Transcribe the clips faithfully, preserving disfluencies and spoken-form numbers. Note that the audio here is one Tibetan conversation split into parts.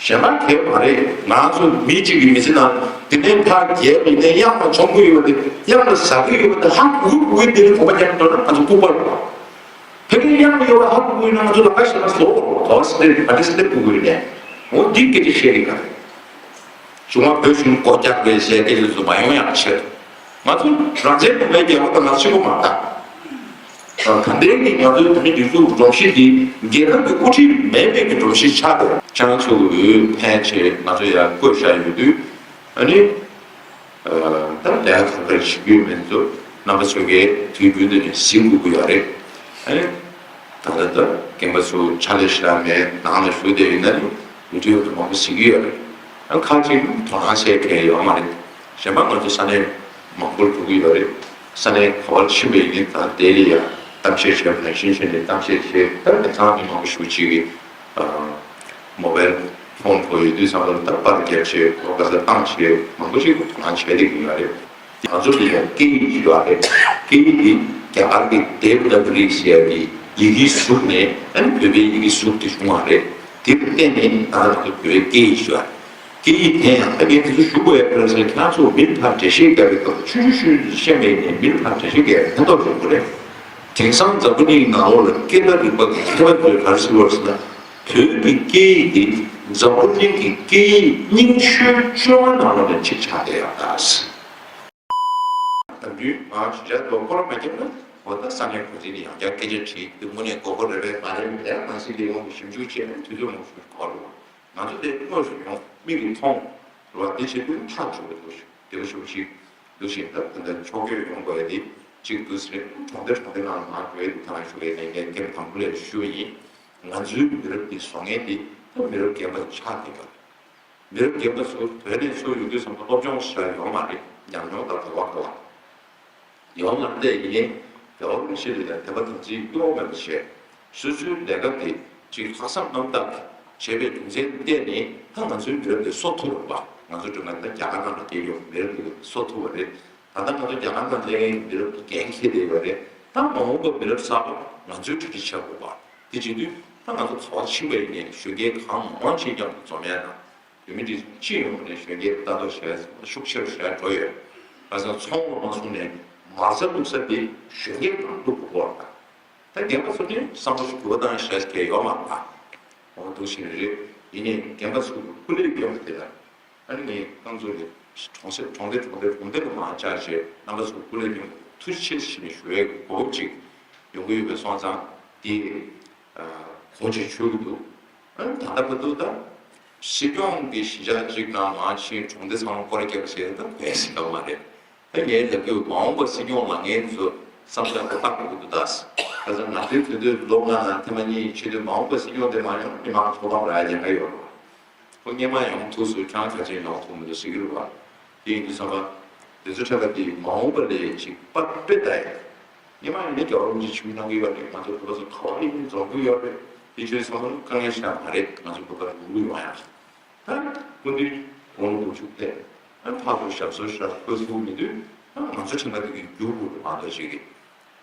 གཞན་པ་གལ་མ་རེད། ང་ཚོ་མི་གཅིག་གི་མི་ཚེ་ནང་དེ་ནས་ཕར་རྒྱལ་བའི་ནས་གཡང་ལ་མཆོང་གི་ཡོད་པ་དེ། གཡང་ལ་ཟ་གི་ཡོད་པ་དེ། ཧ་གོ་གི་གོ་གི་དེ་ནས་གོམ་པ་རྒྱག་འགྲོ་ན་ང་ཚོ་ལྐུགས་པ་རེད། ཕ་གིའི་གཡང་ལ་ཡོད་པ་ཧ་གོ་གི་ཡོད་ན་ང་ཚོ་ལམ་ཁ་གཞན་ལ་བཟོ་དགོས་རེད། དོ་སི་ཏེ་ཕ་ཏི་སི་ཏེ་གོ་གི་ཡོད་ནས། འོ་འདི་སྐད་ཆ་བཤད་གི་ག་རེད། གཞུང་བ་བོད་གཞུང་སྒོ་རྒྱག་པའི་ཞལ་སྐད་ཆ་ཚོ་མ་ཡོང་ཡག་ཆེ། ང་ཚོ་རང་བཙན་མེད་པའི་རྒྱལ་ཁབ་ང་ཚོ་ཆེན་པོ་མ་རེད། ད་ལྟའི་གི་ང་ཚོའི་བོད་མི་སྒྲིག་འཛུགས་སྒྲོམ་གཞི་འདི་རྒྱལ་ཁབ་ཀྱི་དབུ་ཁྲིད་མེད་པའི་གི་སྒྲོམ་གཞི་ཆགས་ཏེ། ཁྱེད་རང་ཚོ་གི་འོས་འཕེན་ཆེད་ང་ཚོ་ཡར་བསྐོས་བཞག་ཡོད་དུས། ཨ་ནི། ད་ལས་ཀ་ག་འདྲ་བྱེད་རྒྱུ་ཡོད་མེད་ཚོ་རྣམ་པ་ཚོ་གིས་དུས་རྒྱུན་དུ་ནས་གཟིགས་དགོས་ཀྱི་ཡོད་རེད། ཨ་ནི། ད་ལྟ་ད་རྒན་པ་ཚོ་ཕྱག་ལས་ཞེ་དྲག་མེད། ནང་ལ་བཞུགས་བསྡད་ཡོད་ན་ནི་མི་འདྲ་བ་མང་པོ་གཟིགས་ཀྱི་ཡོད་རེད། ཨ་ཁག་ཅིག་དོ་སྣང་བྱེད་མཁན་ཡོད་མ་རེད། གཞན་པ་ང་ཚོ་ས་གནས་མང་པོར་འགྲོ་གི་ཡོད་རེད། ས་གནས་ག་པར་ཕྱིན་པ་ཡིན་ནའི་ད་ལྟའི་ལ་ཡ་གཏམ་བཤད་བྱས་པ་ནང་བཞིན་བྱས་ནས་གཏམ་བཤད་བྱས། ད་དེང་སང་མི་མང་པོ་ཞེ་པོ་ཅིག་གིས་མོ་བལ་ཕོན་ཕོག་ཡོད་དུས་ཙམ་པ་ལ་ད་པར་རྒྱབ་བྱས་གོ་ག་ས་བཏང་བྱས་མང་པོ་ཞིག་དོ་སྣང་བྱས་བསྡད་ཀྱི་ཡོད་རེད། ང་ཚོ་འདི་ཡང་སྐད་ཡིག་ཡོད་རེད། སྐད་ཡིག་འདི་རྒྱ་གར་གྱི་དེབ་ནག་རིགས་ཟེར་ཡ་འདི་ཡི་གེའི་གཟུགས་ནས། ཨ་ནི་བོད་པའི་ཡི་གེའི་གཟུགས་དེ་བྱུང་བ་རེད། དེ་ལ་བརྟེན་ནས་ད་ང་ཚོ་བོད་པའི་སྐད་ཡིག་ཡོད་རེད། སྐད་ཡིག་དེ་ཡང་ད་ངས་དེ་ཚོ་ཞུ་དགོས་ཡ་ཁ་ལ་ཟེར། ཁྱེད་རང་ཚོ་མི་ལ་ཕར་འགྲེལ་བཤད་རྒྱག་པའི་སྐབས་ཆུང་ཆུང་ཆུང་ཆུང་བཤད་པ་ཡིན་ནའི་མི་ལ་ཕར་འགྲེལ་བཤད་རྒྱག་ཡ་ཕན་ཐོགས་ཡོང་གི་རེད། དེང་སང་འཛམ་བུ་གླིང་ནང་ལོགས་ལ་སྐད་བརྡ་རིག་པ་གི་མཁས་པ་ཚོས་ག་རེ་ཟེར་བ་ཟེར་ན། བོད་ཀྱི་སྐད་ཡིག་དེ་འཛམ་བུ་གླིང་གི་སྐད་ཡིག་རྙིང་ཤོས་བཅོ་ལྔ་ནང་ལོགས་ནས་གཅིག་ཆགས་བསྡད་ཡོད་ད། ད་དུས་ང་ཞུ་བྱ་དེ་སྐོར་མ་བརྒྱབ་ན། འོ་ད་ས་གནས་གོ་འཛིན་ནས་ཡང་བསྐྱར་སྐད་ཆ་དྲིས་དུས་དངོས་གནས་དགོས་མཁོ་རེད་པས་མ་རེད་པས། ལས་ཀ་གང་ཞིག་ལས་ཁུངས་ཀྱི་ཞིབ་འཇུག་བྱས་ནས་དུས་ཚོད་མང་པོ་ཞིག་འགོར་རེད། ང་ཚོ་དེ་དངོས་སུ་ཡོང་མིག་གིས་མཐོང་རེད་པ། དེ་བྱེད་དུས་ཐག་ཆོད་པ་འདུག་ཞུ་བདེ་པོ་ཞེ་པོ་ཞིག་འདུག་བཞིན། ད་ད་ལྟ་ཕྱོགས་བསྐྱོད་ཡོང་དགོས་ཡ་དེ་གཅིག་འདུག་ཟེར། གྲོང་སྡེ་གྲོང་སྡེ་ནང་ལ་མར་འགྲོ་ཡ་དེ་ད་ཞུ་བའི་ལས་འགན་ཐེངས་དང་པོ་ལ་ཞུ་བ་ཡིན། ང་ཚོའི་མི་རབས་འདི་བཟོ་མཁན་དེ་ད་མི་རབས་རྒན་པ་ཆགས་བསྡད་པ་རེད། མི་རབས་རྒན་པ་ཚོ་དོན་ནས་ཚོ་ཡོང་དུས་ཙམ་པ་སློབ་སྦྱོང་ཞེ་དྲག་ཡོད་མ་རེད། ཉམས་མྱོང་དང་གོ་བ་གོ་བ་ཡོད་མ་རེད། ཡིན་ནའི་རྒྱལ་བ་རིན་པོ་ཆེ་ལ་ཡང་དད་པ་དམ་ཚིག་གཡོ་བ་མེད་པ་བྱས། སོ་སོའི་ལས་ཀ་དེ་ཅིག་ལྷག་བསམ་རྣམ་དག་བྱས་པའི་རྒྱུ་མཚན་བརྟེན་ནས་ད་ང་ཚོའི་མི་རབས་དེ་གསོ་ཐུབ་པ། ང་ཚོ་སྒྲོལ་མ་ད་རྒྱ་གར་ནང་ལ་སྐྱེས་ཡོང་མི་རབས་དེ་གསོ་ཐུབ་པ་རེད། ད་ལྟ་ང་ཚོ་རྒྱ་གར་ནང་སླེབས་མཁན་མི་རབས་དེ་འགན་འཁྱེར་བསྡད་ཡོད་རེད། ད་མ་འོངས་པ་མི་རབས་གསར་པ་ང་ཚོའི་གྲ་སྒྲིག་བྱ་དགོས་པ། དེ་བྱེད་དུས་ད་ང་ཚོ་ག་པར་ཕྱིན་པ་ཡིན་ནའི་གཞོན་སྐྱེས་གང་མང་ཕྱིན་ཀྱང་འཛོམས་ཡ་དང་། བོད་མི་འདི་སྤྱི་ཡོངས་ནས་གཞོན་སྐྱེས་ལྟ་རྟོག་བྱས་ཤུགས་ཆེ་རུ་ཞེ་དྲག་འགྲོ་ཡོད། ཁ་སང་ཚོང་ལ་མ་སོང་ནས་མ་རྩ་བླུགས་ས་དེ་གཞོན་སྐྱེས་ནང་བླུགས་དགོས་པ། ད་རྒན་པ་ཚོ་དེ་བསམ་བློ་ཞིག་འགྱུར་བ་བཏང་ཤེས་ཀྱི་ཡོད་མ་རེད། འོ་འདུག་བཞིན་རེད། ཡིན་ནའི་རྒན་པ་ཚོ་གི་སྐུ་ལས་སྐྱོན་པ་དེ་ལ། ཨ་ནི་ངས་རྐང་ཚོ་ནས་གྲོང་གསེབ་གྲོང་སྡེ་གྲོང་སྡེ་གྲོང་སྡེ་ལ་མར་བཅར་བྱས་རྣམ་པ་ཚོ་སྐུ་ལས་སྐྱོན་པ་ཐུགས་རྗེ་ཆེ་ཞེས་ནས་ཞུ་བའི་གོ་སྐབས་ཅིག་ཡོང་གི་ཡོད་པའི་སོང་ཙང་དེ། གོང་ཆེ་ཆོད་ཀྱི་འདུག་ཨ་ནི་ད་ལྟ་བར་དུ་ད་སྲིད་སྐྱོང་གི་གཞིས་ཆགས་གཅིག་ནང་མར་ཕྱིན། གྲོང་སྡེ་ཚང་མ་སྐོར་ར་བརྒྱབ་བྱས་ད་གོ་ཡ་ཞིག་ཡོད་མ་རེད། ད་ངས་ལབ་རྒྱུ་མ་འོངས་པ་སྲིད་སྐྱོང་ལངས་མཁན་ཚོ་བསམ་བློ་ཡག་པོ་བཏང་དགོས་ཀྱི་འདུག་ད་ཁ་སང་ང་ཚོའི་དུས་ཚོད་ལོ་ལྔ་ནང་ཐེངས་མ་གཉིས་ཕྱིན་དུས་མ་འོངས་པ་སྲིད་སྐྱོང་དེ་མ་ཡོང་མི་མང་ཚོགས་ཁང་རག་ཡ་ཉེན་ཁ་ཡོད་རེད། ཁོ་སྔོན་མ་ཡོང་ཐུག་སོང་། ཁྱེད་རང་ག་ཚོད་ཡོང་ཐུག་མི་འདུག་ཟེར་གྱི་རེད་བ། དེ་ཡིན་དུས་ཙམ་པ། དེ་ཚོ་ཁྲ་ཁ་དེ་མ་འོངས་པ་ལས་ཅིག་པར་དཔེ་ལྟ་ཡ། སྔོན་མ་ཡིན་ན་རྒྱལ་བ་རིན་པོ་ཆེ་ཆིབས་བསྒྱུར་གནང་གི་ཡོད་རེད། ང་ཚོ་བོད་པ་ཚོ་ག་བ་ཡིན་ནའི་འཛོམས་ཀྱི་ཡོད་རེད། དེ་ཚོའི་བསམ་བློ་དཀའ་ངལ་ཞིག་མ་རེད། ང་ཚོ་བོད་པ་ལ་མུ་གུ་ཡོང་ཡ། ད་སྐུ་མདུན་དགུང་ལོ་དགུ་བཅུ་ཐལ། ཨ་ཕར་ཚུར་ཞབས་སོར་ཞབས་བཀོད་ཐུབ་མི་དུས་ཨ་ང་ཚོ་ཁྲིམས་ཁང་དེ་གི་རྒྱུགས་དགོས་རེད་མ་གཏོགས་ཅིག་གི།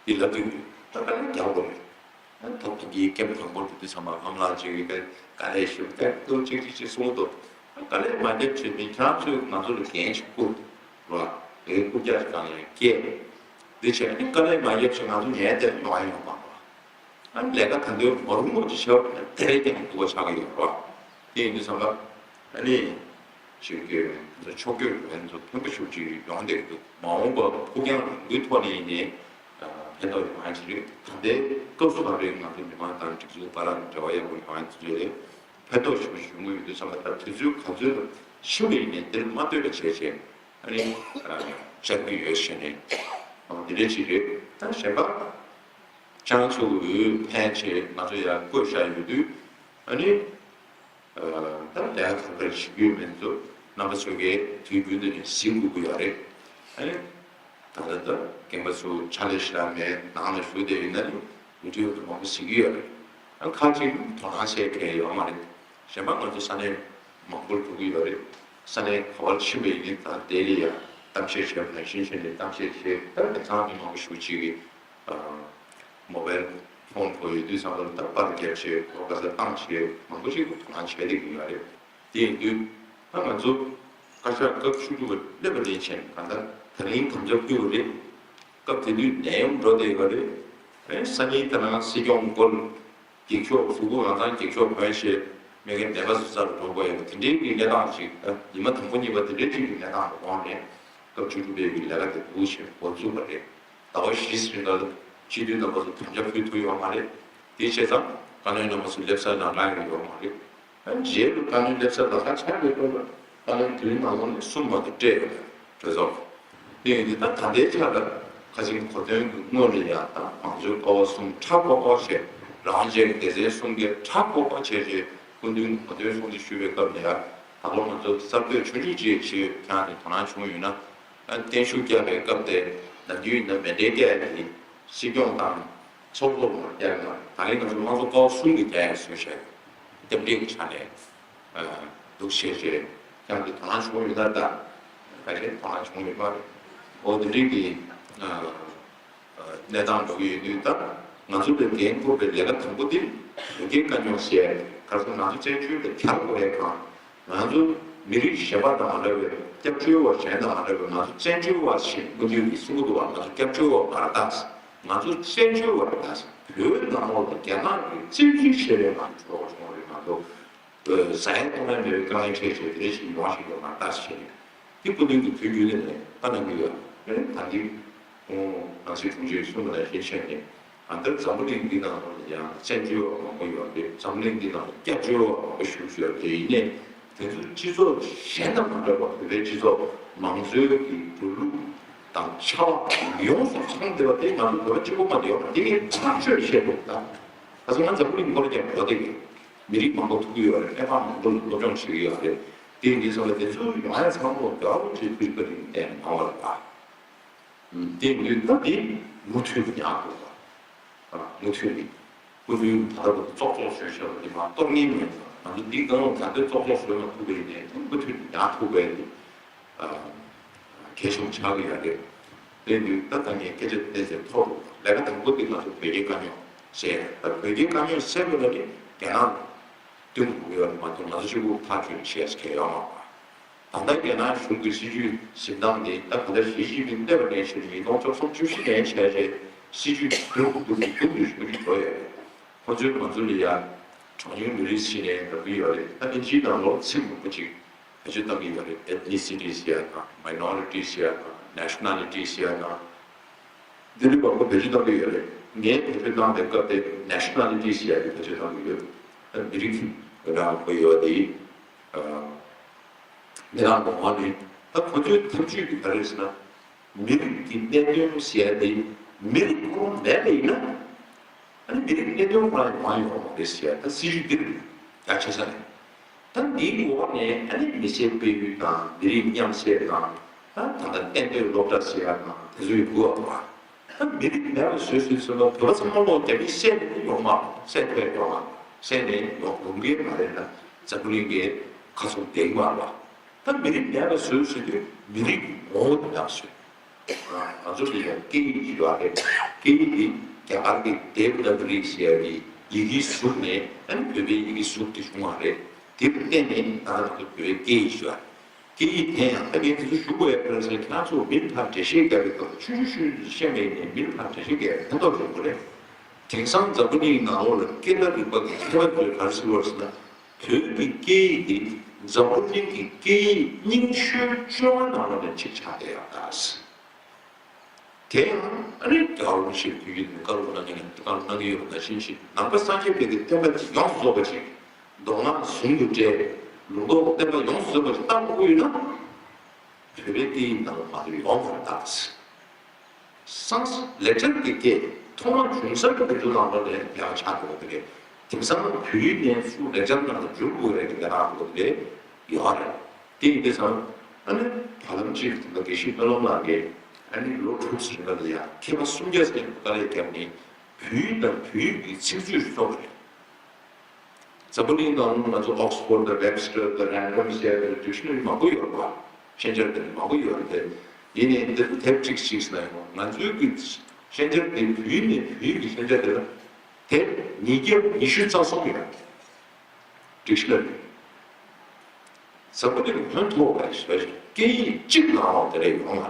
འདི་ལབ་དུས་ད་དཀའ་ལས་རྒྱག་དགོས་རེད། ད་ཕ་གིའི་སྐྱེམས་དང་པོ་དེ་དུས་ཚང་མ་ཧམ་ལག་ཅིག་གི་དཀའ་ལས་ཞིག་སྐད་དུ་ཅིག་ཅིག་ཅིག་གསུངས་འདུག་དཀའ་ལས་མ་རྒྱབ་བྱས་ནས་ཁྱེད་རང་ཚོས་ང་ཚོ་ལ་འགན་ཞིག་བསྐུར་རོགས། ངའི་རྐུབ་བཀྱག་ཅིག་སྒང་ལ་ཡང་བསྐྱལ། འདི་བྱས་ནས་དཀའ་ལས་མ་རྒྱབ་བྱས་ང་ཚོ་ཉལ་བསྡད་ན་ཡོང་ཡ་ཡོད་མ་རེད། ཨ་ནི་ལས་ཀ་ད་དུང་མ་རུང་བ་ཅིག་བྱས་པ་ན་དེ་རིང་ཀྱང་སྡུག་པ་ཆགས་ཀྱི་ཡོད་རེད། དེ་ཡིན་དུས་ཙམ་པ་ཨ་ནི་ཞིག་གི་ཕྱོགས་བསྐྱོད་ཡོད་མཁན་ཚོ་ཕན་པོ་ཤུགས་ཆེ་ཡོང་བསྡད་ཀྱི་འདུག་མ་འོངས་པ་ཕུགས་རྒྱང་རིང་པོའི་ཐོག་ནས་ཡིན་ནའི་ཕན་ཐོགས་ཡོང་ཡ་ཅིག་རེད། ད་ལྟའི་སྐབས་སུ་བབས་པའི་ང་ཚོ་མི་མང་དང་སྒྲིག་འཛུགས་བར་ལ་འབྲེལ་བ་ཡག་པོ་ཡོང་ཡ་དེ་ཚོ་ལས་ཕན་ཐོགས་ཞེ་པོ་ཞིག་ཡོང་གི་ཡོད་དུས་ཙམ་པ། ད་དུས་ཚོད་ག་ཚོད་ཕྱིན་པ་ཡིན་ནའི་འདིར་མ་ལྟོས་པ་བྱས་བྱས་ཨ་ནི་བཅར་གྱི་ཡོད་ཟེར་ནས་འདི་འདྲ་ཅིག་རེད། ད་གཞན་པ། ཁྱེད་རང་ཚོ་འོས་འཕེན་བྱས་ང་ཚོ་ཡར་བསྐོས་བཞག་ཡོད་དུས་ཨ་ནི། ད་ལས་ཀ་ག་འདྲ་བྱེད་རྒྱུ་ཡོད་མེད་ཚོ་རྣམ་པ་ཚོ་གིས་དུས་རྒྱུན་དུ་ནས་གཟིགས་དགོས་ཀྱི་ཡོད་རེད། ཨ་ནི། ད་ལྟ་ད་རྒན་པ་ཚོ་ཕྱག་ལས་ཞེ་དྲག་མེད། ནང་ལ་བཞུགས་བསྡད་ཡོད་ན་ནི་མི་འདྲ་བ་མང་པོ་གཟིགས་ཀྱི་ཡོད་རེད། ཨ་ཁག་ཅིག་དོ་སྣང་བྱེད་མཁན་ཡོད་མ་རེད། གཞན་པ་ང་ཚོ་ས་གནས་མང་པོར་འགྲོ་གི་ཡོད་རེད། ས་གནས་ག་པར་ཕྱིན་པ་ཡིན་ནའི་ད་ལྟའི་ལ་ཡ་གཏམ་བཤད་བྱས་པ་ནང་བཞིན་བྱས་ནས་གཏམ་བཤད་བྱས། ད་དེང་སང་མི་མང་པོ་ཞེ་པོ་ཅིག་གིས་མོ་བལ་ཕོན་ཕོག་ཡོད་དུས་ཙམ་པ་ལ་ད་པར་རྒྱབ་བྱས་གོ་ག་ས་བཏང་བྱས་མང་པོ་ཞིག་གིས་དོ་སྣང་བྱས་བསྡད་ཀྱི་ཡོད་རེད། དེ་ཡིན་དུས་ད་ང་ཚོ་བཀའ་ཤག་སྐབས་བཅུ་དྲུག་པ་སླེབས་པ་ནས་བྱས་ནས་གང་ལྟར་ད་རིང་དམ་བཅའ་ཕུལ་བ་རེད། སྐབས་དེ་དུས་ནད་ཡམས་འགྲོ་བསྡད་ཡོད་རེད། ཨེ་སང་ཉིན་ད་ནང་སྲིད་སྐྱོང་སྐོར་འགྱིག་ཤོག་གཟུགས་པོ་རང་ཚང་འགྱིག་ཤོག་གོན་བྱས་མེད་མཁན་ནད་པ་ཚོ་རྩ་ལ་འགྲོ་དགོས་ཡོད་པ་དེ་འདྲའི་གི་གནས་སྟངས་ཤིག་ད་ཉི་མ་དང་པོ་གཉིས་པ་དེ་འདྲའི་ཅིག་གི་གནས་སྟངས་ལ་འོང་ནས་སྐབས་བཅུ་དྲུག་པའི་གི་ལས་ཀ་དེ་འགོ་ཚུགས་པ་རེད། ཟླ་བ་བཞི་རིང་ལ་སྤྱི་འཐུས་རྣམ་པ་ཚོ་དམ་བཅའ་ཕུལ་ཐུབ་ཡོད་མ་རེད། དེ་བྱས་ཙང་བཀའ་བློན་རྣམ་པ་ཚོ་སླེབས་ས་ལ་ལངས་ཡོད་མ་རེད། རྗེས་ལ་བཀའ་བློན་སླེབས་ས་ལ་ཁ་ཆག་ཡོད་སྐོར་ལ་བཀའ་བློན་དུས་ནང་ལོགས་ནས་གསུམ་མ་གཏོགས་སྤྲད་ཡོད་པ་གྲོས་ཚོགས། དེ་ཡིན་དུས་ད་ད་ལྟའི་ཆ་ལ་ཁ་ཆེམས་གོ་དོན་གྱི་སྔོན་ལ་ཡང་ད་མང་གཙོའི་ཀ་བ་གསུམ་མཁྲེགས་པོ་པོ་བྱས། རང་རྒྱལ་གྱི་སྡེ་ཚན་གསུམ་གྱི་མཁྲེགས་པོ་པོ་བྱས་རྗེས་སྐུ་མདུན་གྱི་གོ་དོན་གསུང་ཆོས་ཞུས་པའི་སྐབས་ལ་ཡང་ད་ལོ་ང་ཚོ་གསར་གཏོད་ཆུང་ཆུང་ཅིག་བྱས་ཡོད། ཁྱེད་རང་ཚོས་དོ་སྣང་བྱུང་ཡོད་ན། བརྟན་བཞུགས་བསྐྱངས་པའི་སྐབས་དེ་ནམ་རྒྱུན་ཡིན་ན་མཎྜལ་བསྐྱལ་ཡག་གི་སྲིད་སྐྱོང་དང་ཚོགས་གཙོ་ལ་བསྐྱལ་ཡག་དང་ད་རིང་ང་ཚོ་དམངས་གཙོ་ཀ་བ་གསུམ་གྱི་བསྐྱལ་ཡག་བཟོས་བྱས་རྟེན་འབྲེལ་གྱི་ཆ་ནས་འདུག་བྱས་བྱས་ཀྱང་གི་དོ་སྣང་བྱུང་ཡོད་ན། ད་ག་རེ་དོ་སྣང་བྱུང་ཡོད་མ་རེད། འོ་དེ་འདྲའི་གི་གནས་སྟངས་འགྲོ་གི་ཡོད་དུས་ད་ང་ཚོ་ལས་འགན་འཁུར་བའི་ལས་ཀ་དང་པོ་དེ་བོད་སྐད་དཀའ་རྙོག་སེལ་ཡག་རེད། ག་རེ་ཟེར་ན་ང་ཚོ་བཙན་བྱོལ་ལ་གྱར་དགོས་ཡག་གང་། ང་ཚོ་མི་རིགས་གཞན་པ་དང་མ་འདྲ་བའི་སྐྱབས་བཅོལ་བ་གཞན་དང་མ་འདྲ་བའི་ང་ཚོ་བཙན་བྱོལ་བ་ཞེས་སྐུ་མདུན་གྱིས་གསུང་གི་འདུག་བ། ང་ཚོ་སྐྱབས་བཅོལ་བ་མ་རེད་ད། ང་ཚོ་བཙན་བྱོལ་བ་རེད་ད། བོད་ནང་ལོགས་ལ་རྒྱ་ནག་གིས་བཙན་འཛུལ་བྱས་པའི་ང་ཚོ་གྲོགས་པོ་བྱུང་བ་རེད། ང་ཚོ་ཟ་ཡ་འཐུང་ཡ་མེད་པའི་དཀའ་ངལ་འཕྲད་བྱས་དེ་འདྲ་ཞིག་ཡོང་བ་ཞིག་ཡོད་མ་རེད་ད་ཟེར་ནས་དེ་སྐུ་མདུན་གྱིས་དུས་རྒྱུན་ནས་ལྟ་གནང་གི་ཡོད་རེད། ད་འདི་ཁོང་ནང་སྲིད་དྲུང་ཆེས་གསུངས་པ་ནང་བཞིན་བྱས་ནས་ཨ་ད་འཛམ་བུ་གླིང་འདི་ནང་ལ་ཡང་བཙན་བྱོལ་བ་མང་པོ་ཡོད་རེད། འཛམ་གླིང་འདི་ནང་ལ་སྐྱབས་བཅོལ་བ་མང་པོ་བཞུགས་ཡོད་རེད། ཡིན་ནའི་དེ་ཚོ་སྤྱི་ཚོགས་གཞན་དང་མ་འདྲ་བར་བོད་པའི་སྤྱི་ཚོགས་མང་གཙོའི་གི་འགྲོ་ལུགས་དང་བྱ་བ་ཡོངས་སུ་ཚང་བསྡད་པ་དེ་ང་ཚོ་བོད་པ་གཅིག་པོ་མ་རེད་ཡོད་རེད། དེ་ངས་ཐག་ཆོད་བཤད་འདུག་ད་ད་ཚོ་ང་འཛམ་བུ་གླིང་སྐོར་ཀྱང་གོ་བསྡད་ཡོད། མི་རིགས་མང་པོ་ཐུག་གི་ཡོད་རེད། ཨེ་ཕ་མང་པོ་ལ་སློབ་སྦྱོང་བྱེད་ཀྱི་ཡོད་རེད། དེ་འདི་ཚོ་ལ་དེ་ཚོ་ཡོང་ཡ་ཚང་མ་རྒྱལ་བ་རིན་པོ་ཆེའི་སྐུ་པར་རིང་བསྟན་གནང་བ་ལ་ད། དེ་ཡིན་དུས་ད་དེ་མུ་མཐུད་དུ་ཡང་དགོས་པ། མུ་མཐུད་ནས་སྐུ་མདུན་ད་ལྟ་བར་དུ་ཙོག་ཙོག་བཟོས་བཞག་པ་དེ་མ་གཏོར་ངེས་མེད། ང་ཚོ་འདི་གང་ལ་ད་ལྟའི་ཙོག་ཙོག་བཟོས་མ་ཐུབ་པ་ཡིན་ནའི་དེ་མུ་མཐུད་དུ་ཡང་ཐུབ་པའི་དེ་གལ་ཆེན་པོ་ཆགས་ཀྱི་ཡོད་རེད། དེ་ཡིན་དུས་ད་ད་ངས་སྐད་ཆ་བསྟན་ཚེ་ཐོག་རུ་ལས་ཀ་དང་པོ་དེ་ང་ཚོ་བོད་ཀྱི་དཀའ་རྙོག་སེལ། ད་བོད་ཀྱི་དཀའ་རྙོག་སེལ་དགོས་ན་ནི་རྒྱ་ནག་ལ་བསྟུན་དགོས་ཀྱི་ཡོད་རེད་མ་གཏོགས་ང་ཚོ་གཅིག་པུ་ཐག་གཅོད་བྱེད་ཡ་གལ་ཡོད་མ་རེད། ད་ལྟ་རྒྱ་ནག་གཞུང་གི་སྲིད་ཇུས་འཛིན་སྟངས་དེ་ད་ག་ད་ཞི་ཅིན་ཕིང་སླེབས་པ་ནས་བྱས་ནས་ཉིས་སྟོང་བཅུ་གསུམ་བཅུ་བཞི་ནས་བྱས་རྗེས་སྲིད་ཇུས་སྡུག་སྡུག་སྡུག་སྡུག་ཏུ་ཞུ་གི་འགྲོ་ཡོད་རེད། ཁོ་ཚོས་ང་ཚོ་ལ་ཡ་གྲངས་ཉུང་མི་རིགས་ཟེར་ནས་ལབ་ཀྱི་ཡོད་རེད། ད་ཕལ་ཆེར་ནང་ལོགས་ཚིག་མང་པོ་ཅིག་བེད་སྤྱོད་བཏང་གི་ཡོད་རེད། ethnicity ཟེར་ཡ་དང་minority ཟེར་ཡ་དང་nationality ཟེར་ཡ་དང་། འདི་འདྲའི་མང་པོ་བེད་སྤྱོད་བཏང་གི་ཡོད་རེད། ངས་བེད་སྤྱོད་བཏང་པའི་སྐབས་དེ་nationality ཟེར་ཡ་དེ་བེད་སྤྱོད་བཏང་གི་ཡོད། ད་མི་རིགས་རང་དབང་ཡོད་དེ། མི་རང་གི་ངོ་ནས་ད་ཁོ་ཚོའི་ཐབས་ཇུས་དེ་ག་རེ་རེད་ཟེར་ན། མི་རིགས་ཀྱི་གནད་དོན་ཟེར་ཡ་དེ་མི་རིགས་ཁོ་རང་མེད་པ་ཡིན་ན། ཨ་ནི་མི་རིགས་གནད་དོན་ཁོ་རང་ཡོང་ཡོང་མ་རེད་ཟེར་ཡ་ད་སྲིད་ཇུས་འདི་རེད། ཡ་ཆེ་ས་ནས་ད་འདིའི་འོག་ནས་ཨ་ནི་མི་སེར་སྤེལ་ཡུལ་དང་མི་རིགས་མཉམ་བསྲེས་དང་ད་ད་ལྟ་གཏན་སྡོད་སློབ་གྲྭ་ཟེར་ཡ་དང་དེ་ཚོའི་འགུལ་བ་ད་མི་རིགས་མེད་པ་བཟོས་བཟོས་ཚུལ་ལ་བོད་པ་ཚང་མ་ལོག་རྒྱ་མིས་བསད་ནས་ཡོང་མ་བསད་ཐུབ་ཡོང་མ་བསད་ནས་ཡོང་ཡོང་གི་མ་རེད་ན་འཛམ་བུ་གླིང་གི་ཁ་ཚུར་བསྡད་མ་རེད་པ། ད་མི་རིགས་མེད་པ་བཟོས་ཟེར་དུས་མི་རིགས་ངོ་བོ་དེ་ནང་བཟོས། ང་ཚོ་ལ་ཡང་སྐད་ཡིག་ཅིག་ཡོད་རེད། སྐད་ཡིག་འདི་རྒྱ་གར་གྱི་དེབ་ནག་རི་ཟེར་བའི་ཡི་གེའི་གཟུགས་ནས་ཨ་ནི་བོད་པའི་ཡི་གེའི་གཟུགས་དེ་བྱུང་བ་རེད། དེ་ལ་བརྟེན་ནས་ད་ང་ཚོ་བོད་པའི་སྐད་ཡིག་ཅིག་ཡོད་རེད། སྐད་ཡིག་དེ་ཡང་ད་ངས་དེ་ཚོ་ཞུ་དགོས་ཡ་ག་རེ་ཟེར་ན་ཁྱེད་རང་ཚོ་མིང་ཐག་འགྲེལ་བཤད་རྒྱག་པའི་སྐབས་ཆུང་ཆུང་ཆུང་ཆུང་བཤད་མེད་ནས་མིང་ཐག་འགྲེལ་བཤད་རྒྱག་ཡ་ཕན་ཐོགས་ཡོང་གི་རེད། དེང་སང་འཛམ་བུ་གླིང་ནང་ལོགས་ལ་སྐད་བརྡ་རིག་པ་གི་མཁས་པ་ཚོས་ག་རེ་ཟེར་བ་ཟེར་ན། བོད་ཀྱི་སྐད་ཡིག་དེ་འཛམ་བུ་གླིང་གི་སྐད་ཡིག་རྙིང་ཤོས་བཅོ་ལྔ་ནང་ལོགས་ནས་གཅིག་ཆགས་བསྡད་ཡོད་ད། དེ་ཡང་ཨ་ནི་རྒྱལ་བ་རིན་པོ་ཆེས་དུས་རྒྱུན་ནས་བཀའ་སློབ་གནང་མཁན་བཀའ་སློབ་གནང་གི་ཡོད་པ་ནང་བཞིན་ཞིག་ནང་པ་སངས་རྒྱས་པའི་གི་བསྟན་པ་ཅིག་ཡོངས་སུ་རྫོགས་པ་ཅིག་མདོ་སྔགས་ཟུང་དུ་འབྲེལ་ལུང་རྟོགས་བསྟན་པ་ཡོངས་སུ་རྫོགས་པ་ཅིག་བཏང་དགོས་ཡོད་ན། བོད་པའི་སྐད་ཡིག་ནང་ལ་མ་གཏོགས་ཡོང་མ་རེད་ད། སངས་ལེགས་སྦྱར་གྱི་སྐད་ཐོག་མ་བྱུང་ས་གི་དུས་ཚོད་ནང་ལོགས་ནས་ལས་ཀ་ཆགས་འགྲོ་གི་རེད། དེང་སང་བོད་ཡིག་ནས་ཚུར་ལེགས་སྦྱར་ནང་ལ་འཇུག་དགོས་རེད་ཀྱི་ལས་ཀ་འགྲོ་གི་རེད་ཡོད་རེད། དེ་ཡིན་དུས་ཙང་ཨ་ནི་བར་ལམ་གཅིག་དེ་འདྲ་དགེ་བཤེས་སྨོན་ལམ་ལགས་ཀྱིས་ཨ་ནི་ལོ་དྲུག་ཙམ་ག་ལ་ཡ་མཁས་པ་སུམ་བརྒྱ་ཙམ་དཀའ་ལས་བརྒྱབ་ནས་བོད་ཡིག་དང་བོད་ཡིག་གི་ཚིག་མཛོད་བཙུགས་པ་རེད། འཛམ་བུ་གླིང་ནང་ང་ཚོ་Oxford དང་Webster དང་Random ཟེར་བའི་dictionary མང་པོ་ཡོད་རེད་པ། ཤན་སྦྱར་དེ་མང་པོ་ཡོད་རེད་དེ། ཡིན་ནའི་འདི་ཚོ་དེབ་གཅིག་གཅིག་ལ་ཡང་ང་ཚོའི་གི་ཤན་སྦྱར་དེ་བོད་ཡིག་ནས་བོད་ཡིག་གི་ཤན་སྦྱར་དེ་ལ་དེབ་ཉིས་བརྒྱ་ཉི་ཤུ་རྩ་གསུམ་ཡོད་རེད། dictionary ཟབ་པོ་དེ་ལ་ཕན་ཐོགས་པ་ཞིག་རེད། སྐད་ཡིག་གཅིག་ནང་ལ་དེ་འདྲ་ཡོང་ང་།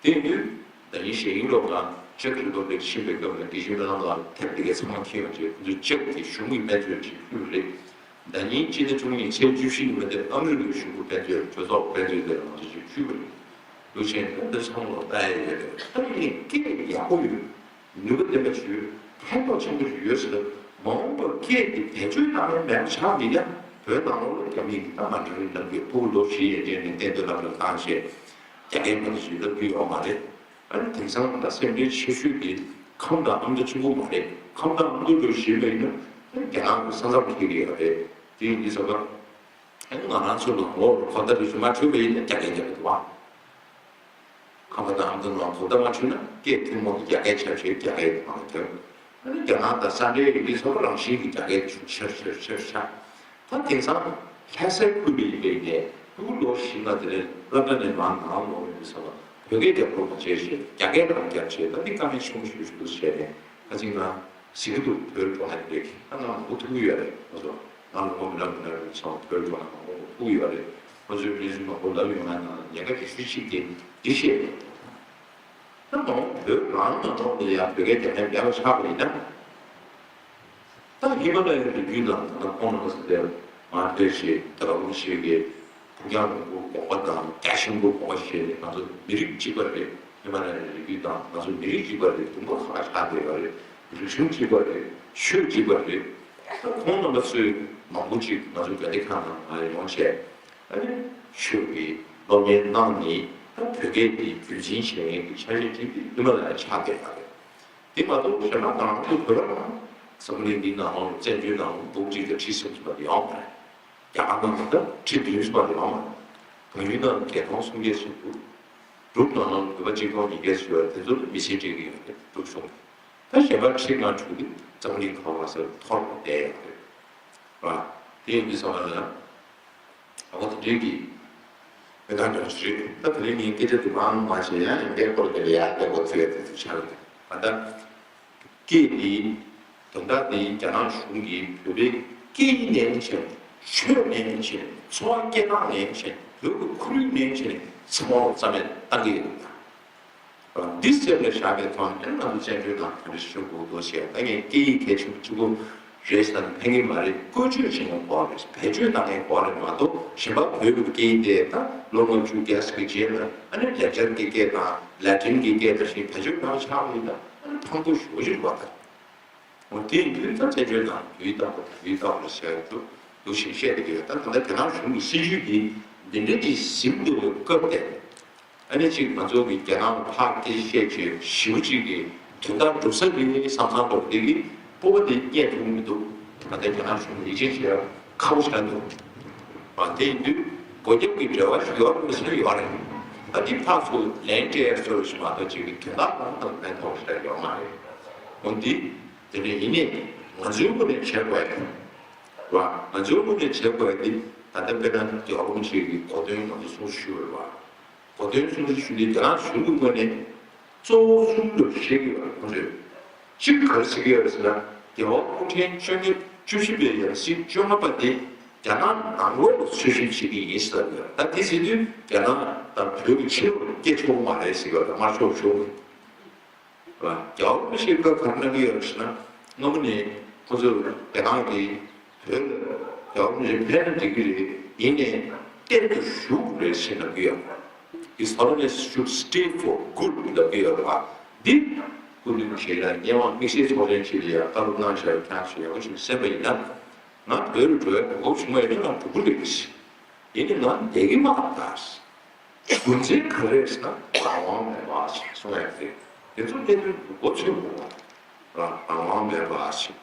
དེ་ཡིན་དུས་ད་ཡིན་ཞེས་ཡིན་ལོག་ལ་ཅེག་རི་པབ་ལིག་ཕྱིན་པའི་སྐབས་ལ་དགེ་བཤེས་སྨོན་ལམ་ལགས་དེབ་དེ་གའི་ཚང་མ་མཁྱེན་པ་བྱས། ཁོ་ཚོས་ཅེག་གི་གཞུང་གི་དཔེ་མཛོད་ཅིག་ཕུལ་བ་རེད། ཟླ་ཉིན་སྤྱི་ཟླ་བཅུ་གཉིས་ཚེས་བཅུ་བཞི་ཉིན་མོ་དེར་ཨ་མི་རི་ཀའི་གཞུང་གི་དཔེ་མཛོད་གྲོས་ཚོགས་དཔེ་མཛོད་དེ་ལ་ང་ཚོས་ཅིག་ཕུལ་བ་རེད། འདུག་བྱས་ནས་འདི་ཚང་མ་ལ་ལྟ་ཡ་ཡོད་རེད། ཨ་ནི་སྐད་ཡག་པོ་ཡོད། ནུས་པ་ལྡན་པ་ཞིག་ཡོད། ཕན་ཐོགས་ཆེན་པོ་ཞིག་ཡོད་ཟེར། མ་འོངས་པར་སྐད་འདི་བེད་སྤྱོད་བཏང་ཡ་མེད་པ་ཆགས་མི་ཡ། བོད་ནང་ལོགས་ལ་རྒྱ་མིས་ཀྱི་ད་མན་ཌ་རིན་ལབ་ཀྱི་ཕྲུ་གུ་ལོ་བཞི་ཡན་ཆད་ནས་གཏན་སྡོད་ལབ་ལ་བཏང་བྱས། རྒྱ་སྐད་མ་གཏོགས་ཞིག་ལབ་རྒྱུ་ཡོད་མ་རེད། ཨ་ནི་དེང་སང་ད་སེམས་ཁྲལ་ཆེ་ཤོས་དེ་ཁམས་དང་ཨ་མདོ་གཅིག་པོ་མ་རེད། ཁམས་དང་ཨ་མདོ་འགྲོ་བཞིན་པ་ཡིན་ན་རྒྱ་ནག་གི་ས་མཚམས་འཁེལ་གྱི་ཡོད་རེད། དེ་ཡིན་དུས་ཙམ་པ། ཨ་ནི་ང་རང་ཚོ་ནང་ལོགས་ལ་གོ་བརྡ་རེ་ཞིག་མ་འཕྲོད་པ་ཡིན་ན་རྒྱ་སྐད་རྒྱབ་ཀྱི་འདུག་བ། ཁམས་པ་དང་ཨ་མདོ་ནང་གོ་བརྡ་མ་འཕྲོད་ན་སྐད་ཐུན་མོང་གི་རྒྱ་སྐད་ཆགས་བྱས། རྒྱ་སྐད་ཀྱི་ནང་ལ་ཐོན། ཨ་ནི་རྒྱ་ནག་དང་ས་འབྲེལ་ཡོད་དུས་ཚོ་རང་བཞིན་གྱི་རྒྱ་སྐད་ཆེར་ཆེར་ཆེར་ཆགས། ད་དེང་སང་ལྷ་སའི་ཁུལ་དུ་ཡིན་པའི་ནས་ཕྲུ་གུ་ལོ་བཞི་ལྔ་དེ་ནས་སློབ་གྲྭ་ནས་མར་ནང་ལོགས་ཡོང་དུས་ཙམ་པ་བོད་སྐད་རྒྱབ་རོགས་མ་བྱས་ཞེས་རྒྱ་སྐད་རང་རྒྱབ་བྱས། ད་འདི་དཀའ་ངལ་ཆེན་པོ་ཞིག་ཞིག་འདུག་བྱས་ནས་ཁ་ཅིག་ང་ཟེར་གྱི་འདུག་བོད་འགྲོ་ཡ་རེད། ད་ང་མང་པོ་ཐུག་གི་ཡོད་རེད། ང་ཚོ་ང་ལ་ངོ་མི་ལབ་མི་ལབ་རེད། ཚང་བོད་འགྲོ་ན་མང་པོ་ཐུག་གི་ཡོད་རེད། ང་ཚོའི་གནས་ཚུལ་མང་པོ་ལབ་ཡོང་ན་ཉེན་ཁ་གལ་ཆེ་ཤོས་གཅིག་དེ་འདི་བཤད་ཡོད། ད་མང་པོ་བོད་རང་ནང་ལོགས་ནས་ཡང་བོད་སྐད་རྒྱག་མཁན་མེད་པ་ཆགས་པ་ཡིན་ན། ད་ཧི་མ་ལ་ཡའི་རི་རྒྱུད་ནང་ད་ལྟ་ཁོང་རྣམ་པ་ཚོ་དེར་མར་ཕེབས་བྱས། ད་རུང་བྱས་ཀྱི་ཕུགས་རྒྱང་རིང་པོ་དགོངས་པ་དང་རྒྱ་ཆེན་པོ་དགོངས་པ་བཞེས་ནས་ང་ཚོ་མི་རིགས་གཅིག་པ་རེད། ཧི་མ་ལ་ཡའི་རི་རྒྱུད་དང་ང་ཚོ་མི་རིགས་གཅིག་པ་རེད། དུམ་བུ་ཁག་ཁག་ཆགས་བསྡད་ཡོད་རེད། རིག་གཞུང་གཅིག་པ་རེད། ཆོས་གཅིག་པ་རེད། ད་ཁོང་རྣམ་པ་ཚོས་མང་པོ་ཅིག་ང་ཚོ་དགོན་སྡེ་ཁག་ནང་མར་ཡོང་བྱས། ཨ་ནི་ཆོས་ཀྱི་སློབ་གཉེར་གནང་ནས་ད་བོད་སྐད་འདི་རྒྱུན་འཛིན་བྱེད་མཁན་གྱི་ཆ་ཤས་ཅིག་འདི་ཧི་མ་ལ་ཡ་ཆགས་བསྡད་ཡོད་རེད། དེ་མ་གཏོགས་གཞན་པ་ང་རང་ཚོ་བོད་པ་རང་འཛམ་བུ་གླིང་འདིའི་ནང་ལོགས་བཙན་བྱོལ་ནང་ལོགས་འབུམ་གཅིག་དང་ཁྲི་གསུམ་ཙམ་པ་དེ་ཡོད་མ་རེད། རྒྱ་གར་ནང་ལ་ད་ཁྲི་བདུན་ཙམ་པ་དེ་ཡོད་མ་རེད། བལ་ཡུལ་ནང་ལ་བརྒྱད་སྟོང་སུམ་བརྒྱ་ཙམ་འདུག་འབྲུག་ནང་ལོགས་བོད་པ་གཅིག་སྟོང་ཉིས་བརྒྱ་ཙམ་ཡོད་རེད། དེ་ཚོ་ལ་མི་ཆེན་སྤྲད་ཀྱི་ཡོད་རེད། འབྲུག་གཞུང་གིས། ད་གཞན་པ་ཁྲི་ལྔ་དྲུག་དེ་འཛམ་བུ་གླིང་ག་པར་ཟེར་འཐོར་བསྡད་ཡོད་རེད། ར། དེ་ཡིན་དུས་ཙམ་པ་ལ། ཨ་ཁོ་དེ་འདྲའི་གི་མི་གང་འདྲ་ཞིག་རེད། ད་དེ་རིང་ངས་སྐད་ཆ་དེ་མང་མང་བཤད་ཡང་ཡང་སྐད་སྐོར་དེ་ལ་ཡང་སྐད་སྐོར་ཚོད་དེ་ཚོ་ཆགས་རེད། ད་ལྟ་སྐད་འདི་དོན་དག་འདི་རྒྱ་ནག་གཞུང་གིས་བོད་པའི་སྐད་ཡིག་ནས་བྱས། ཆོས་ནས་བྱས། འཚོ་བ་སྐྱེལ་སྟངས་ནས་བྱས། བོད་ཀྱི་ཁོར་ཡུག་ནས་བྱས། ཚང་མ་རྩ་མེད་བཏང་གི་ཡོད་པ། འདི་སེམས་ལ་བཞག་པའི་ཐོག་ནས་ང་ཚོ་བཙན་བྱོལ་ནང་ག་རེ་ཞུ་དགོས་འདུག་ཟེར། ད་ངས་སྐད་ཡིག་གལ་ཆེན་པོ་གཅིག་པོ་རེད་ཟེར་ན་ཕན་གྱི་མ་རེད། བཀོལ་སྤྱོད་བྱེད་མཁན་དགོས་རེད། བེད་སྤྱོད་གཏོང་མཁན་དགོས་རེད་མ་གཏོགས། གཞན་པ་བོད་ཀྱི་སྐད་ཡིག་དེ་ད་ལོ་ལྔ་བཅུ་བརྒྱ་ཙམ་གྱི་རྗེས་ལ་ཨ་ནི་ལེགས་སྦྱར་གྱི་སྐད་དང་ལེ་ཊིན་གྱི་སྐད་དང་བཞིན་བེད་སྤྱོད་གཏོང་ཆགས་པ་ཡིན་ན་ཨ་ནི་ཕངས་པོ་ཞེ་པོ་ཅིག་རེད་པ། ད། འོ་དེ་ཡིན་དུས་ད་བཙན་བྱོལ་ནང་དུས་རྟག་པར་དུས་རྟག་པར་ཟེར་དུ་འདུག་བཞིན་བཤད་བསྡད་ཀྱི་ཡོད། ད་ད་ལྟ་རྒྱ་ནག་གཞུང་གི་སྲིད་ཇུས་འདི་འདི་འདྲ་ཅིག་ཟིན་འདུག་པའི་སྐབས་དེ། ཨ་ནི་ཅིག་ང་ཚོ་གི་རྒྱ་ནག་ལ་ཕར་སྐད་ཆ་བཤད་བྱས་ཞེ་པོ་ཅིག་གི་དོན་དག་འགྲུབ་ས་རེད་བསམ་བསམ་འདུག་དེ་གི་སྤོབས་པ་དེ་རྙེད་ཐུབ་མི་འདུག་ད་ལྟ་རྒྱ་ནག་གཞུང་ལ་ཡིད་ཆེས་བྱེད་ཡ་ཁག་པོ་ཆགས་འདུག་ཨ་དེ་ཡིན་དུས་སྒོ་རྒྱབ་ཀྱི་འབྲེལ་བ་ཞིག་ཡོད་རེད་མི་ཟེར་ན་ཡོད་རེད། ཨ་འདི་ཕར་ཚུར་ལན་སྤྲད་ཡ་སོགས་ཞིག་མ་གཏོགས་ཅིག་གི་དོན་དག་གང་དང་ཕན་ཐོགས་ཞིག་ཡོད་མ་རེད། འོ་འདི། དེ་ནས་ཡིན་ནའི་ང་ཚོའི་ངོས་ནས་བྱེད་དགོས་ཡ་རེད་བ། ང་ཚོའི་ངོས་ནས་བྱེད་དགོས་ཡ་དེ་ད་ལྟ་དཔེར་ན་རྒྱལ་བ་རིན་པོ་ཆེ་གི་གོ་སྟོན་ང་ཚོ་གསུང་ཞུས་པ་རེད་བ། གོ་སྟོན་གསུང་ཞུས་ནས་རྒྱ་ནག་གཞུང་གི་ངོས་ནས་གཙོ་བོ་གསུམ་དུ་བཤད་ཀྱི་ཡོད་རེད། ཁོང་ཚོས་གཅིག་ག་རེ་ཟེར་གྱི་ཡོད་རེད་ཟེར་ན། རྒྱལ་བ་སྐུ་ཕྲེང་བཅོ་ལྔ་བཅུ་བཞི་པའི་ཡང་སྲིད་བཅོ་ལྔ་པ་དེ་རྒྱ་ནག་ནང་ལོགས་ལ་འཚོལ་ཞིབ་བྱེད་ཀྱི་ཡིན་ཟེར་གྱི་ཡོད་རེད། ད་དེ་ཟེར་དུས་རྒྱ་ནག་དང་བོད་ཀྱི་ཕྱི་ལོགས་ལ་སྐད་ཆོག་གི་མ་རེད་ཟེར་གྱི་ཡོད་རེད། དམར་ཕྱོགས་གཞུང་གིས། རྒྱལ་བ་རིན་པོ་ཆེས་བཀའ་ག་རེ་གནང་གི་ཡོད་རེད་ཟེར་ན། སྔ་མོ་ནས་ཁོ་ཚོས་རྒྱ་ནག་གིས་བོད་ལ་རྒྱལ་བ་རིན་པོ་ཆེ་ཕེབས་ན་འགྲིག་གི་རེད། ཡིན་ནའི་གཏན་དུ་བཞུགས་དགོས་རེད་ཟེར་ལབ་ཀྱི་ཡོད་རེད། His Holiness should stay for good ལབ་ཀྱི་ཡོད་རེད་བ། འདི་སྐུ་མདུན་ཞལ་ལ་སྙན་དབང་དམིགས་བསལ་ཚོགས་ཆེན་ཞིག་ལ་ཡང་བཀའ་སློབ་གནང་བཞག་ཡོད་ཀྱང་ཞེས་ཡག་པོ་ཞིག་གསན་པ་ཡིན་ན། ང་བོད་ལ་འགྲོ་ཡ་གོ་སྐབས་བྱུང་བ་ཡིན་ན་ང་འགྲོ་གི་རེད། ཡིན་ནའི་ང་བསྡད་ཀྱི་མ་རེད། རྒྱུ་མཚན་ག་རེ་རེད་ཟེར་ན་རང་དབང་མེད་པ་ཞིག་གསུང་ཡ་རེད། དེ་ཚོ་གནད་དོན་མགོ་ཚོས་དགོས་པ། རང་རང་དབང་མེད་པ་ཞིག་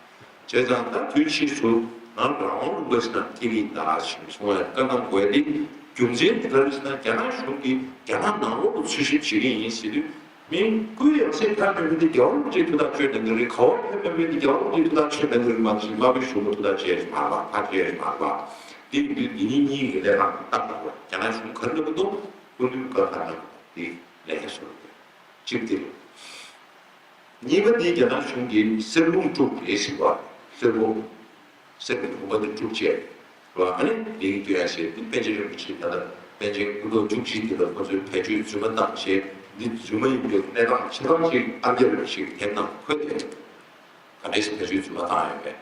བྱས་ཙང་ད་དུས་ཕྱིས་སུ་ང་རང་དབང་ལུང་པ་ཞིག་ནང་སྐྱེས་ཀྱི་ཡིན་ད་ཞིག་གསུང་ཡ་བཀའ་གནང་དགོས་ཡ་དེ། རྒྱུ་མཚན་དེ་ག་རེ་ཟེར་ན་རྒྱ་ནག་གཞུང་གིས་རྒྱ་ནག་ནང་ལོགས་ལ་འཚོལ་ཞིབ་བྱེད་ཀྱི་ཡིན་ཟེར་དུས། མི་སྐུའི་ཡང་སྲིད་ཕེབས་མེད་མི་དེ་རྒྱལ་བ་རིན་པོ་ཆེའི་ཐུགས་ཐག་གཅོད་གནང་གི་རེད། ག་བ་ཕེབས་མེད་མི་དེ་རྒྱལ་བ་རིན་པོ་ཆེའི་ཐུགས་ཐག་གཅོད་གནང་གི་རེད་མ་གཏོགས་དམར་པོའི་གཞུང་གི་ཐུགས་ཐག་བཅད་ཡོད་མ་རེད་པ། ཐག་བཅད་ཡོད་མ་རེད་པ། དེ་ཡིན་དུས་འདི་ཉིད་གཉིས་ཀྱི་ལས་ཀ་རྟག་ཏུ་རྒྱ་ནག་གཞུང་ག་རེ་གནང་གི་འདུག་སྐུ་མདུན་བཀའ་ག་རེ་གནང་གི་འདུག་དེ་ལས་ཀ་སོ་རེད། གཅིག་དེ་རེད། གཉིས་པ་དེ་རྒྱ་ནག་གཞུང་གིས་གསེར་བུམ་དཀྲུགས་རེད་ཟེར་བ། གསེར་བུམ། གསེར་གྱི་བུམ་པ་དེ་དཀྲུགས་བྱས། བ། ཨ་ནི་མིང་བཏོན་ཡ་ཞེས་འདི་པཎ་ཆེན་རིན་པོ་ཆེ་དང་། པཎ་ཆེན་སྐུ་ཐོག་བཅུ་གཅིག་དེ་ལ་ཁོ་ཚོས་བེད་སྤྱོད་རྫུན་མ་བཏང་བྱས། འདི་རྫུན་མ་ཡིན་པའི་གནས་སྟངས་ཆ་ཚང་ཅིག་ཨ་རྒྱ་རུ་ཞིག་དེབ་ནང་འཁོད་དེ། ག་འདྲས་སེ་བེད་སྤྱོད་རྫུན་མ་བཏང་ཡོད་པས་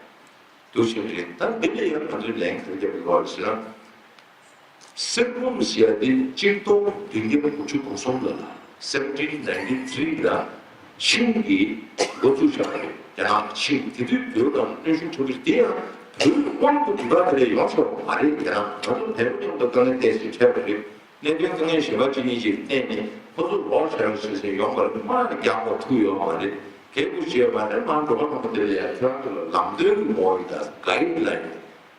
འདུག་བཞིན་རེད། ད་འདི་ལ་ཡང་ང་ཚོས་ལན་ག་རེ་རྒྱབ་དགོས་པ་ཟེར་ན། གསེར་བུམ་ཟེར་ཡ་འདི་གཅིག་སྟོང་བདུན་བརྒྱ་དགུ་བཅུ་གོ་གསུམ་ལ། seventeen ninety three ལ་ཆིང་གིས་འགོ་བཙུགས་བཞག་པ་རེད། རྒྱ་ནག་ཆིང་། དེ་དུས་བོད་ལ་གནོན་ཤུགས་ཆེན་པོ་ཞིག། དེ་ཡང་བོད་དབང་དུ་དུས་སྐབས་དེ་ལས་ཡོང་ཆོག་པ་མ་རེད། རྒྱ་ནག་ང་ཚོ་བལ་པོ་མཉམ་དུ་དཀའ་ངལ་ཏོག་ཙམ་འཕྲད་པ་རེད། གནད་དོན་དཀའ་ངལ་གཞན་པ་གཅིག་གཉིས་ཤིག་བརྟེན་ནས་ཁོ་ཚོ་ལོག་བྱས་རོགས་ཞེས་ཟེར་ཡོང་བ་རེད། དམག་ནི་རྒྱག་པ་ཐུབ་ཡོད་མ་རེད། གད་སྐུ་བྱས་པ་ནི་དམག་འགྲོ་པ་མང་པོ་དེ་ལ་ཡང་ཁྱེད་རང་ཚོ་ལ་ལམ་སྟོན་གྱི་ངོ་བོ་ཡིན་ད། གྷའིཌ་ལའིན་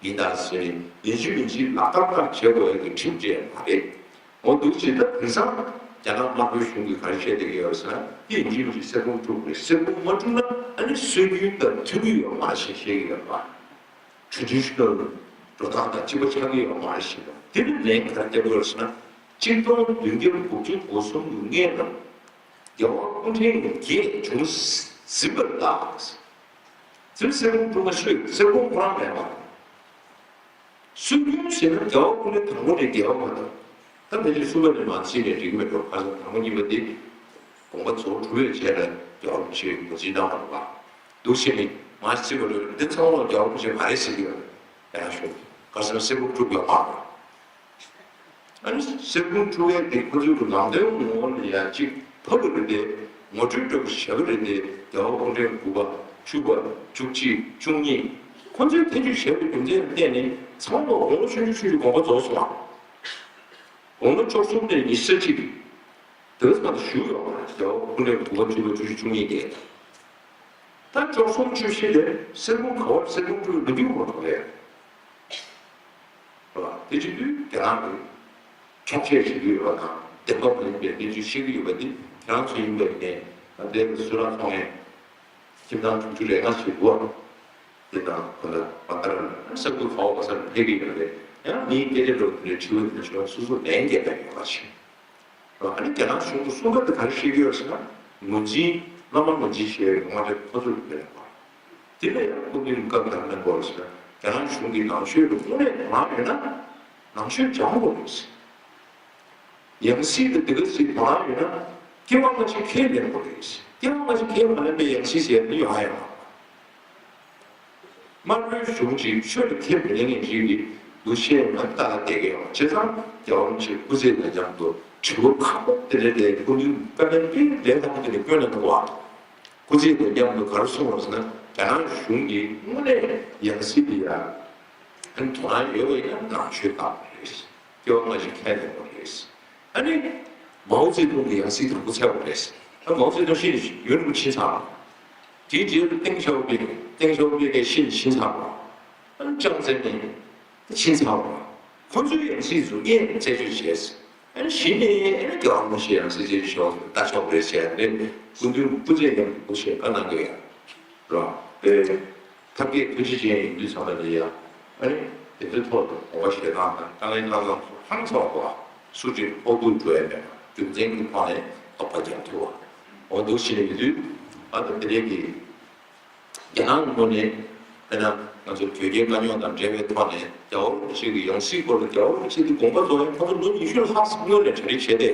ཡིན་ད་ཟེར། ཡིན་གཅིག་མིན་གཅིག་ལག་བསྟར་བྱེད་དགོས་ཡག་གི་ཁྲིམས་བཅས་མ་རེད། འོ་འདུག་ཅེས། ད་དེང་སང་རྒྱ་ནག་དམར་པོའི་གཞུང་གིས་ག་རེ་བཤད་བསྡད་ཀྱི་ཡོད་ཟེར་ན། དེ་ཡིན་གཅིག་མིན་གཅིག་གསེར་བུམ་དཀྲུགས་དགོས་རེད། གསེར་བུམ་མ་དཀྲུགས་ན་ཨ་ནི་སྲོལ་རྒྱུན་དང་མཐུན་གྱི་ཡོད་མ་རེད་ཞེས་བཤད་ཀྱི་ཡོད་པ། traditional འགྲོ་སྟངས་དང་གཅིག་པ་ཆགས་ཀྱི་ཡོད་མ་རེད་ཞེས་པ། དེ་ནི་ལན་ག་རེ་རྒྱབ་དགོས་རེད་ཟེར་ན། གཅིག་སྟོང་བདུན་བརྒྱ་དགུ་བཅུ་གོ་གསུམ་གྱི་སྔོན་ལ་རྒྱལ་བ་སྐུ་ཕྲེང་བརྒྱད་བྱུང་ཟིན་པར་གདའ། ཟེར། གསེར་བུམ་དཀྲུགས་ན་སྲོལ། གསེར་བུམ་ཁོ་རང་མེད་པ། སྲོལ་རྒྱུན་ཟེར་ན་རྒྱལ་བ་སྐུ་ཕྲེང་དང་པོ་ནས་རྒྱལ་བ་མ་གཏོགས། ད་ཕལ་ཆེར་གསུམ་པ་ནས་མར་ཕྱིན་ནས་འགྲིག་གི་མེད་འགྲོ། ཁ་སང་དང་པོ་གཉིས་པ་འདི་དགོངས་པ་རྫོགས་གྲུབ་པའི་རྗེས་ལ་རྒྱལ་བ་རིན་པོ་ཆེས་ངོས་འཛིན་གནང་བ་རེད་པ། འདུག་བྱས་ནས་མར་ཕྱིན་པ་འགྲོ། འདི་ཚང་མ་རྒྱལ་བ་རིན་པོ་ཆེ་མ་རེད་ཟེར་གྱི་ཡོད་རེད། ཡང་ཞུ། ཁ་སང་གསེར་བུམ་དཀྲུགས་ཡོད་མ་རེད། ཨ་ནི་གསེར་བུམ་དཀྲུགས་ཡས་དེ་ཁོ་ཚོའི་གི་ནང་དོན་ངོ་བོ་ལ་ཡང་ཅིག་ཕབ་པ་རེད་དེ། ངོ་སྤྲོད་འདྲ་པོ་བྱས་པ་རེད་དེ། རྒྱལ་བ་སྐུ་ཕྲེང་དགུ་པ། བཅུ་པ། བཅུ་གཅིག། བཅུ་གཉིས། ཁོ་ཚོས་ཐེ་བྱུས་བྱས་པའི་རྒྱུ་མཚན་ལ་བརྟེན་ནས་ཚང་མ་དགུང་ལོ་ཆུང་ཆུང་ཆུང་ཆུང་དགོངས་པ་རྫོགས་སོང་བ། དགུང་ལོ་བཅུ་གསུམ་ནས་ཉི་ཤུ་རྩ་གཅིག། དེ་ཙམ་དུ་བཞུགས་ཡོད་པ། རྒྱལ་བ་སྐུ་ཕྲེང་དགུ་པ། བཅུ་པ། བཅུ་གཅིག། བཅུ་གཉིས་དེ། ད་བཅུ་གསུམ། བཅུ་བཞི་དེ་གསེར་བུམ་ག་པར་གསེར་བུམ་དཀྲུགས་མི་འདུག་མ་གཏོགས་རེད། རེད་པ། དེ་བྱེད་དུས་རྒྱ་ནག་གིས་འཁྱོག་བཤད་བྱེད་ཀྱི་ཡོད་པ་དང་། བདེན་པ་མ་ཡིན་པའི་གནས་ཚུལ་བཤད་ཀྱི་ཡོད་པ་འདི་ཁྱེད་རང་ཚོ་ཡིན་པ་ཡིན་ནའི། ད་ལྟའི་གསུང་རབ་ཚོགས་ངས། ཁྱིམ་ཚང་དྲུག་ཅུ་རེ་ལྔ་ཞིག་འདུག་དེ་དང་ཁོ་ན་བ་ལྟར་ས་ཁུལ་ག་བ་ག་སར་ཕེབས་ཀྱི་ཡོད་རེད། ཡང་མིའི་སྐད་ཆ་འདྲ་པོ་དེ་འདྲའི་དྲི་བ་དེ་འདྲ་ཞུ་བ་སོ་སོ་ལན་རྒྱག་མཁན་ཡོད་པ་ཞིག་རེད། ཨ་ནི་རྒྱ་ནག་གཞུང་གི་གསུང་སྐབས་དེ་ག་རེ་བཤད་ཀྱི་ཡོད་ཟེར་ན། ངོས་འཛིན། བླ་མ་ངོས་འཛིན་བྱེད་ཡག་ངོ་མ་དེ་ཁོ་ཚོ་ལ་མེད་པ། དེ་ལ་ཡང་སྐུ་མདུན་སྐབས་དང་ལེན་སྐོར་ཟེར་ན། རྒྱ་ནག་གཞུང་གིས་ནང་ཆོས་ལ་དངོས་གནས་དོ་སྣང་ཡོད་ན་ནང་ཆོས་སྦྱང་དགོས་རེད། ཡང་སྲིད་དེ་འདི་ག་ཞིག་དོ་སྣང་ཡོད་ན་སྐྱེ་བ་སྔ་ཕྱི་ཁས་ལེན་དགོས་རེད། སྐྱེ་བ་སྔ་ཕྱི་ཁས་མ་ལེན་པའི་ཡང་སྲིད་ཟེར་ཡ་ནི་ཡོང་ཡ་ཡོད་མ་རེད། དམར་པོའི་གཞུང་གིས་ཆོས་ལ་ཁས་མི་ལེན་མཁན་ཞིག་གི་འདུ་ཤེས་མ་ལྟ་བསྡད་ཀྱི་ཡོད། བྱས་ཙང་རྒྱལ་བ་རིན་པོ་ཆེ་སྐུ་ཚེ་ནང་མཉམ་དུ་དྲི་བ་ཁག་པོ་དེ་འདྲ་དེ་སྐུ་མདུན་བཀའ་ལན་དཔེ་ལན་ཁག་པོ་དེ་འདྲ་བསྐྱོན་གནང་འདུག་པ། སྐུ་ཚེ་དང་མཉམ་དུ་ག་རེ་གསུངས་པ་ཟེར་ན། རྒྱ་ནག་གཞུང་གིས་དངོས་གནས་ཡང་སྲིད་དེ་ཡ་ཨ་ནི་དོ་སྣང་ཡོད་པ་ཡིན་ན་ནང་ཆོས་བཏང་དགོས་རེད། སྐྱེ་བ་སྔ་ཕྱི་ཁས་ལེན་དགོས་རེད། ཨ་ནི་མའོ་ཙེ་ཏུང་གིས་ཡང་སྲིད་དང་པོ་འཚོལ་བ་རེད། ཨ། མའོ་ཙེ་ཏུང་ཤི་ནས་ཡུན་རིང་པོ་ཕྱིན་ཚར་བ། དེའི་རྗེས་ལ་ཏེང་ཞའོ་ཕིང་། ཏེང་ཞའོ་ཕིང་གིས་ཤི་ནས་ཕྱིན་ཚར་བ། ཨ་ནི་ཅང་ཙེ་མིན་ཕྱིན་ཚར་བ། ཁོ་ཚོའི་ཡང་སྲིད་ཚོ་སྔོན་ནས་རྩད་གཅོད་བྱས། ཨ་ནི་གཞི་ནས་ཨ་ནི་རྒྱལ་བ་རིན་པོ་ཆེ་ཡང་སྲིད་རྩད་གཅོད་བྱས་པ་ལྟ་ཆོག་རེད་ཟེར་ནས་སྐུ་མདུན་སྐུ་ཚེ་ཡང་སྐུ་ཞེས་བཀའ་གནང་གི་ཡོད་རེད། ཨེ། ཐབས་མཁས་ཐུགས་རྗེ་ཅན་ཡིན་དུས་ཚང་མ་ལ་ཡ། ཨ་ནི་དེ་ཚོའི་ཐོག་ཏུ་དགོངས་པ་བཞེས་སྟངས་དང་དཀའ་ངལ་སྣ་ཚོགས་སུ་ཧང་སངས་པ། སུ་གཅིག་ཕོག་ཐུག་འགྲོ་ཡ་མེད་པ། རྒྱུ་མཚན་གྱི་ཐོག་ནས་དོགས་པ་རྒྱག་ཐུབ་པ། འོ་འདུག་བྱས་ནས་ཡོད་དུས། ཨ། ད་དེ་རིང་གི་རྒྱ་ནག་གི་ངོས་ནས་དཔེར་ན་ང་ཚོ་དོལ་རྒྱལ་དཀའ་རྙོག་དང་འབྲེལ་བའི་ཐོག་ནས་རྒྱལ་བ་རིན་པོ་ཆེ་གི་ཡང་སྲིད་སྐོར་ལ། རྒྱལ་བ་རིན་པོ་ཆེ་འདི་དགོངས་པ་རྫོགས་ཡང་ཁོང་ཚོ་ལོ་ཉི་ཤུ་ལྷག་སྔོན་ནས་གྲ་སྒྲིག་བྱས་ཏེ།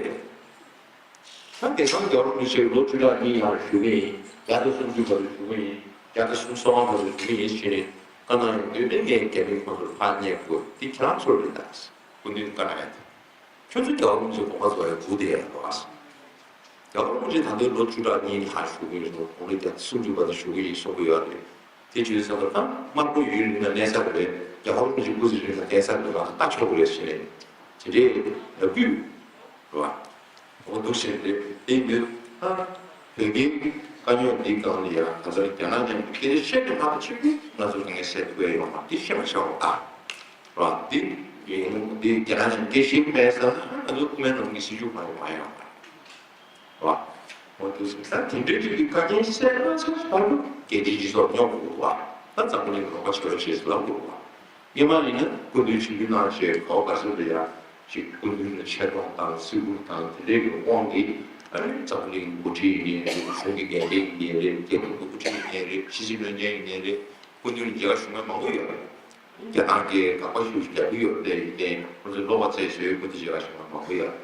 ད་དེང་སང་རྒྱལ་བ་རིན་པོ་ཆེ་ལོ་བཅུ་ཕྲག་གཉིས་ཡར་བཞུགས་ཀྱི་ཡིན། བརྒྱ་དང་སུམ་ཅུ་བར་དུ་བཞུགས་ཀྱི་ཡིན། བརྒྱ་དང་སུམ་ཅུ་སོ་ལྔ་བར་དུ་བཞུགས་ཀྱི་ཡིན་ཞེས་ནས་བཀའ་གནང་ཡོང་དུས་ནས། ངས་རྒྱ་མི་ཁོང་ཚོར་ཕར་སྙད་དགོས། འདི་ཁྱེད་རང་ཚོར་རེད་ད། སྐུ་མདུན་བཀའ་གནང་ཡ་དེ། ཁྱོད་ཚོ་རྒྱལ་བ་རིན་པོ་ཆེ་དགོངས་པ་རྫོགས་ཡ་སྒུག་བསྡད་ཡ་རེད་པ། རྒྱལ་བ་རིན་པོ་ཆེ་ད་ལྟའི་ལོ་བཅུ་ཕྲག་གཉིས་ལྷག་བཞུགས་ཀྱི་ཡོད། དགུང་ལོ་བརྒྱ་དང་སུམ་ཅུ་བར་དུ་བཞུགས་ཀྱི་ཡིན་གསུང་གི་ཡོད་རེད། དེ་བྱས་ཙང་ད་དམར་པོ་ཡུན་རིང་ལ་གནས་ས་རེད། རྒྱལ་བ་རིན་པོ་ཆེ་སྐུ་ཚེ་རིང་ལ་གནས་ས་རེད། ང་ཚོ་ལྟ་ཆོག་གི་རེད་ཟེར་ནས་དེ་འདྲའི་ལབ་རྒྱུ་རེད་པ། འོ་འདུག་བྱས་རེད། དེ་ཡིན་དུས་ད་བོད་ཀྱི་དཀའ་རྙོག་འདིའི་སྒང་ལ་ཡང་ད་ལྟ་རྒྱ་ནག་མཉམ་དུ་སྐད་ཆ་བཤད་དེ་མ་གཏོགས་ཆོས་ཀྱི་ང་ཚོ་དཀའ་ངལ་སེལ་ཐུབ་ཡ་ཡོད་མ་རེད། འདི་ཤེས་པ་བྱ་དགོས་ད། རེད་པ། འདི་ཡིན། འདི་རྒྱ་ནག་མཉམ་དུ་སྐད་ཆ་བཤད་མེད་ཟེར་ན་ང་ཚོ་དབུ་མའི་ལམ་གྱི་སྲིད་བྱུས་མ་ཡོང་མ་ཡོང་། རེད་པ། འོ་འདུག་སེ་ད་དེ་འདྲའི་ཅིག་གི་བཀའ་རྒྱ་གསལ་ན་ཚོ་བར་དུ་རྒྱལ་སྤྱིའི་སྤྱི་ཚོགས་རྙོག་དགོས་རེད་པ། ད་འཛམ་བུ་གླིང་རོགས་པ་བྱེད་རོགས་བྱེད་ཟེར་ལབ་དགོས་རེད་པ། སྔོན་མ་ཡིན་ན་སྐུ་མདུན་ཆིབས་བསྒྱུར་གནང་བྱས་ག་བ་ག་ཚོད་ལ་ཡ་ཅིག་སྐུ་མདུན་ལ་ཆེ་མཐོང་དང་བརྩི་བཀུར་དང་དེ་འདྲའི་གི་དབང་གིས། ཨ་ནི་འཛམ་བུ་གླིང་འགོ་ཁྲིད་ཡིན་ནའི་རེད། གཞུང་གི་འགན་འཛིན་ཡིན་ནའི་རེད། རྒྱལ་ཁབ་ཀྱི་འགོ་ཁྲིད་ཡིན་ནའི་རེད། ཕྱི་སྲིད་བློན་ཆེན་ཡིན་ནའི་རེད། སྐུ་མདུན་ལ་མཇལ་ཁ་ཞུ་མཁན་མང་པོ་ཡོད་རེད། རྒྱ་ནག་གིས་དགག་པ་ཤུགས་ཆེ་རྒྱག་གི་ཡོད་པ་དེ་ཡིན་ཏེ། ཁོ་ཚོས་བློ་ཁ་རྩེད་བྱས་ཡོད། སྐུ་མདུན་མཇལ་ཁ་ཞུ་མཁན་མང་པོ་ཡོད།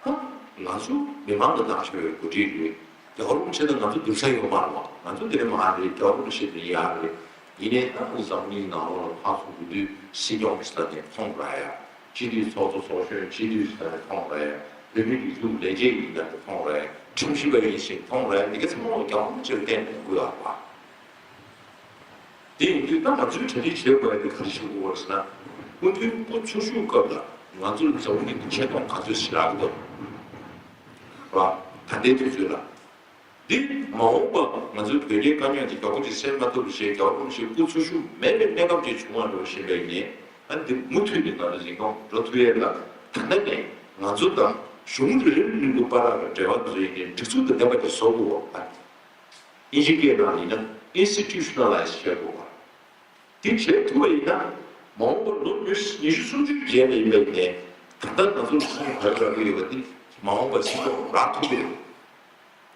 ད་ང་ཚོ་མི་མང་ལ་གནང་ཤོར་བའི་གོ་སྒྲིག་རེད། རྒྱལ་བ་རིན་པོ་ཆེ་དང་ང་ཚོ་འདུག་ས་ཡོད་མ་རེད་བ། ང་ཚོ་འདི་ནས་མ་རེད། རྒྱལ་བ་རིན་པོ་ཆེ་འདི་ཡག་རེད། ཡིན་ནའི་ད་འུ་འཛམ་གླིང་ནང་ལོགས་ལ་ཕར་ཚུར་འགྲོ་དུས་སྲིད་སྐྱོང་ཟེར་ནས་མཐོང་ར་ཡ། སྤྱི་འཐུས་ཚོགས་གཙོ་ཚོགས་གཞོན་སྤྱི་འཐུས་ཟེར་ནས་མཐོང་ར་ཡ། བོད་མིའི་སྒྲིག་འཛུགས་ལས་བྱེད་ཡིན་ཟེར་ནས་མཐོང་ར་ཡ། ཁྲིམས་ཞིབ་པ་ཡིན་ཞེས་མཐོང་ར་ཡ། འདི་ག་ཚང་མ་རྒྱལ་བ་རིན་པོ་ཆེར་བརྟེན་ནས་དགོས་ཡོད་པ། དེ་ཡིན་དུས་ད་ང་ཚོས་གྲ་སྒྲིག་བྱེད་དགོས་ཡ་དེ་ག་རེ་བྱེད་དགོས་རེད་ཟེར་ན། སྐུ་མདུན་སྐུ་འཚོ་བཞུགས་སྐབས་ལ་ང་ཚོ་འཛམ་བུ་གླིང་གི་ཆེ་མཐོང་ག་ཚོད་ཞིག་རག་གི་འདུག་བ། ད་ལྟའི་དུས་ཚོད་ལ། འདི་མ་འོངས་པ་ང་ཚོའི་བོད་རྒྱའི་དཀའ་རྙོག་དེ་མགྱོགས་པོ་ཅིག་སེལ་མ་ཐུབ་པ་བྱས། རྒྱལ་བ་རིན་པོ་ཆེ་སྐུ་འཚོ་བཞུགས་མེད་པའི་གནས་སྐབས་ཅིག་བྱུང་བ་འགྲོ་བཞིན་པ་ཡིན་ནའི། ཨ་འདི་མུ་མཐུད་ནས་ང་ཚོ་འཛིན་སྐྱོང་འགྲོ་ཐུབ་ཡས་ལ། ད་ལྟ་ནས་ང་ཚོ་དང་གཞུང་རེ་རེ་རིང་པོ་བར་ལ་འབྲེལ་བ་དེ་ཚོ་ཡིན་ནའི་སྒྲིག་འཛུགས་དང་ལྡན་པ་ཅིག་བཟོ་དགོས་པ། ཨིན་ཇི་སྐད་ནང་ཡིན་ན་institutionalize་བྱེད་དགོས་པ། དེ་བྱེད་ཐུབ་པ་ཡིན་ན། མ་འོངས་པར་ལོ་ཉི་ཤུ་ཉི་ཤུ་སུམ་ཅུའི་རྗེས་ལ་ཡིན་པ་ཡིན་ནའི། ད་ལྟ་ང་ཚོར་ཁོང་བར་རག་གི་ཡོད་པ་དེ་མ་འོངས་པར་སྲིད་སྐྱོང་རག་ཐུབ་ཀྱི་རེད།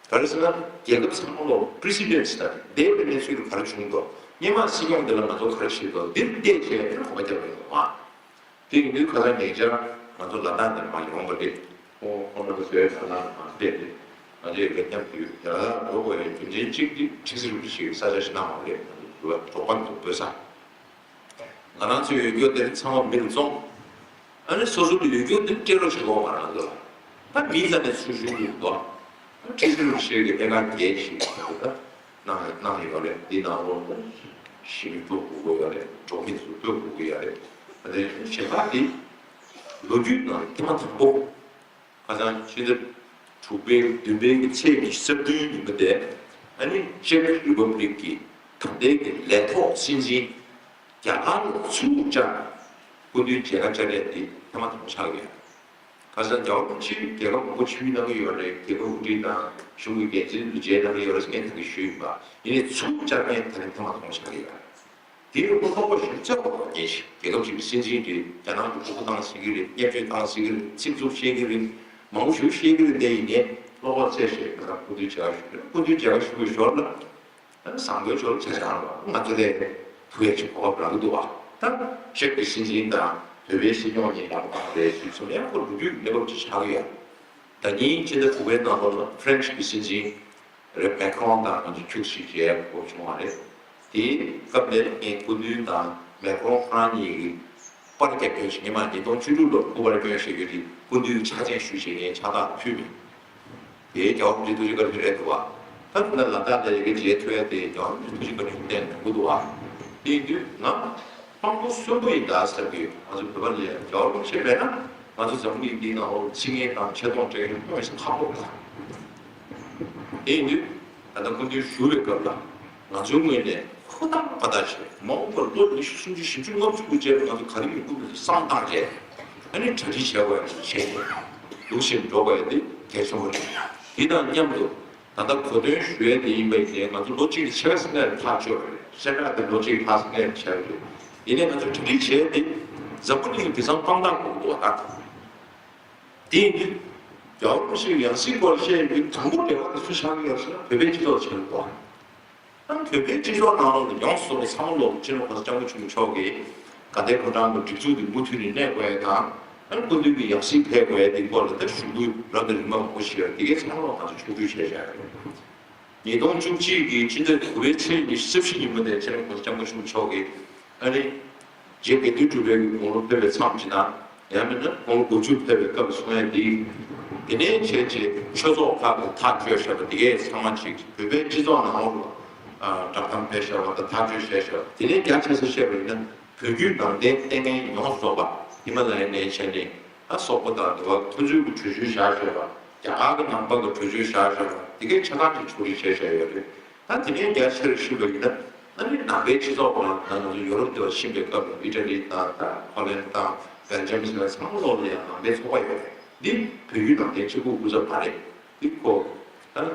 ག་རེ་ཟེར་ན། རྒྱལ་ཁབ་ཚང་མ་ལོ་precedence་དང་འདས་པའི་གནས་ཚུལ་ལ་ག་རེ་བྱུང་འདུག་སྔོན་མ་སྲིད་སྐྱོང་འདི་ལ་ང་ཚོ་ག་རེ་བྱས་འདུག་འདིར་བལྟས་བྱས་ནས་གོ་བ་རྒྱབ་པ་ཡིན་འདུག་ཨ། དེ་ཡིན་དུས་ཁ་སང་ཉེ་ཆར་ང་ཚོ་ལ་དྭགས་ནས་མར་ཡོང་བ་རེད། ཁོང་ཁོང་རྣམ་པ་ཚོའི་ལ་དྭགས་ནས་མར་ཕེབས་ཏེ་ང་ཚོའི་ལ་དྭགས་མཉམ་དུ་ཡོད། ལ་དྭགས་འགྲོ་དགོས་ཡའི་རྒྱུ་མཚན་གཅིག་དེ་ཁྲི་ཟུར་ཞིག་ས་ཆ་ཞིག་གནང་བ་རེད། ང་ཚོ་འགྲོ་བ་འགྲོ་པ་འདུག་སྤོས་ས། ང་རང་ཚོའི་ཡོད་རྒྱུ་དེ་ཚང་མ་མི་ལ་བཙོང་། ཨ་ནི་སོ་སོ་ལ་ཡོད་རྒྱུ་དེ་སྤྲད་རོགས་བྱེད་དགོས། ང་རང་ཚོ་ལ་ད་མིའི་རྩ་ནས་ཚུར་ཞུ་དགོས་འདུག་ཁྲི་ཟུར་ཞིག་གི་ལས་ཀ་རྒྱས་ཤིག་ད། གནང་གནང་ཡོད་རེད། འདི་ནང་ལོགས་ལ་ཞི་མི་སྤྲོད་དགོས་ཀྱི་ཡོད་རེད། འགྲོ་མི་ཚོ་སྤྲོད་དགོས་ཀྱི་ཡོད་རེད། ཨ་ནི་གཞན་དག་འདི་ལོ་རྒྱུས་ནང་ཐེངས་མ་དང་པོ། ཁ་སང་ཕྱི་ཟླ་དྲུག་པའི་བདུན་པའི་གི་ཚེས་ཉི་ཤུ་རྩ་བདུན་ཉིན་མོ་དེ། ཨ་ནི་ཅེཀ་རི་པབ་ལིག་གི་ད་ལྟའི་གི་ལས་ཐོག་སྲིད་འཛིན་རྒྱ་གར་ལ་ཚུར་བཅར། སྐུ་མདུན་མཇལ་ཁ་བཅར་ཡས་དེ་ཐེངས་མ་དང་པོ་ཆགས་ཡོད། ཁ་སང་རྒྱལ་བ་རིན་པོ་ཆེས་རྒྱལ་ཁབ་མང་པོ་ཕྱིར་གནང་གི་ཡོད་རེད། རྒྱལ་ཁབ་དབུ་ཁྲིད་དང་གཞུང་གི་འགན་འཛིན་ཚོ་མཇལ་གནང་གི་ཡོད་རེད་ཟེར་ངས་ད་གིན་ཞུས་ཡིན་པ། ཡིན་ནའི་ཚུར་བཅར་མཁན་ད་རིང་ཐེངས་མ་དང་པོ་ཆགས་ཀྱི་ཡོད། དེའི་ཐོག་ལ་ཁོ་ཞིབ་ཚགས་པོ་ངས་ཤེས། རྒྱལ་ཁབ་ཅིག་གི་སྲིད་འཛིན་རེད། རྒྱ་ནག་གི་ཕྲུ་གུ་བཏང་སྲིད་ཀྱི་རེད། བརྙས་བཅོས་བཏང་སྲིད་ཀྱི་རེད། ཚིག་རྩུབ་བཤད་ཀྱི་རེད། མང་པོ་ཞིག་བཤད་ཀྱི་རེད། དེ་ཡིན་ནའི་བློ་ཁོག་རྩེད་བྱས་ང་རང་སྐུ་མདུན་མཇལ་ཁ་ཞུ་གི་རེད། སྐུ་མདུན་མཇལ་ཁ་ཞུ་བའི་ཞོར་ལ། ཨ་ནི་བཟང་པོའི་ཕྱོགས་ལ་ཆ་བཞག་རོགས། ང་ཚོ་ལས་ཐུགས་ཡག་ཅིག་གོ་སྐབས་རག་གི་འདུག་བ། ད་ཅེཀ་གི་སྲིད་འཛིན་དང་བོད་པའི་སྲིད་སྐྱོང་གཉིས་ལམ་ཁ་རེད་ཞུས་སོང་། ཡང་ཁོ་ལོ་རྒྱུས་ཀྱི་གནས་བབ་ཅིག་ཆགས་ཀྱི་ཡོད། ད་ཉིན་ཕྱི་ཟླ་དྲུག་པའི་ནང་ལོགས་ལ་ཧྥ་རན་སི་གི་སྲིད་འཛིན་རེད། མེ་ཁོང་དང་ང་ཚོ་ཁྱུག་ཞིག་མཇལ་དགོས་བྱུང་བ་རེད། དེའི་སྐབས་དེར་ངས་སྐུ་མདུན་དང་མེ་ཁོང་ཁོ་རང་གཉིས་ཀྱི་པར་རྒྱབ་སྐྱོར་བྱས། ཉི་མ་ཉིས་སྟོང་བཅུ་དྲུག་ལོར་སྐུ་པར་སྐྱོན་བཞག་རྒྱུ་དེ་སྐུ་མདུན་ཕྱག་མཆན་ཞུ་བྱས་ངས་ཕྱག་རྟགས་ཕུལ་མེད། དེའི་རྒྱལ་བ་རིན་པོ་ཆེ་ཐུགས་རྗེ་བཀའ་དྲིན་རེད་འདུག་བ། ད་ད་ལ་དྭགས་ལ་ཡི་གེ་མཇལ་ཐུབ་ཡ་དེ་རྒྱལ་བ་རིན་པོ་ཆེ་ཐུགས་རྗེ་བཀའ་དྲིན་བརྟེན་ཡོང་གི་འདུག་བ། དེ་ཡིན་དུས་ང་དཔང་པོ་གསོན་པོ་ཡིན་ད་ཟེར་གི་ཡོད། ང་ཚོ་བོད་པ་ལ་རྒྱལ་བ་རིན་པོ་ཆེ་མེད་ན་ང་ཚོ་འཛམ་བུ་གླིང་འདིའི་ནང་ལོགས་ཚིག་ངན་དང་ཆེ་མཐོང་སྤྲད་མཁན་དངོས་སུ་ཁག་པོ་རེད། དེ་ཡིན་དུས་ད་ལྟ་སྐུ་མདུན་བཞུགས་པའི་སྐབས་ལ་ང་ཚོའི་ངོས་ནས་ཧུར་ཐག་པ་ཐག་བྱས། མ་འོངས་པར་ལོ་ཉི་ཤུ་སུམ་ཅུ་བཞི་བཅུ་ལྔ་བཅུ་གི་རྗེས་ལ་ང་ཚོ་ག་རེ་ཡོང་གི་འདུག་བསམ་བཏང་བྱས། ཨ་ནི་གྲ་སྒྲིག་བྱས་དགོས་ཡ་བྱས་ཏེ་ལུགས་བཞིན་འགྲོ་དགོས་ཡ་དེ་གལ་ཆེན་པོ་རེད། དེ་དང་མཉམ་དུ་ད་ལྟ་གོ་སྟོན་ཞུ་ཡ་དེ་ཡིན་པ་ཡིན་ནའི་ང་ཚོ་ལོ་གཅིག་ལ་ཕྱེད་ཀ་ཙམ་ལས་ཐག་ཆོད་རེད། ཤ་ཁྲག་དེ་ལོ་གཅིག་ལྷག་ཙམ་ལས་བྱས་རེད། ཡིན་ནའི་ང་ཚོ་གྲ་སྒྲིག་བྱས་ཏེ་འཛམ་བུ་གླིང་དེང་སང་དཔང་རྟགས་དགོས་འདུག་བ། ད་དེ་ཡིན་དུས་རྒྱལ་བ་རིན་པོ་ཆེའི་ཡང་སྲིད་སྐོར་བཤད་ཡོད་དུས་དང་པོ་འབྲེལ་བ་དེ་སུ་ཆགས་ཀྱི་ཡོད་ཟེར་ན་བོད་པའི་སྤྱི་ཚོགས་ཆགས་ཀྱི་འདུག་བ། ཨ་ནི་བོད་པའི་སྤྱི་ཚོགས་ནང་ལོགས་ལ་ཡོངས་སུ་རྫོགས་པ་ཚང་མ་ལོག་སྤྱི་ནོར་གོང་ས་སྐྱབས་མགོན་ཆེན་པོ་མཆོག་གིས་དགའ་ལྡན་ཕོ་བྲང་གི་སྒྲིག་འཛུགས་འདི་མུ་མཐུད་ནས་གནས་དགོས་ཡ་དང་། ཨ་ནི་སྐུ་མདུན་གྱི་ཡང་སྲིད་ཕེབས་དགོས་ཡ་འདི་སྐོར་ལ་ད་ཞུ་སྐུལ་རབ་དང་རིམ་པ་མང་པོ་ཞིག་ཡོད། འདི་གའི་ཚང་མ་ལོག་ང་ཚོ་ཕྱོགས་བསྡུས་བྱས་བཞག་ཡོད། ཉིས་སྟོང་བཅུ་གཅིག་གི་ཕྱི་ཟླ་དགུ་པའི་ཚེས་ཉི་ཤུ་རྩ་བཞི་ཉིན་མོ་ནས་སྤྱི་ནོར་གོང་ས་སྐྱབས་མགོན་ཆེན་པོ་མཆོག་གིས་ཨ་ནི་རྗེ་དགེ་འདུན་གྲུབ་པའི་དགུང་ལོ་ཕེབས་པའི་མཚམས་ཅིག་དང་། ཡང་མིན་ན་དགུང་ལོ་དགུ་བཅུ་ཕེབས་པའི་སྐབས་སུ་གསུང་ཡ་འདི། དེ་ནས་བྱས་རྗེས་ཆོས་ཚོགས་ཁག་གི་ཐག་གཅོད་བྱས་པ་འདི་གས་ཚང་མ་ཅིག་བོད་པའི་སྤྱི་ཚོགས་ནང་ལོགས་ལ་བསྒྲགས་གཏམ་སྤེལ་བཞག་པ་དང་ཐག་གཅོད་བྱས་བཞག་པ། དེ་ནས་རྒྱ་ཆེ་ས་བཤད་པ་ཡིན་ན་བོད་བརྒྱུད་ནང་བསྟན་ལྟས་ངན་ཡོངས་སུ་རྫོགས་པ་ཧི་མ་ལ་ཡའི་ནས་བྱས་ནས་ད་སོག་པོ་དང་འདི་བ་ཁོ་ཚོའི་གི་གྲོས་ཆོད་བཞག་བཞག་པ། རྒྱ་གར་གི་ནང་པ་གི་གྲོས་ཆོད་བཞག་བཞག་པ་འདི་གས་ཆ་ཚང་ཅིག་ཕྱོགས་སྒྲིག་བྱས་བཞག་ཡོད་རེད། ད་དེ་ནས་རྒྱ་ཆེར་ཞུས་པ་ཡིན་ན། ཨ་ནི་ནང་པའི་སྤྱི་ཚོགས་ཁོ་རང་ད་ང་ཚོ་ཡོ་རོབ་འདི་བ་ཕྱིན་པའི་སྐབས་ལ་ཨི་ཊ་ལི་དང་ད་ཧོ་ལན་དང་བྷེལ་ཇམ་ཟེར་བ་ཚང་མ་ལོག་ལ་ཡང་ནང་པའི་ཚོགས་པ་ཡོད་རེད། འདི་བོད་བརྒྱུད་ནང་བསྟན་གཅིག་པུ་སྐུ་ཚབ་མ་རེད། འདི་ཁོ་ད་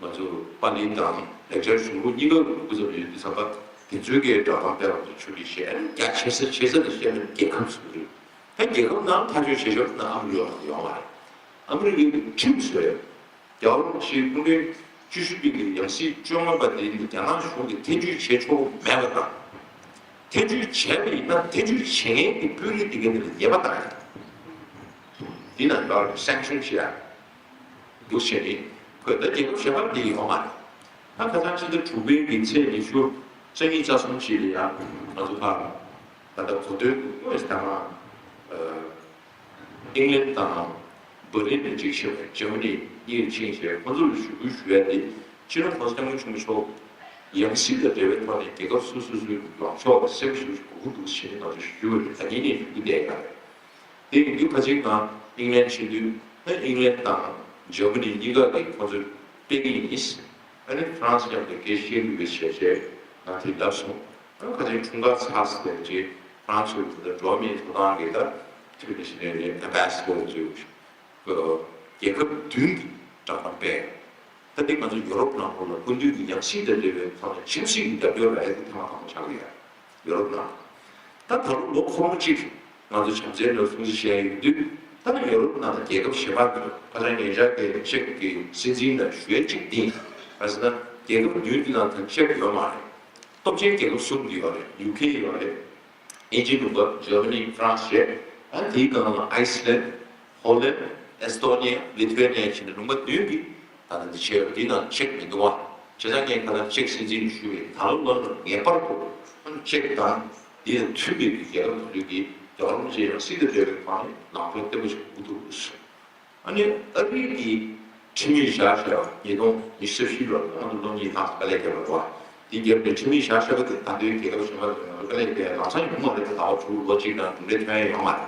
ང་ཚོ་པཱ་ལི་དང་ལེགས་སྦྱར་གཞུང་ལུགས་གཉིས་ཀ་སྐུ་ཚབ་ཡོད་དུས་ཙམ་པ་དེ་ཚོའི་གི་བསྒྲགས་གཏམ་སྤེལ་བ་ཚོ་ཆུ་ལི་བཤད། ཨ་ནི་རྒྱ་ཆེ་ས་ཆེ་ས་ལ་བཤད་ན་རྒྱལ་ཁབ་ཟེར་གི་རེད། ད་རྒྱལ་ཁབ་ནང་ཐག་གཅོད་བྱེད་ཕྱོགས་ན་ཨ་མི་རི་ཀ་ཡོང་བ་རེད། ཨ་མི་རི་ཀའི་ཁྲིམས་བཟོས་ཡོད། རྒྱལ་བ་རིན་པོ་ཆེའི་སྐུ་ཕྲེང་བཅུ་བཞི་པའི་གི་ཡང་སྲིད་བཅོ་ལྔ་པ་དེ་ནི་རྒྱ་ནག་གཞུང་གིས་ཐེ་ཇུས་བྱེད་ཆོག་གི་མེད་པ་དང་། ཐེ་བྱུས་བྱས་པ་ཡིན་ན་ཐེ་བྱུས་བྱེད་མཁན་གྱི་དཔོན་རིགས་དེ་ག་དེ་ལ་ཉེས་པ་བཏང་ཡ། འདི་ན་ཡོད་རེད། སེང་ཤོང་བྱེད་ཡ། འདུག་བྱས་ནས་ཁོས་ད་རྒྱལ་ཁབ་གཞན་པ་འདི་ཡོད་མ་རེད། ད་ཁ་སང་ཕྱི་ཟླ་དྲུག་པའི་གི་ཚེས་ཉི་ཤུ་རྩ་གཉིས་རྩ་གསུམ་ཞིག་ལ་ཡང་ང་ཚོ་ཕར་ད་ལྟ་གོ་ཐོས་དངོས་ཟེར་མ། ཨིང་ལན་དང་བྷར་ལིན་ནས་ཅིག་ཕྱིན་པ། འཇར་མ་ནི་གཉིས་ཕྱིན་བྱས་ཁོང་ཚོ་ལ་ཞུ་སྐུལ་ཞུ་ཡ་དེ། སྤྱིར་ན་༸གོང་ས་༸སྐྱབས་མགོན་ཆེན་པོ་མཆོག་ཡང་སྲིད་དང་འབྲེལ་བའི་ཐོག་ནས་རྒྱལ་ཁབ་སོ་སོ་སོའི་ལངས་ཕྱོགས་ལ་སེམས་ཤུགས་ཤིག་དགོས་ཀྱི་འདུག་ཟེར་ནས་ང་ཚོ་ཞུ་རྒྱུ་རེད། ད་ངེད་གཉིས་ཞུ་རྒྱུ་བསྡད་ཡོད་རེད། དེ་ཡིན་དུས་ཁ་ཅིག་ང་ཨིང་ལན་ཕྱིན་དུས་ཨ་ཨིང་ལན་དང་འཇར་མ་ནི་གཉིས་ཀ་གིས་ཁོང་ཚོས་སྤེལ་གྱི་ཡིན། ཨ་ནི་ཧྥ་རན་སི་མཉམ་དུ་སྐད་ཆ་བཤད་ཀྱི་ཡོད་ཟེར་བྱས་ང་དེ་ལབ་སོང་། ཨ་ཁ་ཅིག་འཁྲུངས་སྐར་ཚར་ཟེར་བྱས་ཧྥ་རན་སི་དེ་འགྲོ་བ་མིའི་ཐོབ་ཐང་གི་ད་ཐུགས་ནས་ཞེ་ནས་ཨེམ་བྷ་སི་ཌར་ཚོས་རྒྱལ་ཁབ་བདུན་གྱི་བསྒྲགས་གཏམ་སྤེལ། ད་འདི་ང་ཚོ་ཡོ་རོབ་ནང་ལོགས་ལ་སྐུ་མདུན་གྱི་ཡང་སྲིད་དང་འབྲེལ་བའི་ཐོག་ནས་ཆབ་སྲིད་ཀྱི་རྒྱབ་སྐྱོར་རག་ཡ་དེ་ཐེངས་མ་དང་པོ་ཆགས་ཀྱི་ཡོད། ཡོ་རོབ་ནང་། ད་ད་ལོ་ལོ་འཁོར་མོ་གཅིག་ང་ཚོ་བྱམས་བརྩེའི་ལོ་སྲུང་བརྩི་བྱས་ཡོད་དུས། ད་ཡོ་རོབ་ནང་ལ་རྒྱལ་ཁབ་གཞན་པ་ཚོ་ཁ་སང་ཉེ་ཆར་གྱི་ཅེཀ་གི་སྲིད་འཛིན་ལ་ཞུ་ཡ་གཅིག་འདི། ག་ཟེར་ན་རྒྱལ་ཁབ་བདུན་འདི་ནང་ད་ཅེཀ་ཡོད་མ་རེད། སྟོབས་ཆེན་རྒྱལ་ཁབ་གསུམ་འདི་ཡོད་རེད། ཡུ་ཁེ་ཡོད་རེད། དབྱིན་ཇི་ལུང་པ། འཇར་མ་ནི། ཧྥ་རན་སི་བྱས། ཨ་དེའི་སྒང་ལ་ཨའི་སི་ལན། ཧོ་ལན། ཨེ་སི་ཏོ་ནི་ཡ། ལི་ཐུ་ཝེ་ནི་ཡ་བྱས་ནས་ལུང་པ་བདུན་གྱིས་ད་ལྟ་འདི་བྱས་ཡོད། འདི་ནང་ཅེཀ་མི་འདུག་བ། བྱས་ཙང་ངས་ཁ་སང་ཅེཀ་སྲིད་འཛིན་ལ་ཞུས་པས་ད་ལོ་ལོ་ལ་ངེས་པར་དུ་ཅེཀ་དང་འདི་དང་མཐུན་པའི་རྒྱལ་ཁབ་དེ་ཚོ་གིས་རྒྱལ་བ་རིན་པོ་ཆེ་ཡང་སྲིད་དང་འབྲེལ་བའི་ཐོག་ནས་ལངས་ཕྱོགས་བརྟན་པོ་ཞིག་འགོ་ཐུག་དགོས་སོ། ཨ་ནི་ཨ་རི་གི་ཁྲིམས་ཡིག་བཞག་བཞག་ཉིས་སྟོང་ཉི་ཤུ་རྩ་བཞི་ལོར་ང་ཚོ་ལོ་གཉིས་ལྷག་དཀའ་ལས་བརྒྱབ་པ་རེད་བ། དེ་རྒྱབ་ནས་ཁྲིམས་ཡིག་བཞག་བཞག་པ་དེ་ད་ལྟའི་རྒྱལ་ཁབ་གཞན་པ་ཚོ་ང་ཚོ་དཀའ་ལས་བརྒྱབ་ཡ་ལམ་སང་ཡོང་མ་རེད། ད་ལོ་དྲུག་ལོ་གཅིག་དང་གྲུབ་འབྲས་ཐོན་ཡ་ཡོད་མ་རེད།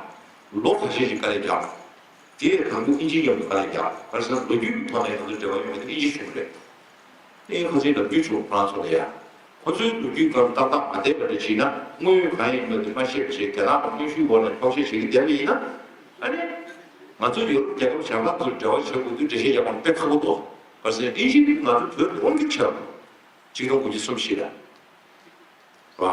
ལོ་ཁ་ཤས་ཤིག་དཀའ་ལས་བརྒྱབ། དེ་ཡང་དང་པོ་དབྱིན་ཇིའི་མཉམ་དུ་དཀའ་ལས་བརྒྱབ། ག་རེ་ཟེར་ན་ལོ་རྒྱུས་ཀྱི་ཐོག་ནས་ང་ཚོ་འབྲེལ་བ་ཡོད་མེད་དེ་དབྱིན་ཇི་གཞུང་རེད། དེ་ཡང་ཁོ་ཚོའི་ལབ་རྒྱུ་བྱུང་ཧྥ་རན་སི་ལ་ཡ། ཁོ་ཚོའི་ལོ་རྒྱུས་སྒང་ཏག་ཏག་མ་བསྡད་པ་འདྲ་བྱས་ན། དངོས་ཡོད་གང་ཡིན་མིན་དེ་མ་ཤེས་པ་བྱས་རྒྱ་ནག་གི་དངོས་ཤུགས་འོག་ནས་འཁྱོག་བཤད་བྱེད་ཀྱི་བསྡད་པ་ཡིན་ན། ཨ་ནི། ང་ཚོ་ཡུ་རོབ་རྒྱལ་ཁབ་གཞན་པ་ཚོར་འབྲེལ་བ་བྱེད་དགོས་དུས་འགྲེལ་བཤད་རྒྱག་པ་དཔེ་ཁག་པོ་འདུག་ག་ཟེར་ན་དབྱིན་ཇི་གིས་ང་ཚོ་བོད་དབང་སྒྱུར་བྱས་པ། ཆིག་སྟོང་དགུ་བརྒྱ་སུམ་ཅུ་ལ། རེད་བ།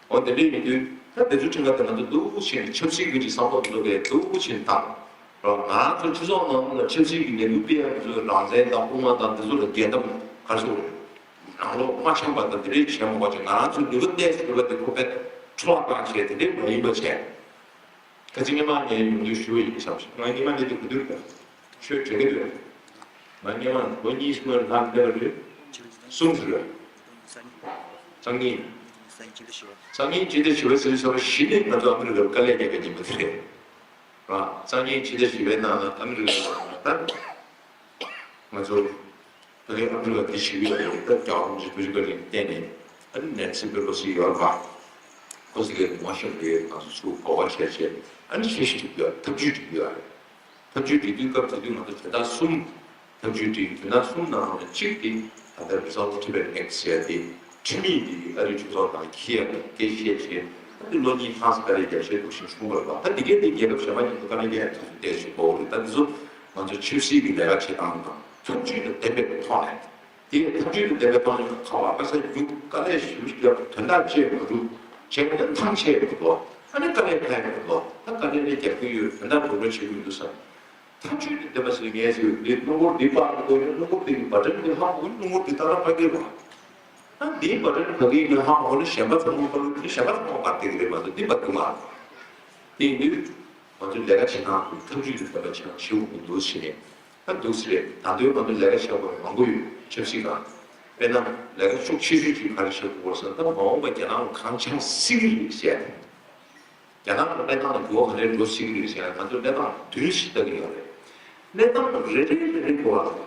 འོ་དེ་འདྲ་ཡིན་དུས་ད་དེ་ཚོའི་ཁྲིམས་ཁང་དེ་ང་ཚོ་འདུག་བྱས་ནས་ཆབ་སྲིད་ཀྱི་ཅིག་བསམ་བློ་འདུག་གས་འདུག་བྱས་ནས་བཏང་། རེད་བ། ང་རང་ཚོ་སྤྱི་ཚོགས་ནང་ལ་ཆབ་སྲིད་ཀྱི་ལས་འགུལ་སྤེལ་ཡག་ཚོའི་རང་བཙན་དང་དབུ་མ་དང་དེ་ཚོ་ལ་འགལ་ཟླ་ག་རེ་ཟེར་དགོས་རེད། ནང་ལོགས་མ་འཆམ་པ་དང་དེ་འདྲས་བྱས་མ་དགོས་ཅིག་ང་རང་ཚོའི་ནུས་པ་གཏད་ཟེར་བ་དེ་ཁོ་པས་འཕྲོ་བརླག་བཏང་བྱས་དེ་འདྲས་མ་ཡིན་པ་བྱས། ཁ་ཅིག་སྔོན་མ་ངས་ཡོང་དུས་ཞུ་བ་ཡིན་བསམ་ཞིང་། ང་སྔོན་མ་འདི་དུས་ག་དུས་རེད། ཆོས་དྲན་གྱི་འདུག་ང་སྔོན་མ་ལོ་གཉིས་སྔོན་ལྷག་འདས་པ་རེད། གསུམ་ཞིག་རེད། སང་ཉིན། སང་ཉིན་སྤྱི་ཟླ་བཞི་པ་ཟེར་ས་བཞི་ནས་ང་ཚོ་ཨ་མི་རི་ཀར་དཀའ་ལས་རྒྱག་གི་ཉིན་མོ་དེ་རེད། ར། སང་ཉིན་སྤྱི་ཟླ་བཞི་པའི་ནང་ལ་ཨ་མི་རི་ཀ་ལ་ད་ང་ཚོ་ད་རེས་ཨ་མི་རི་ཀ་འདི་ཞིག་ཡོད་རེད། ད་རྒྱལ་བ་རིན་པོ་ཆེ་ཐུགས་རྗེ་བཀའ་དྲིན་བརྟེན་ནས་ཨ་ནི་ནན་སི་པེ་ལོ་སི་ཡོད་རེད་པ། ཁོ་ཚོ་གིས་ངོ་ཤེས་པ་རེད། ང་ཚོ་ཚུར་གོ་བ་བྱས་བྱས་ཨ་ནི་ཞེ་ཞིག་ཡོད། ཐབས་ཇུས་ཅིག་ཡོད་རེད། ཐབས་ཇུས་སྒྲིག་དུས་སྐབས་དེ་དུས་ང་ཚོ་དོན་དག་གསུམ། ཐབས་ཇུས་སྒྲིག་དོན་དག་གསུམ་ནང་ནས་གཅིག་དེ་ད་ལྟ་Resolve Tibet Act ཟེར་ཡ་དེ་ཁྲིམས་ཡིག་དེ་ཨ་རིའི་གྲོས་ཚོགས་ནང་འཁྱེར་ཡག་གི་སྐད་ཆ་བཤད་བྱས། ཨ་ནི་ལོ་གཉིས་ལྷག་ཙམ་དཀའ་ལས་རྒྱག་བྱས་འདུག་བཞིན་བྱུང་བ་རེད་པ། ད་འདི་གའི་དེ་རྒྱལ་ཁབ་གཞན་པ་མཉམ་དུ་དཀའ་ལས་རྒྱག་ཡག་དུས་སུ་བལྟས་བྱས་དགོས་རེད། ད་འདི་ཚོ་ང་ཚོ་ཆབ་སྲིད་ཀྱི་ལས་ཀ་བྱེད་སྟངས་དང་ཐབས་ཇུས་དང་ལྡན་པའི་ཐོག་ནས། དེ་ཡང་ཐབས་ཇུས་དང་ལྡན་པའི་ཐོག་ནས་ཁ་བ་ཁ་ས་རྒྱུག་དཀའ་ལས་ཞེ་པོ་ཞིག་བརྒྱབ། དོན་དག་བྱེད་མ་འགྲུབ། བྱས་ན་ཐང་ཆད་ཡོང་གི་འདུག་ཨ་ནི་དཀའ་ལས་ཁག་ཡོང་གི་འདུག་ད་དཀའ་ལས་ནི་རྒྱག་གི་ཡོད། དོན་དག་འགྲོ་འགྲོ་བྱེད་དགོས་འདུག་བསམ། ཐབས་ཇུས་དེ་ལྡན་པ་ཞིག་ངས་ཟེར། འདི་སྣུམ་འཁོར་འདི་སྤར་དགོས་ཡོད། སྣུམ་འཁོར་འདི་གི་བ་ཊན་འདི་ལྷག་དགོས། སྣུམ་འཁོར་འདི་ཏག་ཏག་སྤར་གི་རེད་པ། ཨ་འདིའི་བ་ཊན་ག་གི་ཡིན་ན་ལྷག་མ་དགོས་ན་གཞན་པ་ཚང་མ་སྤར་རྒྱུ། གཞན་པ་ཚང་མ་སྤར་བསྡད་ཀྱི་རེད་མ་གཏོགས་འདི་སྤར་རྒྱུ་མ་རེད། དེ་ཡིན་དུས་ང་ཚོས་ལས་ཀ་བྱེད་སྟངས་ཀྱི་ཐབས་ཇུས་དེ་ལྡན་པ་ཆགས་བྱེད་དགོས་འདུག་ཟེར་ནས། ད་འདུག་ཟེར་རེད། ད་དུང་ང་ཚོ་ལས་ཀ་བྱེད་དགོས་མང་པོ་ཡོད། ཆབ་སྲིད་སྒང་། དཔེར་ན་ལས་ཀ་ཤུགས་ཆེ་ཤོས་ཅིག་ག་རེ་བྱེད་དགོས་ཟེར་ན། ད་མ་འོངས་པ་རྒྱ་ནག་ལ་གང་འཆང་སྲིད་ཀྱི་རེད་ཟེར། རྒྱ་ནག་གི་གནས་སྟངས་ལ་འགྱུར་བ་ག་ནས་འགྲོ་སྲིད་ཀྱི་རེད་ཟེར་ན། ང་ཚོ་གནས་སྟངས་བསྡུར་ཞིབ་ལྟ་གི་ཡོད་རེད། གནས་སྟངས་རེ་རེ་རེ་རེ་གོ་བ་རེད།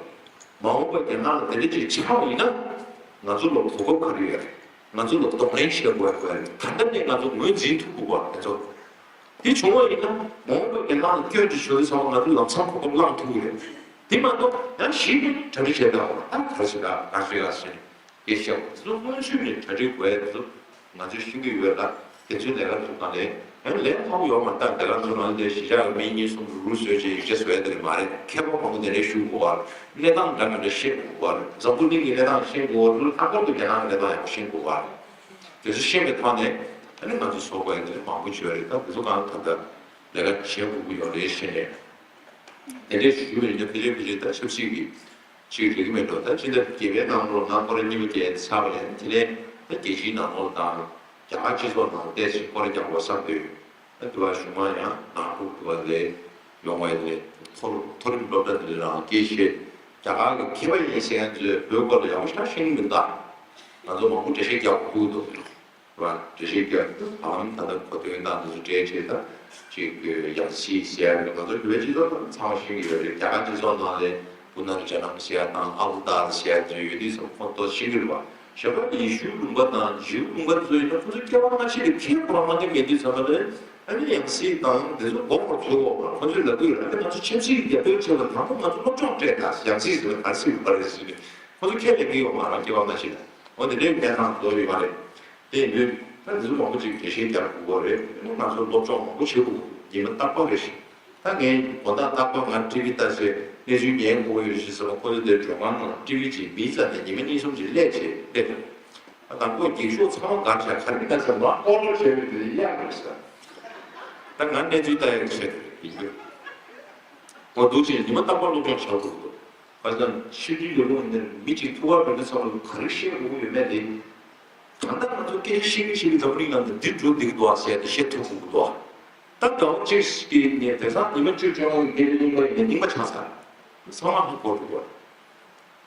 མ་འོངས་པ་རྒྱ་ནག་ལ་དེ་འདྲ་ཅིག་ཆགས་པ་ཡིན་ན། ང་ཚོ་ལ་གོ་སྐབས་ག་རེ་ཡོད་རེད། ང་ཚོ་ལ་གདོང་ལེན་བྱེད་དགོས་དགོས་རེད། ད་ལྟ་ནས་ང་ཚོ་ངོས་འཛིན་ཐུབ་དགོས་པ་དེ་ཚོ། དེ་བྱུང་བ་ཡིན་ན་མ་འོངས་པ་རྒྱ་ནག་ལ་སྐྱོན་ཅིག་བྱུང་དུས་ཙམ་པ་ང་ཚོ་ལམ་སང་གོ་སྐབས་བླངས་ཐུབ་ཀྱི་རེད། དེ་མ་གཏོགས་ཡང་གཞི་ནས་གྲ་སྒྲིག་བྱས་ད་བར་ད་ག་རེ་བྱེད་ད་ག་རེ་བྱེད་ད་ཟེར་ནས། སྐད་ཆ་དེ་ཚོ་སྔོན་ཚུད་ནས་གྲ་སྒྲིག་དགོས་ཡ་དེ་ཚོ་ང་ཚོས་ཤེས་ཀྱི་ཡོད་ལ། དེ་ཚོའི་ལས་ཀ་ཚོ་གང་ལས་ཡང་ལས་ཁག་པོ་ཡོད་མ་རེད། ད་ལས་ཀ་ཚོ་ནང་དེ་གཞིས་ཆགས་ཀྱི་མི་གཉིས་གསུམ་རུ་རུ་བཟོས་བྱས་ཡིག་ཆ་བཟོ་ཡ་དེ་རེད་མ་རེད། མཁས་པ་མང་པོ་དེ་འདྲས་ཞུ་དགོས་པ་རེད། གནས་སྟངས་འདྲ་མི་འདྲ་ཤེས་དགོས་པ་རེད། འཛམ་བུ་གླིང་གི་གནས་སྟངས་ཤེས་དགོས་པ་རེད། ལྷག་པར་དུ་རྒྱ་ནག་གི་གནས་སྟངས་ཡག་པོ་ཤེས་དགོས་པ་རེད། དེ་ཚོ་ཤེས་པའི་ཐོག་ནས་ཨ་ནི་ང་ཚོ་བཟོ་དགོས་ཡ་དེ་མང་པོ་ཡོད་རེད། ད་དེ་ཚོ་གང་ད་ལྟ་ལས་ཀ་བྱེད་དགོས་ཀྱི་ཡོད་རེད་ཟེར་ནས། དེ་འདྲས་ཞུ་བ་ཡིན་ན་ཕལ་ཆེར་ཕལ་ཆེར་ད་ཆབ་སྲིད་ཀྱི་ཅིག་རིག་གི་མེད་འགྲོ། ད་ཕྱི་ཟླ་བརྒྱད་པའི་ནང་ལོགས་ནང་སྐོར་གཉིས་པ་བརྒྱད་ཚར་བ་ཡིན། དེ་ནས་ད་རྒྱལ་སྤྱིའི་ནང་ལོགས་དང་ རྒྱ་གར་སྤྱི་ཚོགས་ནང་བལྟས་ཚེ་སྐོར་ར་རྒྱག་དགོས་བསམ་འདུག་ཨ་དེ་བ་གཞུང་མང་ཡང་ནང་ཁུལ་དུ་བ་ལས་ཡོང་བའི་ལས་མཐོ་རིམ་སློབ་གྲྭ་འདི་རང་སྐད་བཤད། རྒྱ་གར་གྱི་མཁས་པ་ཡིན་ཟེར་མཁན་ཚོས་བོད་སྐོར་ལ་ཡག་པོ་ཞེ་དྲག་ཤེས་ཀྱི་མི་འདུག་ང་ཚོ་མང་པོ་འགྲེལ་བཤད་རྒྱག་དགོས་འདུག་ར་འགྲེལ་བཤད་རྒྱག་དུས་ཧ་ལམ་ད་ལྟ་གོ་དོན་དང་དེ་ཚོ་འགྲེལ་བྱེད་དང་ཅིག་ཡང་སྲིད་ཟེར་ཡ་ང་ཚོ་བོད་པའི་སྤྱི་ཚོགས་ནང་ཚང་མ་ཤེས་ཀྱི་ཡོད་རེད། རྒྱ་གར་སྤྱི་ཚོགས་ནང་ལས་པུ་ནར་ཇ་ནམ་ཟེར་ཡ་དང་ཨ་བུ་ཏཱར་ཟེར་ཡ་ཚོ་ཡོད་དུས་ཙམ་ཁོང་ཚོ་ཤེས་ཀྱི་རེད་བ། ཞོགས་པ་ཡེ་ཤུའི་ལུང་པ་དང་ཇིའུ་ལུང་པ་ཚོ་ཡིན་ན་ཁོང་ཚོ་སྐྱེ་བ་སྔ་ཕྱི་ལ་ཁས་ཁོ་རང་མ་འདི་མེད་དུས་ཙམ་པ་ལས་ཨ་ནི་ཡང་སྲིད་དང་དེ་ཚོ་མགོ་སྐོར་ཚུགས་འོག་ཁོང་ཚོས་ལབ་དུས་ར་ཨ་ནི་ང་ཚོ་ཆབ་སྲིད་ཀྱི་རྒྱབ་སྐྱོར་བྱེད་པ་དང་པོ་ང་ཚོ་སློབ་སྦྱོང་སྤྲད་དང་ཡང་སྲིད་ཟེར་བ་ག་རེ་ཟེར་གྱི་རེད། ཁོང་ཚོ་ཁས་ལེན་གྱི་ཡོད་མ་རེད་ཟེར་གྱི་རེད། ཁོང་ཚོ་ཁས་ལེན་གྱི་ཡོད་མ་རེད། སྐྱེ་བ་སྔ་ཕྱི་ལ་འོ་དེ་འདྲའི་གནས་སྟངས་བཟོ་ཡོད་མ་རེད། དེ་ཡིན་དུས་ད་དེ་ཚོ་མང་པོ་ཅིག་འགྲེལ་བཤད་རྒྱག་དགོས་པ་རེད། ཨ་ནི་ང་ཚོ་སློབ་སྦྱོང་མང་པོ་བྱེད་དགོས། ཉི་མ་རྟག་པར་རེ་བཞིན། ད་ངས་དགོང་དག་རྟག་པར་ང་ཊི་བི་ལྟ་བྱས་གནས་ཚུལ་ཉན་དགོས་ཡོད་ཞེས་ཟེར་བ་ཁོ་ཚོ་དེར་མགྲོན་ཁང་ནང་ཊི་བི་ཅིག་མིའི་རྩ་ནས་ཉི་མ་གཉིས་གསུམ་ཅིག་སླེབས་བྱས་སླེབས། ཨ་དང་པོ་འགྱིག་ཤོག་ཚང་མ་བཀར་བྱས་ག་རེ་ལྟ་ཟེར་ལ་ཨོ་ལོ་བྱས་པའི་དེ་ཡག་རེད་ཟེར། ད་ང་གནས་ཚུལ་ལྟ་ཡག་བྱས་ཡིན་དུས་ཁོ་འདུག་ཅིང་ཉི་མ་རྟག་པར་སློབ་སྦྱོང་བྱ་དགོས་འདུག་ཁ་སང་ཕྱི་དྲིལ་ལས་ཁུངས་ནས་མི་གཅིག་ཐུག་པར་འགྲོ་དུས་ཙམ་ལ་ག་རེ་བཤད་དགོས་ཀྱི་ཡོད་མེད་དེ། ད་ལྟ་ང་ཚོ་སྐད་ཆ་བཤད་ཀྱི་བཤད་ཀྱི་འཛམ་བུ་གླིང་ནང་དུ་འདི་འགྲོ་འདི་གི་འདུག་ཨ་ཟེར་ཏེ་བཤད་ཐུབ་དགོས་ཀྱི་འདུག་ཨ། ད་དགའ་བོ་གཅིག་གིས་ངས་དེང་སང་ཉི་མ་བཅུ་བཅོ་ལྔ་གི་སྐད་ཆ་གླེང་པ་ཡིན་ན་རྙིང་པ་ཆགས་ཚར། ཚང་མ་ཧ་གོ་འགྲོ་གི་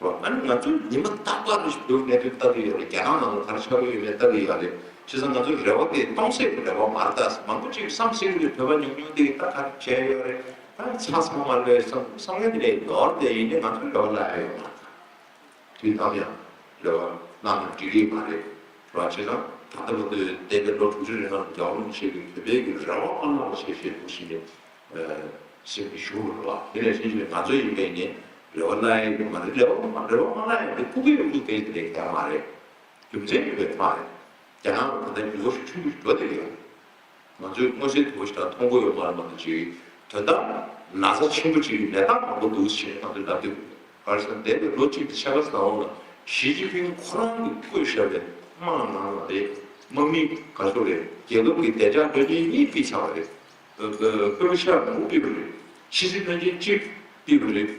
རེད། ཨ་ནི་ང་ཚོས་ཉི་མ་རྟག་པར་རེ་ཞིག་བོད་གནད་དོན་ལྟ་གི་ཡོད་རེད། རྒྱ་ནག་ནང་ལ་ག་རེ་ཆགས་ཀྱི་ཡོད་མེད་ལྟ་གི་ཡོད་རེད། བྱས་ཙང་ང་ཚོའི་རེ་བ་དེ་སྟོང་ཟད་ཀྱི་རེ་བ་མ་རེད། ད་མང་པོ་ཅིག་བསམ་སྲིད་ཀྱི་རེད། བོད་པ་ཉུང་ཉུང་དེ་ད་ག་རེ་བྱས་ཡོད་རེད། ད་ཚ་ཚང་མ་ལོས་བསམ་བསམ་མཁན་དེ་ལས་ནོར་དེ་ཡིན་ནའི་ང་ཚོའི་རེ་བ་བརླག་ཡ་ཡོད་མ་རེད། དུས་ནམ་ཡང་རེ་བ་བརླག་ན་འགྲིག་གི་མ་རེད། རེད་བ། བྱས་ཙང་ད་ལྟ་བར་དུ་འདས་པའི་ལོ་དྲུག་ཅུ་རིང་ལ་རྒྱལ་བ་རིན་པོ་ཆེ་གིས་བོད་པའི་གི་རེ་བ་མ་བརླག་པ་བྱས་བྱས་འདུག་ཟེར་ནས་སེམས་ཀྱི་ཞུ་རུ་ལ། དེ་ནས་ཕྱིན་ཆད་ང་ཚོ་ཡིན་པས་ནི་རེ་བ་བརླག་ཡ་ཡོད་མ་རེད། རེ་བ་མ་རེ་བ་མ་བརླག་ཡ་དེ་ཕུགས་ཀྱི་ཡོང་འདུག་དེ་དེ་ལས་ཀྱང་མ་རེད། རྒྱུ་མཚན་ཡོད་པའི་ཐོག་ནས་རྒྱ་ནག་ལ་ད་ལྟ་འགྱུར་བ་ཤུགས་ཆེན་པོ་ཞིག་འགྲོ་བསྡད་ཡོད། ང་ཚོས་མངོན་གསལ་དོད་པོ་ཞིག་དང་མཐོང་གི་ཡོད་མ་རེད་མ་གཏོགས་ཅིག་དོན་དག་ན་ཚ་ཆེན་པོ་ཅིག་གི་ནད་རྟགས་མང་པོ་འདུག་ཞེས་ང་ཚོས་ལབ་དུས་ག་རེ་ཟེར་ན་འདས་པའི་ལོ་གཅིག་དང་ཕྱེད་ཀ་ཙམ་འོག་ལ་ཞི་ཅིན་ཕིང་ཁོ་རང་གིས་བསྐོས་བཞག་པའི་དམག་ནང་ལ་རེད། དམག་མི་ག་ཚོད་རེད། རྒྱལ་ཁབ་ཀྱི་བདེ་འཇགས་བློན་ཆེན་གཉིས་ཕུད་ཚར་བ་རེད། ཨ་ཨ་དཔོན་པོ་ཤར་མང་པོ་ཕུད་པ་རེད། ཕྱི་སྲིད་བློན་ཆེན་གཅིག་ཕུད་པ་རེད།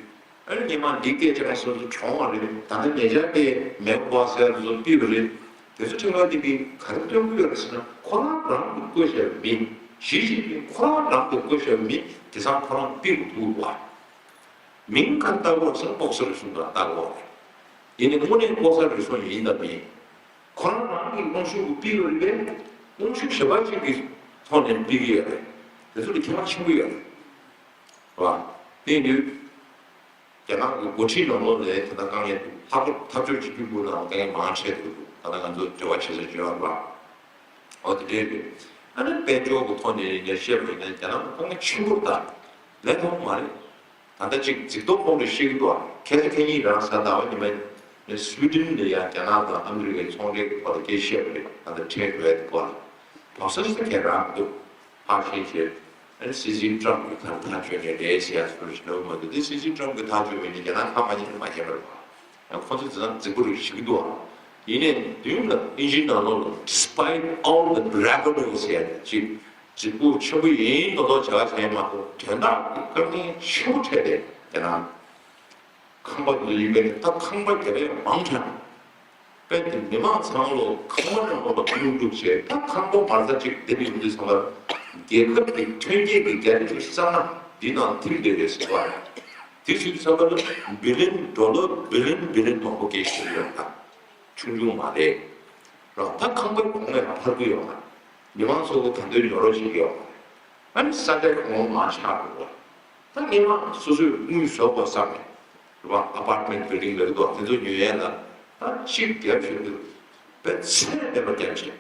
ཨ་ནི་སྔོན་མ་འདི་སྐད་ཆ་སོ་སོ་གྱོང་བ་རེད། ད་ལྟ་ཉེ་ཆར་དེ་མེག་པ་ཟེར་བ་ཚོ་ཕུད་པ་རེད། དེ་ཚོ་ཁྲིམས་ཁང་དེ་གིས་ག་རེ་སྟོན་གྱི་ཡོད་རེད་ཟེར་ན་ཁོ་རང་རང་གིས་བསྐོས་བཞག་པའི་མི། ཞི་ཅིན་ཕིང་ཁོ་རང་རང་གིས་བསྐོས་བཞག་པའི་མི་དེང་སང་ཁོ་རང་ཕུད་དགོས་འདུག་བ། མིང་ག་རེ་བཏགས་དགོས་ཟེར་ན་པོག་སོ་རི་སུ་འདྲ་བཏགས་དགོས་རེད། ཡིན་ནའི་དངོས་གནས་པོག་སོ་རི་སུ་ཡིན་དང་མིན། ཁོ་རང་རང་གི་དབང་ཤུགས་ཀྱིས་ཕུད་ཡོད་རེད་པས། དབང་ཤུགས་གཞན་པ་ཞིག་གི་ཐོག་ནས་ཕུད་ཀྱི་ཡོད་རེད། དེ་ཚོ་ལ་ཁྱད་པར་ཆེན་པོ་ཡོད་རེད། བ། དེ་ཡིན་དུས། རྒྱ་ནག་གི་འགོ་ཁྲིད་ནང་ལོགས་ལ་ད་ལྟ་དཀའ་ངལ་འདུག་ལྷག་པར་འཐབ་ཕྱོགས་གཅིག་གྱུར་པུའུ་ནང་དཀའ་ངལ་མང་ཆེ་འདུག་ད་ལྟ་ང་ཚོ་འབྲེལ་བ་བྱེད་ས་བྱེད་པ་འོ་དེ་འདྲའི་རེད། ཨ་ནི་དཔལ་འབྱོར་གྱི་ཐོག་ནས་ཡིན་ན་བཤད་པ་ཡིན་ན་རྒྱ་ནག་དཀའ་ངལ་ཆེན་པོ་རེད། ད་ལས་ཐོག་མ་རེད། ད་ལྟ་ཅིག་རྫིག་མདོག་ཁོང་ལ་བཤད་ཀྱི་འདུག་ཁ་སང་ཁ་ཉིན་རང་གཟའ་ཟླ་བ་ཉི་མ་ནས་སུའི་ཌེན་ལ་ཡང་རྒྱ་ནག་དང་ཨ་མི་རི་ཀའི་ཚོང་འབྲེལ་གྱི་སྐོར་ལ་སྐད་ཆ་བཤད་པ་རེད། ད་ལྟ་ཁྲལ་འགྲོ་ཡ་དེ་སྐོར་ལ་བབས་ས་ཞིག་ད་ཁྱེད་རང་འདུག་ཧ་ཤེས་བྱས། ཨ་ནི་སྲིད་འཛིན་ཀྲམ་གྱིས་ག་རེ་ཐག་གཅོད་ནས་རེད་ཟེར་ཡ་སུ་རེད་ཞེ་ན་མ་འདུག་དེ་སྲིད་འཛིན་ཀྲམ་གྱིས་ཐག་གཅོད་པ་ཡིན་ན་རྒྱ་ནག་ཁ་མ་ཉན་ན་མ་ཉན་པ་རེད་བ། ཡང་ཁོ་ཚོས་དེ་ཚང་རྫིག་པོ་རེད་ཞུ་གི་འདུག་བ། ཡིན་ནའི་མདུན་ལ་དབྱིན་ཇིའི་ནང་ལོགས་ལ་despite all the bravado ཟེར་ཡ་ཅིག་རྫིག་པོ་ཆེན་པོ་ཡིན་མདོག་མདོག་བྱ་བ་བྱས་མ་གཏོགས་དོན་དག་གི་དཀའ་ངལ་ཆེན་པོ་འཕྲད་དེ་རྒྱ་ནག་ཁང་པ་འདི་ཡིན་པས་ད་ཁང་པ་རྒྱབ་ཡ་མང་དྲགས། དཔེ་དེ་མི་མང་ཚང་ལོ་ཁང་པ་ནང་ལོགས་ལ་ལྷུང་འགྲོ་བྱས། ད་ཁང་པ་མ་རྩ་གཅིག་དེ་འདྲ་ཡོང་དུས་ཚང་མ་རྒྱལ་ཁབ་ཀྱི་ཐོན་སྐྱེད་ཀྱི་རྒྱ་ཆེ་ཤོས་བསམ་ན་འདི་ནང་ཐིམ་བསྡད་རེད་ཟེར་བ་རེད། དེ་ཚོའི་ཚང་མ་ལ་བི་ལིན་ཌོ་ལར་བི་ལིན་བི་ལིན་མང་པོ་སྐད་ཆ་ཡོད་ད། ཆུང་ཆུང་མ་རེད། རང་ད་ཁང་པའི་གོང་ནས་ལ་འཕར་གྱི་ཡོད་མ་རེད། མི་མང་ཚོ་གི་ད་དུང་ཉོ་རོགས་བྱེད་ཀྱི་ཡོད་མ་རེད། ཨ་ནི་ས་ཆ་གང་མང་ཆགས་འགྲོ་བ། ད་སྔོན་མ་སོ་སོས་དངུལ་བཟོ་དགོས་བསམ་ནས་རེད་བ། ཨ་པར་ཊི་མེན་ཊི་བིལ་ཌིང་ལབ་ཀྱི་འདུག་དེ་ཚོ་ཉོ་ཡས་ལ་ད་གཅིག་བརྒྱབ་བཞག་འདུག་དཔེ་ཚད་མེད་པ་བརྒྱབ་བྱས།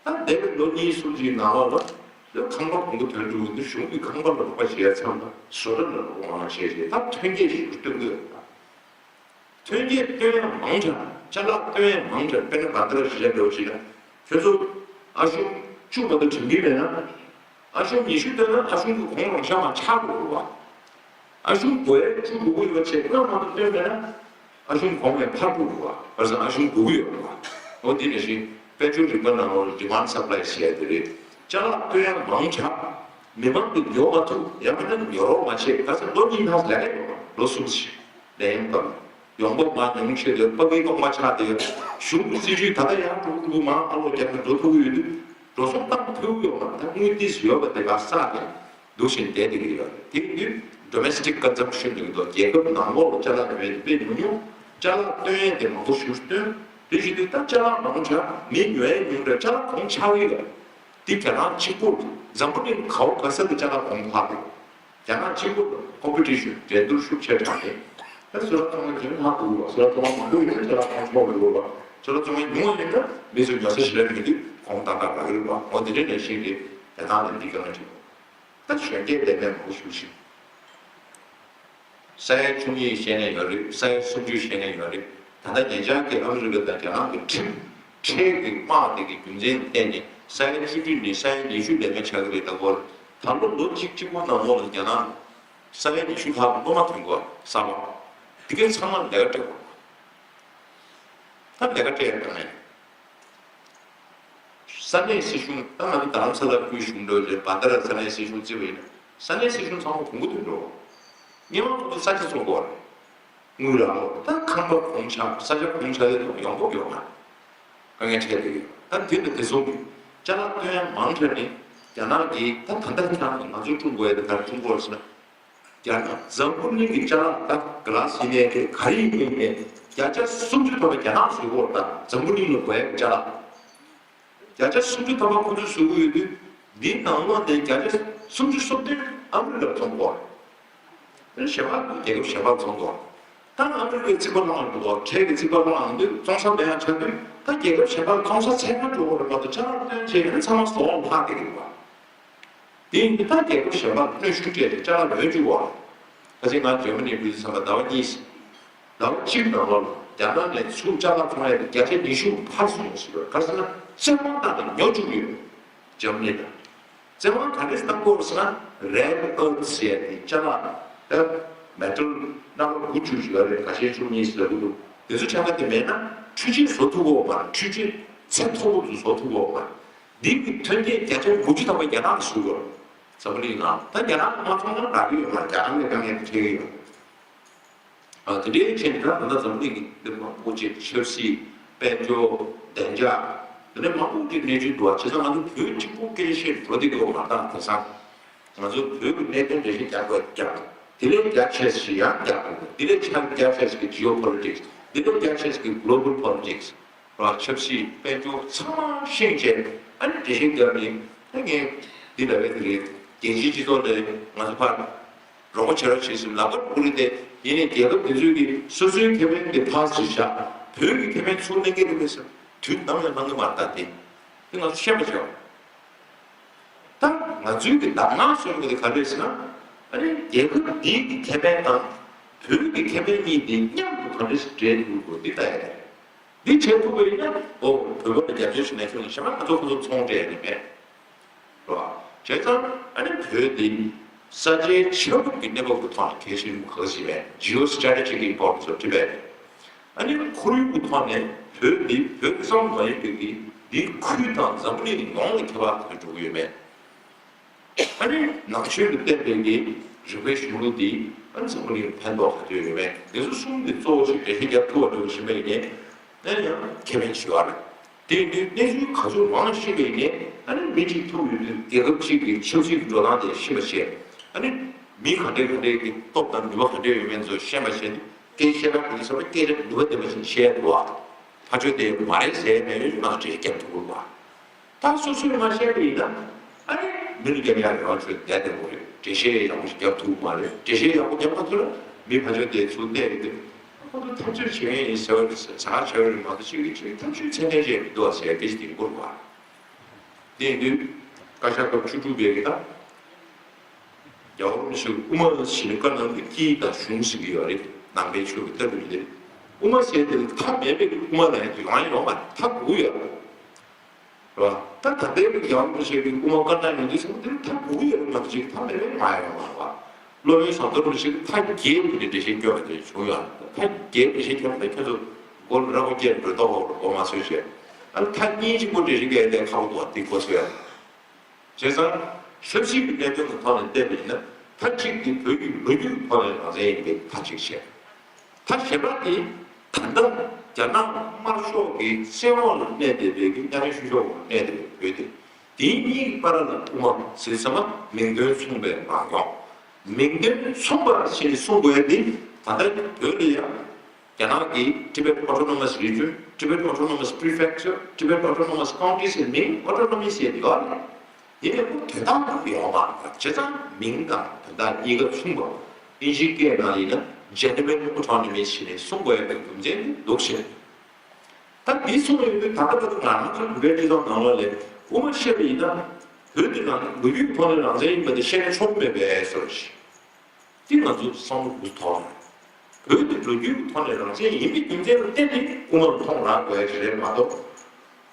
ད་འདས་པའི་ལོ་གཉིས་གསུམ་གྱི་ནང་ལོགས་ལ་ཁང་པ་གོང་དུ་ཐོན་འགྲོ་གི་འདུག་གཞུང་གི་ཁང་པ་ལ་རོགས་པ་བྱེད་ཡ་མཚམས་ལ་བཟོ་གྲྭ་ལ་རོགས་པ་མང་བྱས་བྱས་ད་ཐོན་སྐྱེད་ཞིག་སྟོན་གྱི་ཡོད་ད། ཐོན་སྐྱེད་སྟོན་ཡ་མང་དྲགས། ཅ་ལག་སྟོན་ཡ་མང་དྲགས། དཔེར་ན་བར་ཐག་གཞི་བཞག་འདྲ་བོ་ཞིག་ན་ཁྱོད་ཚོ་ཨ་ཞུ་བཅུ་མ་གཏོགས་དྲན་གྱི་མེད་ན། ཨ་ཞུ་ཉི་ཤུ་སྟོན་ན་ཨ་ཞུ་གི་གོང་རང་ཤ་མ་ཆག་འགྲོ་བ། ཨ་ཞུ་གོ་ཡ་བཅུ་དགུ་པོ་ཡོད་བྱས་ལྔ་མ་གཏོགས་སྟོན་མེད་ན་ཨ་ཞུ་གོང་ནས་འཕར་འགྲོ་བ། བར་སང་ཨ་ཞུ་དགུ་པོ་ཡོད་བ། འོ་དེ་ནང་བཞིན་དཔལ་འབྱོར་རིག་པ་ནང་ལོགས་ལ་ཌི་མཱན་ཌི་སབ་ལའི་ཟེར་ཡ་དེ་རེད། ཅ་ལག་སྟོན་ཡ་མང་དྲགས། མི་མང་གིས་ཉོ་མ་ཐུབ། ཡང་མིན་ན་ཉོ་རོགས་མ་བྱས། ག་ཚོད་ལོ་གཉིས་ནང་ལས་ཀ་ཡོད་མ་ལོ་གསུམ་ཞིག་ལས་ཡོང་གམ། ཡོང་འབབ་མང་ཉུང་ཆེད་དུ་ཕ་གིའི་གཏོང་མ་ཆགས་ཏེ། གཞུང་གི་སྲིད་ཇུས་ད་ལྟ་ཡང་འགྲོ་འགྲོ་མང་ཨ་ལོ་རྒྱབ་ནས་འགྲོ་ཐུབ་ཀྱི་ཡོད་དུས། འགྲོ་སོང་བཏང་ཐུབ་ཀྱི་ཡོད་མ་རེད། ད་དངུལ་ཏིས་ཡོད་པ་དེ་ག་ས་ནས་འདུག་བཞིན་བསྡད་བསྡད་ཀྱི་ཡོད་རེད། དེ་ཡིན་དུས་domestic consumption ལབ་ཀྱི་འདུག་རྒྱལ་ཁབ་ནང་ལོགས་ལ་ཅ་ལག་ཉོ་ཡ་དེ་དཔེ་ཉུང་ཉུང་། ཅ་ལག་བཏོན་ཡ་དེ་མང་པོ་ཞིག་བཏོན། དེ་བཞིན་དུ་ད་ཅ་ལག་མང་དྲགས་མི་ཉོ་ཡ་ཉུང་དྲགས་ཅ་ལག་གོང་ཆག་གི་ཡོད་རེད། འདི་རྒྱ་ནག་གཅིག་པུ་རེད། འཛམ་བུ་གླིང་ག་བ་ག་ས་དུ་ཅ་ལག་གོང་འཕར་འདུག་རྒྱ་ནག་གཅིག་པུ་ལ་ཀོམ་པི་ཊི་ཤན་འགྲན་བསྡུར་ཤུགས་ཆེ་དྲགས་ནས། ད་ཟུར་ལ་བཙོང་མཁན་ལྗོན་ལྷག་འདུག་ལ། ཟུར་ལ་བཙོང་མཁན་མང་པོ་ཡོད་ན་ཅ་ལག་གོང་མཐོ་བ་འདུག་ལ། ཟུར་ལ་བཙོང་མཁན་ཉུང་བ་ཡིན་ན་མི་ཚོས་ཉོ་ས་ཞེ་དྲག་མེད་དུས་གོང་ཏག་ཏག་རག་གི་རེད་པ། འོ་དེ་འདྲའི་ནང་བཞིན་རེད། རྒྱ་ནག་ལ་འདི་དཀའ་ངལ་འཕྲད་འདུག་ད་གཞོན་སྐྱེས་ལས་མེད་མང་པོ་ཞིག་ཤི། ས་ཡ་བཅུ་གཉིས་བཤད་མཁན་ཡོད་རེད། ས་ཡ་སུམ་ཅུ་བཤད་མཁན་ཡོད་རེད། ད་ལྟ་ཉེ་ཆར་གྱི་ཨ་མི་རི་ཀ་དང་རྒྱ་ནག་གི་ཁྲིམས་ཁྲལ་གྱི་དམག་དེ་གི་རྒྱུ་མཚན་བརྟེན་ནས་ས་ཡ་བཅུ་དྲུག་ནས་ས་ཡ་ཉི་ཤུ་ལས་མེད་ཆགས་ཀྱི་རེད། ད་གོ་ད་ལོ་ལོ་གཅིག་གཅིག་པོ་ནང་ལོགས་ལ་རྒྱ་ནག་ས་ཡ་ཉི་ཤུ་ལྷག་སློབ་མ་ཐོན་དགོས་གསར་པ། དེ་གའི་ཚང་མ་ལས་ཀ་སྤྲད་དགོས། ད་ལས་ཀ་སྤྲད་ཡ་དཀའ་ངལ། ས་གནས་སྲིད་གཞུང་ད་ང་ཚོ་རྡ་རམ་ས་ལ་ཁུལ་གཞུང་འབྲེལ་ལས་བ་ད་ར་ས་གནས་སྲིད་གཞུང་བརྩི་བ་ཡིན་ན་ས་གནས་སྲིད་གཞུང་ཚང་མ་གོང་བུ་དུ་འགྲོ། སྔོན་མ་ཁོ་ཚོ་ས་ཆ་བཙོང་དགོས་རེད། དངུལ་རག་ལོ་ད་ཁང་པ་གོང་ཆག་ས་ཆ་གོང་ཆག་ཡོད་དུ་ཡོང་ཐོག་ཡོང་ང་དཀའ་ངལ་འཕྲད་དེ་ཡོད། ད་དེ་ལ་དེ་ཚོ་གི་ཅ་ལག་བཏོན་ཡ་མང་དྲགས་ནས་རྒྱ་ནག་གིས་ད་ད་ལྟ་ཁྱེད་རང་ང་ཚོ་ཀྲུང་གོ་ཡ་དེ་ག་རེ་ཀྲུང་གོ་རེད་ཟེར་ན། རྒྱ་ནག་འཛམ་བུ་གླིང་གི་ཅ་ལག་ད་ག་ལ་ཟིན་ནས་དེ་ག་རེ་ཡིན་ནས་བརྒྱ་ཆ་སུམ་ཅུ་ཐམ་པ་རྒྱ་ནག་བཟོས་ཡོད་ད་འཛམ་བུ་གླིང་ལ་དགོས་ཡ་གི་ཅ་ལག་བརྒྱ་ཆ་སུམ་ཅུ་ཐམ་པ་ཁོ་ཚོས་བཟོ་གི་ཡོད་དུས། འདིའི་ནང་ལོགས་ནས་བརྒྱ་ཆ་སུམ་ཅུ་སོ་བདུན་ཨ་མི་རི་ཀར་བཙོང་གོ། དེ་གཞན་པ་རྒྱལ་ཁབ་གཞན་པར་བཙོང་གོ། ད་ཨ་མི་རི་ཀའི་རྩིས་པ་བླངས་འདུག་གོ། ཁྲལ་གྱི་རྩིས་པ་བླངས་འདུག་བཙོང་ས་མེད་ཡང་ཆགས་དུས་ད་རྒྱལ་ཁབ་གཞན་པར་བཙོང་ས་ཚད་མར་འགྲོ་གོ་རེད་མ་གཏོགས་ཅ་ལག་བཏོན་བྱས་ཡང་ཚང་མ་ཟོག་ལྷག་བསྡད་ཀྱི་འདུག་ག་དེ་ཡིན་དུས་ད་རྒྱལ་ཁབ་གཞན་པར་གནོན་ཤུགས་སྤྲད་དེ་ཅ་ལག་ཉོས་བཅུག་གོ། ད་ཅི་ང་འཇར་མ་ནི་བུད་དུས་ཙམ་པ་ཟླ་བ་གཉིས། ཟླ་བ་གཅིག་ནང་ལོགས་ལ་རྒྱ་ནག་ནས་ཚུར་ཅ་ལག་ཚོང་ཡ་དེ་བརྒྱ་ཆ་ཉི་ཤུ་འཕར་སོང་ཟེར་བ་ག་ཟེར་ན་བཙན་དབང་བཏང་ནས་ཉོ་བཅུག་ཡོད། འཇར་མ་ནི་དང་། བཙན་དབང་ག་རེ་བཏང་དགོས་ཟེར་ན་རེར་ཨར་ཐི་ཟེར་ཡ་དེ་ཅ་ལག་ད་མེ་ཊལ་སྣ་ཁ་དགུ་བཅུ་ཞིག་ཡོད་རེད། ཁ་ཤས་བཅུ་གཉིས་ཟེར་གི་འདུག་དེ་ཚོ་ཆ་ཚང་དེ་མེད་ན་འཕྲུལ་ཆས་བཟོ་ཐུབ་ཀྱི་ཡོད་མ་རེད། འཕྲུལ་ཆས་ཚད་མཐོ་པོ་དེ་བཟོ་ཐུབ་ཀྱི་ཡོད་མ་རེད། འདི་གི་ཐོན་སྐྱེད་བརྒྱ་ཆ་དགུ་བཅུ་ཐམ་པ་རྒྱ་ནག་གིས་བཟོ་གི་ཡོད་རེད། འཛམ་བུ་གླིང་ནང་ད་རྒྱ་ནག་གིས་མ་བཙོང་ན་རག་གི་ཡོད་མ་རེད། རྒྱ་ནག་ལས་དཀའ་ངལ་དེ་འཕྲད་ཀྱི་ཡོད་རེད། ཨ་དེ་འདྲའི་ཆེད་དུ་ད་ལྟ་འཛམ་བུ་གླིང་གི་འདི་མང་པོ་ཅིག་ཆབ་སྲིད་དཔལ་འབྱོར་བདེ་འཇགས་དེ་འདྲ་མང་པོ་ཅིག་གནས་ཚུལ་འདུག་བ། བྱས་ཙང་ང་ཚོ་བོད་གཅིག་པུ་སྐད་ཆ་བཤད་འགྲོ་བསྡད་ཀྱི་ཡོད་མ་རེད། ད་དེང་སང་ང་ཚོ་བོད་ཀྱི་གནད་དོན་འགྲེལ་བཤད་རྒྱག་དགོས་རྒྱག་དེ་ལས་རྒྱ་ཆེ་ཞིག་ཡང་རྒྱག་དགོས། དེ་ལས་ཆ་རྒྱ་ཆེ་ཞིག་གི་ཇི་ཨོ་པོ་ལི་ཊིག་སི། དེ་ལས་རྒྱ་ཆེ་ཞིག་གི་གྷི་ལོ་བལ་པོ་ལི་ཊིག་སི། ར་ཆབ་སྲིད་དཔལ་འབྱོར་ཚང་མ་ཤེས་བྱས་ཨ་ནི་འགྲེལ་བཤད་རྒྱབ་ནས་ད་ངས་འདི་ལབ་ཡ་དེ་རེད། རྒྱལ་སྤྱིའི་སྤྱི་ཚོགས་ལ་ང་ཚོ་ཕར་རོགས་པ་བྱེད་རོགས་བྱེད་ཟེར་ལབ་པ་ཁུར་ཏེ་ཡིན་ནའི་རྒྱལ་ཁབ་དེ་ཚོས་ཀྱི་སོ་སོའི་ཁེ་ཕན་དེ་ཕར་ཕྱིར་བཞག་བོད་ཀྱི་ཁེ་ཕན་ཚུར་ལེན་གྱི་རེད་པས་ཟེར་དུས་ནམ་ཡང་གནང་གི་མ་རེད། ད་དེ་དེ་ང་ཚོ་ཤེས་པ་བྱས་པ། ད་ང་ཚོའི་གི་དག་སྣང་བཟོ་དགོས་དེ་ག་རེ་རེད་ཟེར་ན། ཨ་ནི་རྒྱལ་ཁབ་འདིའི་གི་ཁེ་ཕན་དང་བོད་ཀྱི་ཁེ་ཕན་གཉིས་དེ་མཉམ་དུ་ག་འདྲ་ཞིག་འབྲེལ་ཐུབ་དགོས་འདི་ལྟ་ཡ་རེད། འདི་བྱེད་ཐུབ་པ་ཡིན་ན་ཨོ་བོད་པ་ལ་རྒྱབ་སྐྱོར་ཞུ་ནས་ཁྱོད་ལ་ཞེ་མ་ང་ཚོ་ཁོ་ཚོ་ཚོང་སྤྲད་ཡ་ནི་མེད། རེད་བ། བྱས་ཙང་ཨ་ནི་བོད་འདི་ས་ཆའི་ཆགས་རིམ་གྱི་གནས་བབ་ཀྱི་ཐོག་ནས་གལ་ཆེན་པོ་ག་ཚོད་ཅིག་རེད། Geostrategic importance of Tibet། ཨ་ནི་ཁོར་ཡུག་གི་ཐོག་ནས་བོད་འདི་བོད་ཙམ་མ་ཡིན་པའི་གི་འདིའི་ཁུལ་དང་འཛམ་བུ་གླིང་ཡོངས་ལ་ཁྱད་པར་ག་ཚོད་འགྲོ་གི་ཡོད་མེད། ཨ་ནི་ནང་ཆོས་ལ་བརྟེན་པའི་གི་རིག་པའི་གཞུང་ལུགས་འདི་ཨ་ནི་འཛམ་བུ་གླིང་ལ་ཕན་ཐོགས་ག་ཚོད་ཡོད་མེད། འདི་ཚོ་གསུམ་འདི་གཙོ་བོ་ཞིག་འགྲེལ་བཤད་རྒྱབ་ཐུབ་པ་འགྲོ་གི་ཞིག་མེད་ཡིན་ནའི་ཨ་ནི་ཡང་ཁེ་ཕན་ཞིག་ཡོད་རེད། དེ་ཡིན་དུས་གནས་ཚུལ་ག་ཚོད་མང་ཤེས་པ་ཡིན་ནའི་ཨ་ནི་མི་གཅིག་ཐུག་ཡོད་དུས་རྒྱལ་ཁབ་གཅིག་གི་ཆབ་སྲིད་ཀྱི་འགྲོ་སྟངས་དེ་ཤེས་པ་བྱས། ཨ་ནི་མི་ག་འདྲའི་ག་འདྲའི་གི་སྟོབས་དང་ནུས་པ་ག་འདྲའི་ཡོད་མེད་ཚོ་ཤེས་པ་བྱས་ནས་སྐད་ཆ་བཤད་སྟངས་དེ་ཚོ་སྐད་ཆ་ནུས་པ་ལྡན་པ་ཞིག་བཤད་འདུག་བ། ཕར་ཕྱོགས་དེ་མ་རེད་ཟེར་མེད་ཡོད་ན་འགྲེལ་རྒྱབ་ཐུབ་དགོས་པ། ད་སོ་སོས་མ་བཤད་པ་ཡིན་ན་ཨ་ནི་མི་ལ་རྒྱབ་ཡག་རེ་བ་ཆོད་བསྡད་བསྡད་དགོས་རེད། འགྲེལ་བཤད་ཡག་པོ་ཞིག་རྒྱབ་ཐུབ་མ་རེད། འགྲེལ་བཤད་ཡག་པོ་རྒྱབ་མ་ཐུབ་ན་མི་ཕར་ཕྱོགས་དེ་ཚུར་བལྟས་ཡོད་དུས་ཁོ་ཚོ་ཐབས་ཇུས་བྱེད་མཁན་ཡིན་ཟེར་བ་རེད། ཟ་ཁང་བྱས་པ་རེད་མ་གཏོགས་ཅིག་རེད་ཅིག་ཐབས་ཇུས་ཚད་ལྡན་ཅིག་མི་འདུག་བ་ཟེར་སྐད་ཆ་དེ་འགོར་བ། དེ་ཡིན་དུས་བཀའ་ཤག་སྐབས་བཅུ་དྲུག་པའི་གི་ད་རྒྱལ་བ་རིན་པོ་ཆེ་དབུ་མ་ཞེས་ནས་བཀའ་གནང་དུས་དཀྱིལ་དང་གཞུང་ཟེར་གྱི་ཡོད་རེད། ནང་པའི་ཆོས་ཀྱི་ལྟ་གྲུབ་དེ་དབུ་མ་ཟེར་དེ་མཐའ་མེད་པའི་དབུ་མ་ལ་ཡོང་ཡང་ཡོང་མ་རེད། མཐའ་དགུ་ཡོད་རེད། རེད་བ། ད་ད་ལྟའི་རྒྱལ་བ་རིན་པོ་ཆེ་གི་དབུ་མ་བཀའ་གནང་ཡོང་དུས་ཙམ་དེ་མཐའ་དགུ་ཡོད་རེད་མ་གཏོགས་ཅིག་མཐའ་མེད་པའི་མ་ཡོང་བ་རེད་བ། སློབ་དཔོན་ཟམ་གདོང་རིན་པོ་ཆེ་གི་མཐའ་བརྒྱད་དེ་འདྲའི་འགྲེལ་བཤད་སྐྱོན་པ་དེ་བྱུང་ཡོད་རེད། མཐའ་བརྒྱད་འགྲེལ་བཤད་སྐྱོན་པ་ཁྱོད་ཚོ་མགོ་ལ་ར་མོ་བརྒྱད་འགྲོ་ལྡོག་འོག་ལ་མགོ་མ་ཚོས་བྱས། ཨ་ནི་མཐའ་གཉིས་གཅིག་པོ་འགྲེལ་བཤད་སྐྱོན་ཡ་དེ་ཁག་པོ་འདུག་བ། དེ་མགོ་ཚོས་ཡ། བྱས་ཙང་ཆབ་སྲིད་ཀྱི་གནད་དོན་གྱི་ཐོག་ནས་བལྟས་པ་ཡིན་ན་མཐའ་གཅིག་དེ་བོད་ཀྱི་ལོ་རྒྱུས་ཀྱི་ཐོག་ནས་རང་བཙན་ཡིན་པའི་མཐའ་གཅིག་བཤད། ད་གཞན་པ་དེ་ད་ལྟ་རྒྱ་ནག་དམར་ཤོག་གི་སྲིད་དབང་ལ་གནས་བསྡད་པའི་གི་གཉའ་གནོན་བཤུ་གཞོག་འོག་གནས་བསྡད་པའི་བོད་དེ། དེའི་གཉིས་ཀྱི་བར་ལ་དབུ་མ་ཟེར་ཙམ་པ་མིང་དོན་མཚུངས་པའི་མང་ཉུང་། མིང་དོན་མཚུངས་པ་ཞེས་གསུངས་དགོས་ཡ་དེ་ད་ལྟ་བོད་ལ་ཡང་རྒྱ་ནག་གི་Tibet Autonomous Region, Tibet Autonomous Prefecture, Tibet Autonomous County ཟེར་མིང་ཨོ་ཊོ་ནོ་མི་ཟེར་ཡོད་རེད། དེ་ནས་ཁོ་དོན་དག་ཡོད་མ་རེད། བྱས་ཙང་མིང་དང་དོན་དག་གཉིས་ཀ་མཚུངས་པ། ཨིན་ཇིའི་སྐད་ནང་ཡིན་ན་genuine autonomy ཞེས་ནས་གསུངས་དགོས་ཡ་གི་རྒྱུ་མཚན་དེ་འདུག་ཟེར། ད་འདི་གསུངས་ཡོད་དུས་ད་ལྟ་བར་དུ་ང་རང་ཚོ་བོད་པའི་སྤྱི་ཚོགས་ནང་ལོགས་ལ་དབུ་མ་བཤད་པ་ཡིན་ན་བོད་དེ་རང་ལོ་རྒྱུས་ཐོག་ནས་རང་བཙན་ཡིན་པ་དེ་བཤད་ན་ཆོག་གི་མེད་པའི་བཟོ་འདྲ་ཞིག་དེ་ང་ཚོ་བསམ་བློ་འདུག་ཐོག་ནས་བོད་དེ་ལོ་རྒྱུས་ཐོག་ནས་རང་བཙན་ཡིན་པའི་རྒྱུ་མཚན་ལ་བརྟེན་ནས་དབུ་མ་ལ་ཐོག་རག་དགོས་ཡ་ཞིག་རེད་མ་གཏོགས།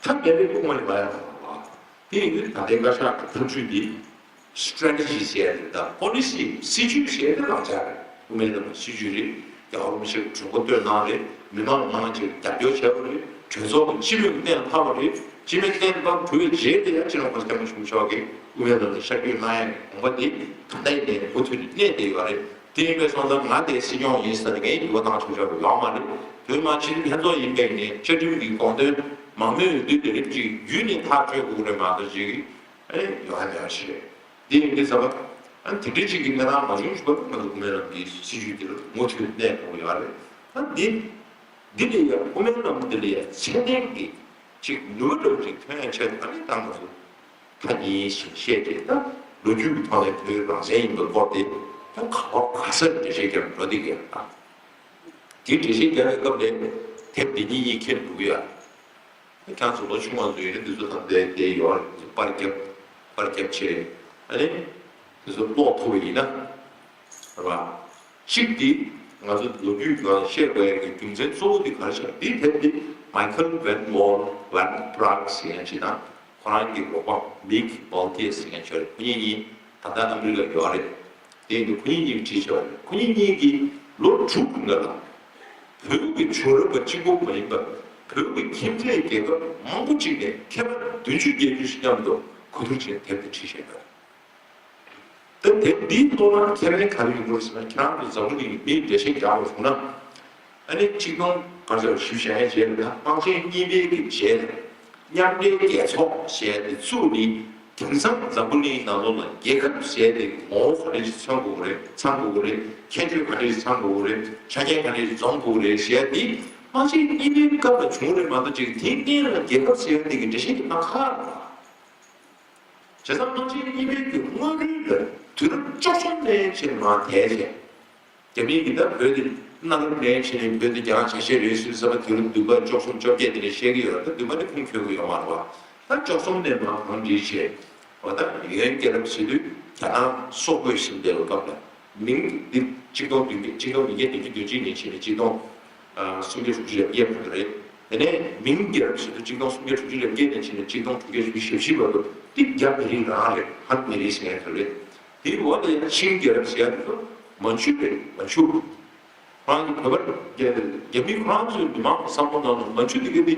ཐབས་མེད་པའི་དབུ་མ་ཡིན་པ་ཡང་མ་རེད། དེ་ཡིན་དུས་ད་ལྟའི་བཀའ་ཤག་གི་ཐབས་ཇུས་འདི་strategy ཟེར་ཡ་དེ་དང་policy སྲིད་ཇུས་ཟེར་ཡ་དེ་རང་འཇགས་རེད། དབུ་མའི་ལམ་སྲིད་ཇུས་རེད། རྒྱལ་བ་རིན་པོ་ཆེ་གི་གྲོས་འགོ་བཏོན་གནང་རེད། མི་མང་ལ་མང་ཆེ་རྒྱབ་སྐྱོར་བྱས་པ་རེད། གྲོས་ཚོགས་ཀྱི་སྤྱི་མོས་གཏན་ལ་ཕབ་པ་རེད། སྤྱི་མོས་གཏན་ལ་ཕབ་གྲུབ་པའི་རྗེས་དེ་ཡང་སྤྱི་ནོར་༸གོང་ས་༸སྐྱབས་མགོན་ཆེན་པོ་མཆོག་གིས་དབུ་མའི་ལམ་ལ་ཤར་བསྐྱོད་གནང་ཡ་གི་དགོངས་པ་དེ་ད་ལྟ་ཡིན་ནའི་མུ་མཐུད་ནས་གནས་བསྡད་ཡོད་རེད། དེ་ཡིན་པའི་སོང་ཙང་ང་དེ་སྲིད་སྐྱོང་ཡིན་ཟེར་ནས་ངས་འགྱུར་བ་བཏང་ཆོག་ཆོག་ཡོད་མ་རེད། བོད་མི་སྤྱི་འཐུས་ལྷན་ཚོགས་ཡིན་པའི་ནས་བཅའ་ཁྲིམས་ཀྱི་དགོངས་དོན་མང་མོས་ཡོད་དུས་དེ་རིགས་ཅིག་བརྒྱུད་ནས་ཐག་གཅོད་དགོས་རེད་མ་གཏོགས་ཅིག་ཨེ་ཡོད་ཧ་མེད་ཞིག་རེད། དེ་ཡིན་དུས་ཙམ་པ་ཨ་དེ་འདྲའི་ཅིག་གི་གནས་སྟངས་མ་བྱུང་ཞིག་པ་ང་ཚོ་དབུ་མའི་ལམ་གྱི་སྲིད་བྱུས་དེ་ལ་མུ་མཐུད་གནས་དགོས་ཀྱི་ཡོད་རེད། ཨ་འདི་འདི་ལ་ཡང་དབུ་མའི་ལམ་འདི་ལ་ཡང་ཚད་ལྡན་གྱི་ཅིག་ནུས་པ་འདྲ་བོ་ཅིག་ཐོན་ཡ་ཆེད་དུ་ཨ་ནི་ད་ང་ཚོ། ཐ་སྙད་ཞིག་བཤད་དེ་ད་ལོ་རྒྱུས་ཀྱི་ཐོག་ནས་བོད་རང་བཙན་ཡིན་པའི་སྐོར་དེ་ད་ག་པར་ག་ས་འགྲེལ་བཤད་རྒྱབ་འགྲོ་བསྡད་ཀྱི་ཡོད་དང་། དེ་འགྲེལ་བཤད་རྒྱབ་པའི་སྐབས་ལ་དེབ་འདི་གཉིས་གཉིས་ཁྱེར་འགྲོ་གི་ཡོད། ཁྱེད་རང་ཚོ་ལོ་ཆུང་བ་ཚོ་ཡོད་ན་འདི་ཚོ་ད་བསྡད་བསྡད་ཡོད་རེད། པར་རྒྱབ་པར་རྒྱབ་བྱས་ཨ་ནི་འདི་ཚོ་ཀློག་ཐུབ་པ་ཡིན་ན་རེད་པ། གཅིག་དེ་ང་ཚོ་ལོ་རྒྱུས་སྒང་བཤད་དགོས་ཡ་གི་རྒྱུ་མཚན་གཙོ་བོ་དེ་ག་རེ་ཆགས། དེ་དེབ་དེ་Michael Van Wall Van Praag ཟེར་མཁན་ཅིག་དང་། ཁོ་རང་གི་རོགས་པ་Mick Balthier ཟེར་མཁན་ཅིག་ཡོད་རེད། ཁོ་གཉིས་གཉིས་ད་ལྟ་ཨ་མི་རི་ཀར་ཡོད་རེད། དེ་ཡིན་དུས་ཁོ་གཉིས་གཉིས་ཀྱིས་བྲིས་བྱས་པ་རེད། ཁོ་གཉིས་གཉིས་ཀྱིས་ལོ་དྲུག་གི་སྔོན་ལ་བོད་ཀྱི་བྱུང་རབས་པ་གཅིག་པོ་མ་ཡིན་པར་བོད་ཀྱི་ཁྱིམ་མཚེས་རྒྱལ་ཁབ་མང་པོ་གཅིག་ནས་མཁས་པ་བདུན་ཅུ་བརྒྱད་ཅུ་ཞིག་མཉམ་དུ་གོ་བསྡུར་བྱས་དེབ་དེ་བྲིས་བཞག་ཡོད་རེད། ད་དེབ་འདིའི་ཐོག་ལ་ཁྱད་ལན་ག་རེ་ཡོང་གི་རེད་ཟེར་ན། ཁྱེད་རང་ཚོ་འཛམ་བུ་གླིང་གི་མིའི་འགྲེལ་བཤད་རྒྱག་པ་བྱུང་ན། ཨ་ནི་ཆིག་སྟོང་དགུ་བརྒྱ་བཞི་བཅུ་ཞེ་ལྔའི་རྗེས་ལ་དམག་ཆེན་གཉིས་པའི་གི་རྗེས་ལ་མཉམ་འབྲེལ་རྒྱལ་ཚོགས་ཞེས་དེ་བཙུགས་ནས། དེང་སང་འཛམ་བུ་གླིང་ནང་ལོགས་ལ་རྒྱལ་ཁབ་ཞེས་དེ་ངོ་བོ་ག་འདྲ་ཞིག་མཚོན་དགོས་ཀྱི་རེད། ཚང་དགོས་ཀྱི་རེད། ཁྱད་ཆོས་ག་འདྲ་ཞིག་ཚང་དགོས་ཀྱི་རེད། ཆ་རྐྱེན་ག་འདྲ་ཞིག་འཛོམས་དགོས་ཀྱི་རེད་ཞེས་དེ་དམག་ཆེན་གཉིས་པའི་སྐབས་ལ་བྱུང་རེད་མ་གཏོགས་ཅིག་དེའི་སྔོན་ལ་རྒྱལ་ཁབ་ཞེས་དེ་གི་འགྲེལ་བཤད་དེ་གནང་ཁག་རེད། བྱས་ཙང་དམག་ཆེན་གཉིས་པའི་གི་སྔོན་རོལ་ལ་དུས་རབས་བཅུ་གསུམ་ནས་ཕྱིན་མ་དེ་བྱས། རྒྱ་མིའི་གི་ད་བོད་དེ་གནའ་རབས་ནས་ཕྱིན་ནས་བོད་དེ་རྒྱ་ནག་ཆ་ཤས་རེད་ཟེར་ས་བ་དུས་རབས་བདུན་པ་བཅུ་གསུམ་བཅོ་བརྒྱད་དེ་ནས་བཤད་ཀྱི་ཡོད་རེད། ད་བདུན་པ་ནི་ཁུངས་འཁྱོལ་གི་ཡོད་མ་རེད་བ། ད་བཅུ་གསུམ་ནས་མར་གང་བྲིས་བྱས། འོ་ད་ཡོན་རྒྱལ་རབས་ཟེར་དུས་རྒྱ་ནག་སོག་པོས་ཟིན་བསྡད་པའི་སྐབས་ལ། མིང་འདི་ཆིག་སྟོང་བདུན་བརྒྱ་ཆིག་སྟོང་བདུན་བརྒྱ་བདུན་ཅུ་དོན་གཅིག་ནས་ཕྱིན་ནས་ཆིག་སྟོང་སུམ་བརྒྱ་དྲུག་ཅུ་རེ་བརྒྱད་བར་དུ་རེད། དེ་ནས་མིང་རྒྱལ་རབས་ཟེར་དུས་ཆིག་སྟོང་སུམ་བརྒྱ་དྲུག་ཅུ་རེ་བརྒྱད་ནས་ཕྱིན་ནས་ཆིག་སྟོང་དྲུག་བརྒྱ་བཞི་བཅུ་ཞེ་བཞི་བར་དུ་འདི་རྒྱ་མི་རིགས་རང་རེད། ཧན་མི་རིགས་ཟེར་མཁན་ཚོ་རེད། དེའི་འོག་ལ་ཡང་ཆིང་རྒྱལ་རབས་ཟེར་ཡ་དེ་ཚོ་མན་ཇུ་རེད། མན་ཇུ། ཁོ་རང་གི་བོད་པ་རྒྱ་རྒྱ་མི་ཁོ་རང་ཚོའི་མི་མང་གི་བསམ་བློ་ནང་ལ་མན་ཇུ་དེ་ག་དེ་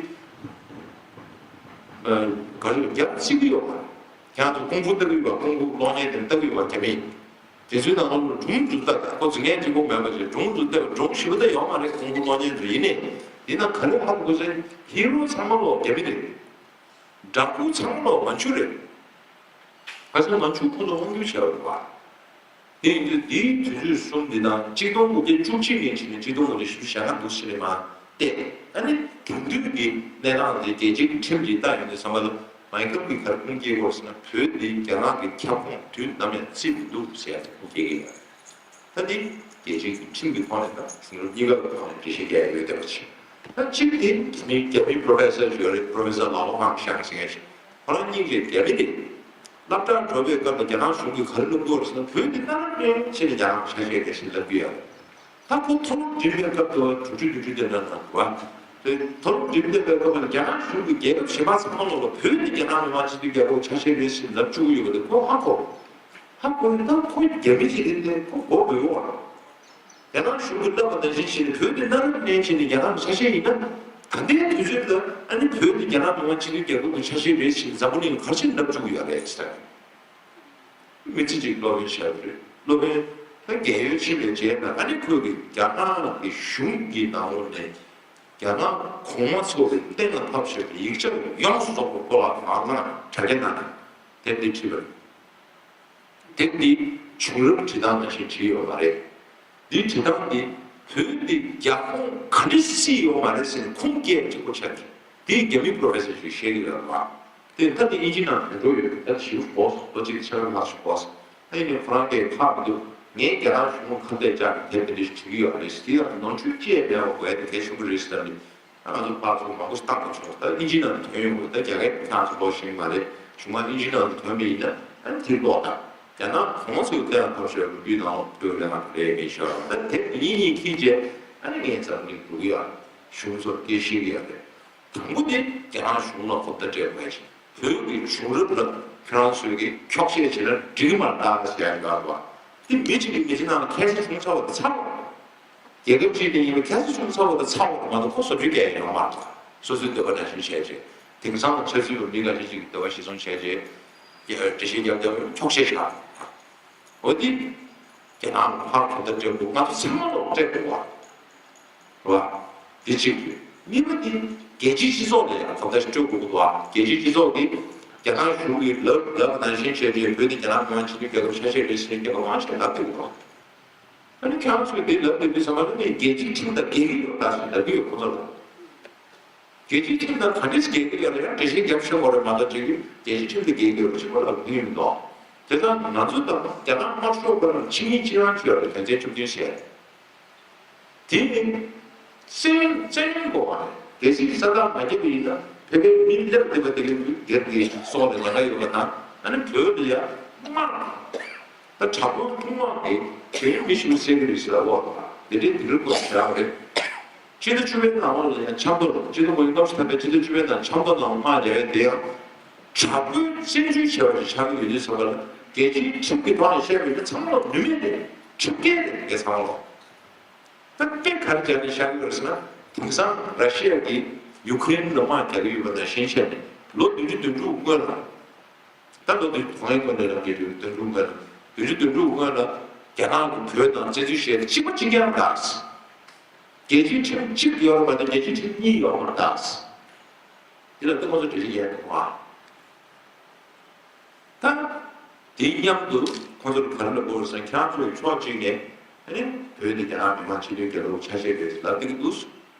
ག་རེ་རྒྱ་བརྩི་གི་ཡོད་མ་རེད། ཁྱེད་རང་ཚོ་ཀུང་ཧྥུ་ལྟ་གི་ཡོད་པ། ཀུང་ཧྥུ་གློག་བརྙན་དེ་ལྟ་གི་ཡོད་པ་རྒྱ་མི། དེ་ཚོའི་ནང་ལོགས་ལ་སྒྲུང་ཚོ་ལྟ། ཁོ་རྫིག་ངན་གཅིག་པོ་མེད་པ་ཅིག་སྒྲུང་ཚོ་ལྟ། སྒྲུང་ཞིབ་པོ་ལྟ་ཡོད་མ་རེད། ཀུང་ཧྥུ་གློག་བརྙན་ཚོ། ཡིན་ནའི་འདི་ན་ག་རེ་ཧ་གོ་ཟེར། ཧི་རོ་ཚང་མ་ལོག་རྒྱ་མི་རེད། འདྲ་སྐུ་ཚང་མ་ལོག་མན་ཇུ་རེད། ཁ་སང་མན་ཇུ་ཁོ་ཚོ་དབང་སྒྱུར་བྱས་པ་རེད་བ། དེ་ཡིན་དུས་འདིའི་དུས་ཚོད་གསུམ་འདི་ནང་ཆིག་སྟོང་དགུ་བརྒྱ་བཅུ་གཅིག་ནས་ཕྱིན་ནས་ཆིག་སྟོང་དགུ་བརྒྱ་བཞི་བཅུ་ཞེ་ལྔ་འདུག་ཟེར་ནས་མ་བལྟས། ཨ་ནི་དེང་དུས་ཀྱི་གནས་སྟངས་དེ་རྒྱལ་སྤྱིའི་ཁྲིམས་ཀྱིས་བལྟ་ཡོང་དུས་ཙམ་པ་ལ། མའི་ཁལ་གྱིས་ག་རེ་ཁུངས་སྐྱེལ་དགོས་ཟེར་ན། བོད་འདི་རྒྱ་ནག་གི་ཁྱབ་ཁོངས་དུས་ནམ་ཡང་བརྩི་མི་འདུག་ཟེར་ཡ་དེ་ཁུངས་སྐྱེལ་གྱི་ཡོད། ད་འདི་རྒྱལ་སྤྱིའི་ཁྲིམས་ཀྱི་ཐོག་ནས་དང་གཞུང་ལུགས་གཉིས་ཀ་གི་ཐོག་ནས་འགྲེལ་བཤད་རྒྱག་ཡ་ཡོད་བསྡད་པ་ཞིག་ད་གཅིག་དེ་རྒྱ་མིའི་རྒྱ་མིའི་པོ་རོ་ཕེ་སར་ཞིག་ཡོད་རེད། པོ་རོ་ཕེ་སར་ལའོ་ཧང་ཞང་ཟེར་མཁན་ཞིག་ཁོ་རང་གཉིས་ཀྱིས་རྒྱ་མི་དེ་སློབ་གྲྭར་འགྲོ་བའི་སྐབས་ལ་རྒྱ་ནག་གཞུང་གིས་ག་རེ་ལབ་འདུག་ཟེར་ན། བོད་འདི་གནའ་རབས་ནས་ཕྱིན་ནས་རྒྱ་ནག་ཆ་ཤས་རེད་ཟེར་ལབ་ཀྱི་ཡོད། ད་ཁོ་མཐོ་སློབ་འགྲིམ་པའི་སྐབས་དུ་དྲུག་ཅུ་བདུན་ཅུ་དེ་འདྲ་ནང་བ། དེ་མཐོ་སློབ་འགྲིམ་བསྡད་པའི་སྐབས་ལ་རྒྱ་ནག་གཞུང་གིས་རྒྱལ་ཁབ་གཞན་པ་ཚང་མ་ལོག་ལ་བོད་འདི་རྒྱ་ནག་མི་དམངས་སྤྱི་འཐུས་རྒྱལ་ཁབ་ཆ་ཤས་རེད་ཟེར་ལབ་བཅུག་གི་ཡོད་པ་དེ་ཁོ་ཧ་གོ། ཧ་གོ་ནས་ད་ཁོ་རྒྱ་མི་ཞིག་རེད་དེ་ཁོ་མགོ་སྦོས་ཡོང་བ། རྒྱ་ནག་གཞུང་གིས་ལབ་པ་ནང་བཞིན་བྱས་ནས་བོད་འདི་གནའ་རབས་ནས་བྱས་ནས་རྒྱ་ནག་གི་ཆ་ཤས་ཡིན་ན། ད་ལྟའི་དུས་ཚོད་ལ་ཨ་ནི་བོད་འདི་རྒྱ་ནག་མི་དམངས་སྤྱི་འཐུས་རྒྱལ་ཁབ་ཀྱི་ཆ་ཤས་རེད་ཅེས་འཛམ་བུ་གླིང་ག་རེ་བྱས་ནས་ལབ་བཅུག་གི་ཡོད་རེད་ཟེར། མི་ཚེ་གཅིག་སློབ་དཔོན་བྱས་པ་རེད། སློབ་དཔོན་ ད་རྒས་ཡོལ་ཕྱིན་པའི་རྗེས་ལ་ཨ་ནི་ཁོས་ཀྱི་རྒྱ་ནག་གི་གཞུང་གི་ནང་ལོགས་ནས་རྒྱ་ནག་གོང་མ་ཚོ་གི་གཏན་ལ་ཕབ་བཞག་པའི་ཡིག་ཆ་ཡོངས་སུ་རྫོགས་པ་ཁོ་ལ་རང་དང་དྲ་རྒྱ་ནང་ནས་དེབ་འདི་བྲིས་པ་རེད། དེབ་འདི་བྱུང་རབས་བྲིས་སྟངས་ནང་བཞིན་བྲིས་ཡོད་མ་རེད། འདི་བྲིས་སྟངས་འདི་བོད་འདི་རྒྱ་ཁོངས་ག་འདྲ་སྲིད་ཡོད་མ་རེད་ཟེར་ནས་ཁུངས་སྐྱེལ་གཅིག་པོ་ཆགས་ཀྱི། འདི་རྒྱ་མི་པོ་རོ་ཕེ་སར་ཞིག་བཤད་ཀྱི་ཡོད་པ། དེ་ད་དེ་ཨིན་ཇི་ནང་དོན་འགྲོ་ཡོད་པས་ད་ཞིབ་གོ་སོང་ལོ་གཅིག་ཕྱག་ལ་ཞིག་གོ་སོང་། ཨ་ནི་ཁོ་རང་གིས་ཁག་མི་འདུག་ངས་རྒྱ་ནག་གཞུང་ལ་ཁ་གཏད་བཅག་ནས་དེབ་དེ་འདྲ་ཞིག་བྲིས་ཀྱི་ཡོད་རེད། དེ་ཡང་ནོར་འཁྲུལ་ཅི་ཡང་མེད་པ་དགོས་ཡ་དེ་གལ་ཆེན་པོ་རེད་ཟེར་ནས། ང་ཚོ་ཕར་ཚུར་མང་པོ་བཏང་དགོས་བྱུང་། ད་ཨིན་ཇི་ནང་དོན་ཡོང་དགོས། ད་རྒྱ་སྐད་ཁྱེད་རང་ཚོ་ལོ་ཤེས་མ་རེད། གཞུང་མ་ཨིན་ཇི་ནང་དོན་མེད་ཡིན་ན་ཨ་ནི་དེ་ཀློག་དང་། རྒྱ་ནག་གོང་ཚོས་དེ་ཡང་ཐབས་ཤེས་ལོ་རྒྱུས་ནང་ལོགས་ལ་ང་རེད་མེད་ཤོར་བ། ད་དེབ་གཉིས་གཉིས་ཁྱེར་རྗེས་ཨ་ནི་ངས་འཛམ་གླིང་འགྲོ་གི་ཡོད། གཞུང་ཚོར་སྐད་ཤེས་ཀྱི་ཡོད་རེད། དང་པོ་དེ་རྒྱ་ནག་གཞུང་ལ་གོ་བརྡ་སྤྲད་དགོས་ཅིང་། བོད་ཀྱི་བྱུང་རབས་ལ་ཁྱོད་རང་ཚོས་ཀྱི་འཁྱོག་བཤད་བྱས་ན་འགྲིག་གི་མ་རེད་ཟེར་ཡ་འགའ་རེད་བ། དེ་མི་གཅིག་གིས་མི་གཅིག་ནང་ལ་ཁ་སང་བྱུང་ཚར་བ་དེ་ཚར་བ། རྒྱལ་ཁབ་ཅིག་དེ་ཡིན་པའི་ཁ་སང་བྱུང་ཚར་བ་དེ་ཚར་བ་མ་གཏོགས་ཁོ་བཟོ་བཅོས་རྒྱག་ཡ་ཡོད་མ་རེད། སོ་སོའི་འདོད་པ་ནང་བཞིན་བྱས་རྗེས་དེང་སང་ལ་ཆབ་སྲིད་པ་མི་འགའ་ཤས་ཅིག་གི་འདོད་པ་གཞིར་བཟུང་བྱས་རྗེས་འགྲེལ་བཤད་རྒྱབ་རྒྱབ་འཁྱོག་བཤད་བྱ། འོ་དེ་རྒྱ་ནག་ལ་ཕར་གོ་བརྡ་སྤྲད་འདུག་ང་ཚོ་ཚང་མ་ལོག་སྤྲད་འདུག་བ། རེད་བ། དེ་གཅིག་རེད། གཉིས་པ་དེ་རྒྱལ་སྤྱིའི་སྤྱི་ཚོགས་ལ་ཡང་གོ་བརྡ་སྤྲོད་དགོས་ཀྱི་འདུག་བ། རྒྱལ་སྤྱིའི་སྤྱི་ཚོགས་དེ་རྒྱ་ནག་གཞུང་གིས་ལབ་ལབ་ནང་བཞིན་བྱས་རྗེས་བོད་དེ་རྒྱ་ནག་མི་དམངས་སྤྱི་མཐུན་རྒྱལ་ཁབ་ཆ་ཤས་རེད་ཟེར་ནས་རྒྱལ་ཁབ་མང་ཆེ་ལབ་ཀྱི་འདུག་བ། ཨ་ནི་ཁྱེད་རང་ཚོས་དེ་ལབ་བསྡད་དུས་ཙམ་པ་ལ་ནི་རྒྱལ་སྤྱིའི་ཁྲིམས་དང་འགལ་གྱི་ཡོད་ད་ཟེར་ལབ་ཀྱི་ཡོད་ཁོ་ཚོ་ལ། རྒྱལ་སྤྱིའི་ཁྲིམས་དང་ག་འདྲས་འགལ་གྱི་ཡོད་ན་ཡང་འགྲེལ་བཤད་རྒྱབ་ཤོག་གོ་རེད་མ་གཏོགས་ཅིག་རྒྱལ་སྤྱིའི་ཁྲིམས་དང་འགལ་གྱི་ཡོད་ཅིག་པ་ལབ་ཀྱི་ཡོད་མི་འདུག་དེ་ཙང་ང་ཚོ་དང་རྒྱ་ནག་དམར་ཤོག་པ་ལ་ཆིངས་ཡིག་གཅིག་རང་བྱས་ཡོད་རེད་དོན་ཚན་བཅུ་བདུན་ཞེས། དེ་ནི་བཙན་བཙན་གཡེམ་དགོས་པ་རེད། གལ་སྲིད་ས་རྟགས་མ་བརྒྱབ་པ་ཡིན་ན་བོད་པའི་མི་སླེབས་བསྡད་པ་དེ་གའི་མི་སྒེར་གྱི་སྲོག་ལ་ཉེན་ཁ་ཡོད་པ་དང་ཨ་ནི་བོད་ལ་ཡ་དམག་ད་དྲག་པོའི་དཔུང་དམག་དེ་གཞན་མི་ཞིག་བསད་ཀྱི་རེད་ཟེར་བ་དེ་འདྲའི་དེ་འདྲའི་སྐོར་བྱ་བ་རེད། སྤྱི་ཟླ་བཅུ་པའི་ནང་ལ་ཡང་ཆབ་མདོར་སྤྱི་ཟླ་མ་ཡིན་སྐབས་སུ་ཐར་པའི་སྤྱི་ཟླ་བཅུ་པའི་ནང་ཆབ་མདོ་ནང་དམག་རྒྱག་ཡ་དེ་ཡང་དྲག་པོའི་བཙན་འཛུལ་བྱས་པ་ཞིག་ཆགས་ཀྱི་ཡོད་དུས་ཙམ་པ་ལ་རྒྱལ་སྤྱིའི་ཁྲིམས་ཀྱི་ཐོག་ནས་བཤད་པ་ཡིན་ན་ཚང་མ་ལ་ནུས་མེད་རེད། ཁྲིམས་འགལ་རེད་དེ་ཚང་མ་ལ། ད་དཔེ་ག་རེ་བྱས་ནས་བཤད་ཀྱི་ཡོད་རེད་ཟེར་ན་དེང་སང་ར་ཤི་ཡ་གིས་ཡུ་ཁུ་རེན་ལ་དམག་རྒྱག་གི་ཡོད་པ་ནང་བཞིན་བྱས་ནས་ལོ་བདུན་ཅུ་དོན་དྲུག་སྔོན་ལ། ད་ལོ་དེ་གོང་ཡིན་དགོས་འདྲ་ལབ་ཀྱི་འདུག་དོན་གྲུབ་སྔོན་ལ། དོན་གྲུབ་དོན་གྲུབ་སྔོན་ལ་རྒྱ་ནག་གིས་བོད་ནང་བཙན་འཛུལ་བྱས་ཏེ་གཅིག་པ་གཅིག་རྐྱང་རེད། རྒྱལ་སྤྱིའི་ཁྲིམས་གཅིག་ཡོད་རེད་མ་གཏོགས་རྒྱལ་སྤྱིའི་ཁྲིམས་གཉིས་ཡོད་མ་རེད། དེ་ལ་ཏུ་ཁོ་ཚོ་འགྲེལ་བཤད་ཡས་མི་འདུག་ཨ། ད་དེའི་མཉམ་དུ་ཁོ་ཚོར་ག་རེ་ལབ་དགོས་རེད་ཟེར་ན་ཁྱེད་རང་ཚོས་ཕྱོགས་གཅིག་ནས་ཨ་ནི་བོད་དེ་རྒྱ་ནག་མི་དམངས་སྤྱི་མཐུན་རྒྱལ་ཁབ་ཆ་ཤས་རེད་ལབ་ཀྱི་འདུག་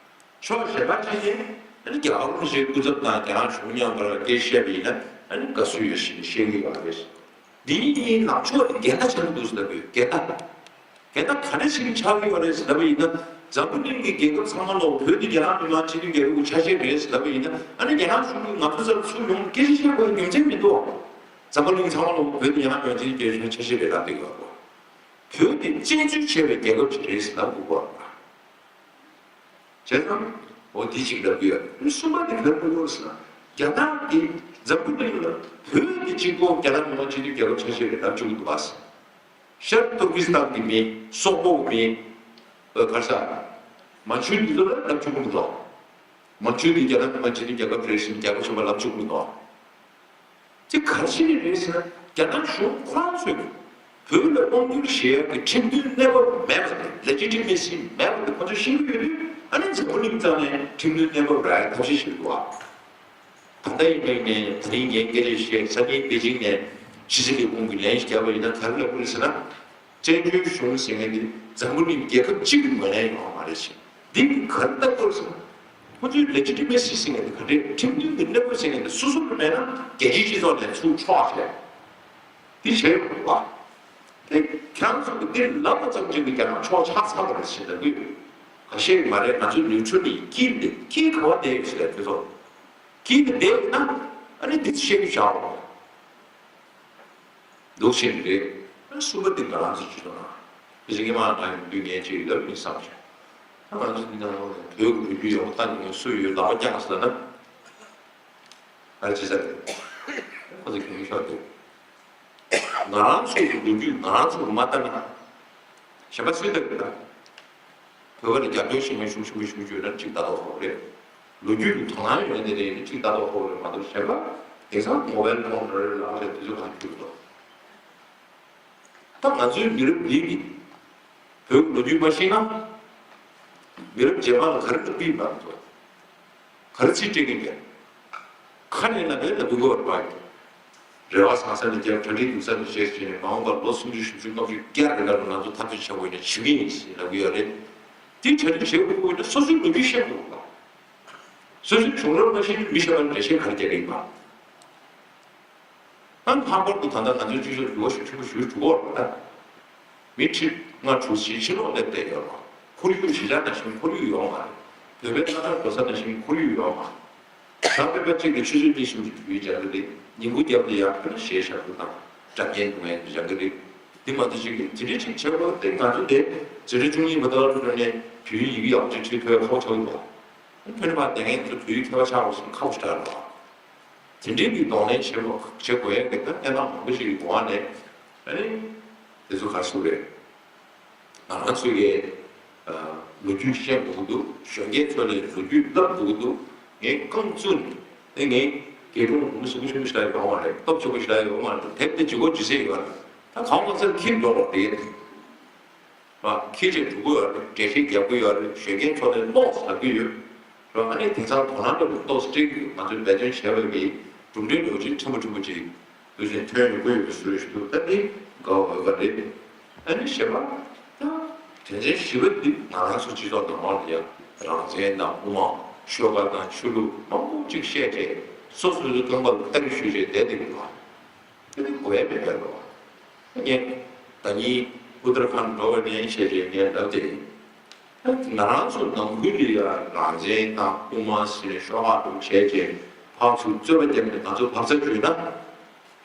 ཕྱོགས་གཞན་པ་གཅིག་ནས་ཨ་ནི་རྒྱ་གར་གཞུང་སྐུ་ཚབ་དང་རྒྱ་ནག་གཞུང་མཉམ་པར་སྐད་བཤད་པ་ཡིན་ན་ཨ་ནི་དགའ་བསུ་ཡོད་ཞེས་བཤད་ཀྱི་ཡོད་རེད། འདི་གཉིས་ནང་ཕྱོགས་དེ་འགལ་ཟླ་ཆེན་པོ་འདུག་ཟེར་ལབ་ཡོད། འགལ་ཟླ། འགལ་ཟླ་ག་འདྲ་ཞིག་ཆགས་ཀྱི་ཡོད་རེད་ཟེར་ལབ་པ་ཡིན་ན་འཛམ་བུ་གླིང་གི་རྒྱལ་ཁབ་ཚང་མ་ལོག་བོད་འདི་རྒྱ་ནག་མི་དམངས་སྤྱི་མཐུན་རྒྱལ་ཁབ་ཀྱི་ཆ་ཤས་རེད་ཟེར་ལབ་པ་ཡིན་ན་ཨ་ནི་རྒྱ་ནག་གཞུང་གིས་ང་ཚོ་ཚབ་ཚུར་ཡོང་སྐད་ཆ་བཤད་དགོས་རྒྱུ་མཚན་མི་འདུག་འཛམ་བུ་གླིང་ཚང་མ་ལོག་བོད་འདི་རྒྱ་ནག་མི་དམངས་སྤྱི་མཐུན་རྒྱལ་ཁབ་ཀྱི་ཆ་ཤས་རེད་ལབ་བསྡད་ཡོད་རེད། བོད་དེ་བཙན་འཛུལ་བྱས་པའི་རྒྱལ་ཁབ་ཅིག་རེད་ཟེར་ལབ་དགོས་པ་རེད། བྱས་ཙང་འོ་དེ་གཅིག་ལབ་ཀྱི་ཡོད། གསུམ་པ་དེ་ག་རེ་ལབ་ཡོད་ཟེར་ན་རྒྱ་ནག་གིས་འཛམ་བུ་གླིང་ལ་བོད་དེ་གཅིག་པོ་རྒྱ་ནག་མི་དམངས་སྤྱི་མཐུན་རྒྱལ་ཁབ་ཆ་ཤས་རེད་ལབ་བཅུག་གི་འདུག་བ། ཤར་ཏུར་ཀི་སི་ཐན་གྱི་མི་སོག་པོ་གི་མི་ག་ས་མན་ཇུ་འདི་ཚོ་ལ་ལབ་བཅུག་གི་འདུག་མན་ཇུ་འདི་རྒྱ་ནག་མི་དམངས་སྤྱི་མཐུན་རྒྱལ་ཁབ་རེད་ཟེར་ནས་རྒྱལ་ཁབ་གཞན་པ་ལབ་བཅུག་གི་འདུག་དེ་ག་རེ་བྱས་ནས་རེད་ཟེར་ན་རྒྱ་ནག་གཞུང་ཁོ་རང་ཚོས་བོད་ལ་དབང་བསྒྱུར་བྱེད་ཡག་གི་ཁྲིམས་མཐུན་གནས་བབ་མེད་པ་དང་ལེ་ཇི་ཊི་མེ་སི་མེད་པ་དེ་ཁོ་ཚོས་ཤེས་ཀྱི་ཡོད་དུས་ཨ་ནི་འཛམ་བུ་གླིང་རྩ་ནས་ཁྲིམས་མཐུན་གནས་བབ་རག་ཡག་ཐབས་ཤེས་བྱེད་དགོས་པ། ད་ལྟ་ཡིན་པ་ཡིན་ནའི་ད་རིང་ངས་སྐད་ཆ་བཤད་ས་གནས་པེ་ཅིང་ནས་ཕྱི་སྲིད་ལས་ཁུངས་ཀྱི་ལན་ཞིག་བརྒྱབ་པ་ཡིན་ན་ག་རེ་ལབ་ཀྱི་རེད་ཟེར་ན། བཙན་བྱོལ་གཞུང་ཟེར་མཁན་དེ་འཛམ་བུ་གླིང་རྒྱལ་ཁབ་གཅིག་གི་ངོས་ལེན་ཡོང་བ་མ་རེད་ཅེས། འདི་ག་རེ་ལྟ་དགོས་ཟེར་ན། ཁོ་ཚོའི་ལེ་ཇི་ཊི་མེ་སི་ཟེར་མཁན་དེ་ག་འདྲས་ཁྲིམས་མཐུན་གྱི་གནས་བབ་ཟེར་མཁན་དེ་སོ་སོ་ལ་མེད་ན་རྒྱལ་སྤྱིའི་སྤྱི་ཚོགས་ནས་ཚུར་འཕྲོག་བྱས། འདི་བྱས་ཡོང་བ། དེ་ཁྱེད་རང་ཚོ་གི་འདིར་ལབ་པ་ཙམ་གྱིས་རྒྱ་ནག་ཕྱོགས་ཆགས་ཚར་བ་རེད་ཟེར་ལབ་ཀྱི་ཡོད། ག་ཤེད་མ་རེད། ང་ཚོ་ནིའུ་ཊྲལ་ཡིན། དཀྱིལ་འདི་དཀྱིལ་ག་བ་བསྡད་ཡོད་ཟེར་ལབ་ཁྱོད་ཚོ། དཀྱིལ་འདི་བསྡད་ཡོད་ན་ཨ་ནི་འདི་ཚོ་བཤད་རྒྱུ་བཞག་རོགས། འདུག་ཕྱིན་རེད། གསུམ་པ་དེ་ང་རང་ཚོ་སྤྱི་ཚོགས་ནང་། དེ་བཞིན་ངས་མ་ལ་ཡོང་དུས་ངས་ཅིག་ལབ་ཡིན་བསམ་བྱུང་། ད་ང་ཚོ་འདི་ནང་ལོགས་ནས་བོད་ཀྱི་ལོ་རྒྱུས་ཡོང་ལྟ་ནས་སུ་ཡོད་ལག་པ་བརྐྱངས་ཟེར་ན། ཨ་རེ་ཅི་ཟེར། ཁོ་ཚོ་གི་མི་ཤོག་དེ། ང་རང་ཚོ་གི་ལོ་རྒྱུས་ང་རང་ཚོ་གི་མ་ལྟ་ན། གཞན་པ་སུས་ལྟ་གི་ལྟ། བོད་པ་ལ་རྒྱབ་སྐྱོར་ཤེས་མཁན་ཤུགས་ཆེན་པོ་ཞིག་ཡོད་ན་གཅིག་ལྟ་རྟོག་ཧོབ་རེད། ལོ་རྒྱུས་ཀྱི་དོ་སྣང་ཡོད་ནི་རེད་གཅིག་ལྟ་རྟོག་ཧོབ་རེད་མ་གཏོགས་གཞན་པ་དེང་སང་མོ་བལ་ཕོན་རེ་རེ་ལ་རེ་དེ་ཚོ་གང་ཁྱུག་འདུག་ད་ང་ཚོའི་མི་རབས་འདི་གི་ བོད་ཀྱི་ལོ་རྒྱུས་མ་ཤེས་ན། མི་རབས་རྗེས་མ་ལ་ག་རེ་ལབ་ཀྱི་ཡིན་པ་ཚོ། ག་རེ་ཚིག་སྤྲད་ཀྱི་ཡིན་པས། ཁ་ནས་ལབ་པའི་ལབ་དགོས་པ་རེད་པ། རེ་བ་བཟང་ས་ནས་རྒྱབ། གྲ་སྒྲིག་སྡུག་ས་ནས་བྱས་ཟིན་ནས། མ་འོངས་པར་ལོ་སུམ་ཅུ་བཞི་བཅུ་ལྔ་བཅུ་བརྒྱ་རེ་ལ་ང་ཚོ་འཐབ་རྩོད་བྱེད་དགོས་ནས་བྱེད་ཀྱི་ཡིན་ཟེར་ལབ་ཀྱི་ཡོད་རེད། དེ་གྲ་སྒྲིག་བྱེད་དགོས་ཀྱི་ཡོད་ན་སོ་སོའི་ལོ་རྒྱུས་ཤེས་དགོས་པ། སོ་སོའི་བྱུང་རབས་མ་ཤེས་ན་མི་གཞན་པ་ལ་འགྲེལ་བཤད་ག་རེ་རྒྱག་གི་ཡིན་པ། ཨ་ནི་ལྷག་པར་དུ་ད་ལྟ་ང་ཚོའི་སྤྱི་ཚོགས་འགྱུར་བ་ཤུགས་ཆེན་པོ་ཞིག་འགྲོ་གི་ཡོད་རེད་ད། མི་ཁྲི་ལྔ་དྲུག་ཕྱིན་ཕྱིན་ལོག་སླེབས་བསྡད་ཡོད་རེད། ཁོར་ཡུག་གཞིས་ཆགས་ནང་བཞིན་ཁོར་ཡུག་ཡོད་མ་རེད། བོད་པའི་རྣམ་ཐར་འགྲོ་ས་ནང་བཞིན་ཁོར་ཡུག་ཡོད་མ་རེད། གྲྭ་པ་གཅིག་ལ་ཆུ་ཚོད་གཉིས་གསུམ་གྱི་དུས་ཡུན་སྦྱང་གི་རེད། ཉིན་གུང་རྒྱབ་ལ་ཡར་ཕེབས་ན་གཞས་ཤར་ཚུལ་དང་སྒྲ་སྙན་སྒྲུང་ཡང་སྦྱང་གི་རེད། འདི་མ་གཏོགས་ཅིག་གིས་དེ་འདྲའི་ཅིག་བྱེད་དགོས་ཏེ། ང་ཚོ་དེ་འཛིན་གྲྭ་བཅུ་གཉིས་པ་དང་བློ་གྲོས་ནས་བོད་ཡིག་ཡག་ཅིག་ཁྲིད་ཐུབ་ཡ་ཁག་པོ་ཆགས་ཀྱི་འདུག་ཨ་ནི་ཕ་མ་དེ་སྔོན་དུ་བོད་ཡིག་མཁས་པ་ཆགས་པ་སོང་ཁག་པོ་ཞིག་རེད་པ། དེ་འདྲའི་གི་གདོང་ལེན་བྱེད་དགོས་བྱེད་དགོས་ཡ་གི་ད་གནས་སྟངས་མང་པོ་ཞིག་གི་འོག་ནས། ཨ་ནི་དེ་ཚོ་ག་རེ་ཟེར་དགོས་རེད། ང་རང་ཚོའི་གི་ལོ་རྒྱུས་ཤེས་དགོས་ཀྱི་འདུག་གཞོན་སྐྱེས་ཚོ་ལ་ལོ་རྒྱུས་བསླབ་དགོས་ཀྱི་འདུག་ངས་རྐང་བཙུགས་ནས་ངས་དགེ་སློང་བུ་མོ་གཟུགས་པོ་ཆེན་པོ་ཞིག་ཡོད་མ་རེད། སྟོབས་ཆེན་པོ་ཞིག་ཡོད་མ་རེད། དེབ་དེ་ཇི་གོ་ཇི་སྲིད་ཡོད་རེད། ད་གང་མ་ཚད་ཁྱིམ་འགྲོ་བ་རེད། ར་ཁྱི་ཆེ་འགྲོ་གི་ཡོད་རེད། འགྲེལ་བཤད་རྒྱག་གི་ཡོད་རེད། གཞོན་སྐྱེས་ཚོ་ལ་ཀློག་ཟ་གི་ཡོད་ར། ཨ་ནི་དེང་སང་དོ་སྣང་ལ་ཏོག་ཙམ་སྤྲད་ཀྱི་ཡོད། ང་ཚོས་འབད་བརྩོན་བྱས་པ་གི་གྲུབ་འབྲས་ལོ་རྒྱུས་ཕྲན་བུ་ཕྲན་བུ་ཅིག་དུས་ཆེན་ཐོན་ཡོང་གི་ཡོད་པའི་བཟོ་ཞིག་འདུག་ད་འདི་དགའ་བ་འོས་པ་རེད། ཨ་ནི་བྱས་པ་ད་དོན་ཚན་བཞི་པ་འདི་ང་རང་ཚོ་སྤྱི་ཚོགས་ནང་ལོགས་ལ་ཡང་རང་བཙན་དང་དབུ་མ་ཤོག་ཁག་དང་ཆོས་ལུགས་མང་པོ་ཅིག་བཤད་བྱས་སོ་སོ་སོའི་རྐང་པ་ལ་སྟ་གི་གཞུས་བྱས་བསྡད་བསྡད་ཀྱི་འདུག་དེ་ནི་དགོས་ཡ་མེད་པའི་ལོ། ངས་ད་ནི་ཨུ་ཏར་ཁཱན་འགྲོ་བ་ནས་བཤད་རྗེས་ངས་ལབ་སྟེ། ང་རང་ཚོ་ནང་ཁུལ་ལ་ཡ་རང་བཙན་དང་དབུ་མ་ཟེར་ནས་ཤོག་ཁག་དུ་བྱས་རྗེས་ཕར་ཚུར་རྩོད་པ་བརྒྱབ་ནས་ང་ཚོ་བབས་ས་བརྒྱུད་ན།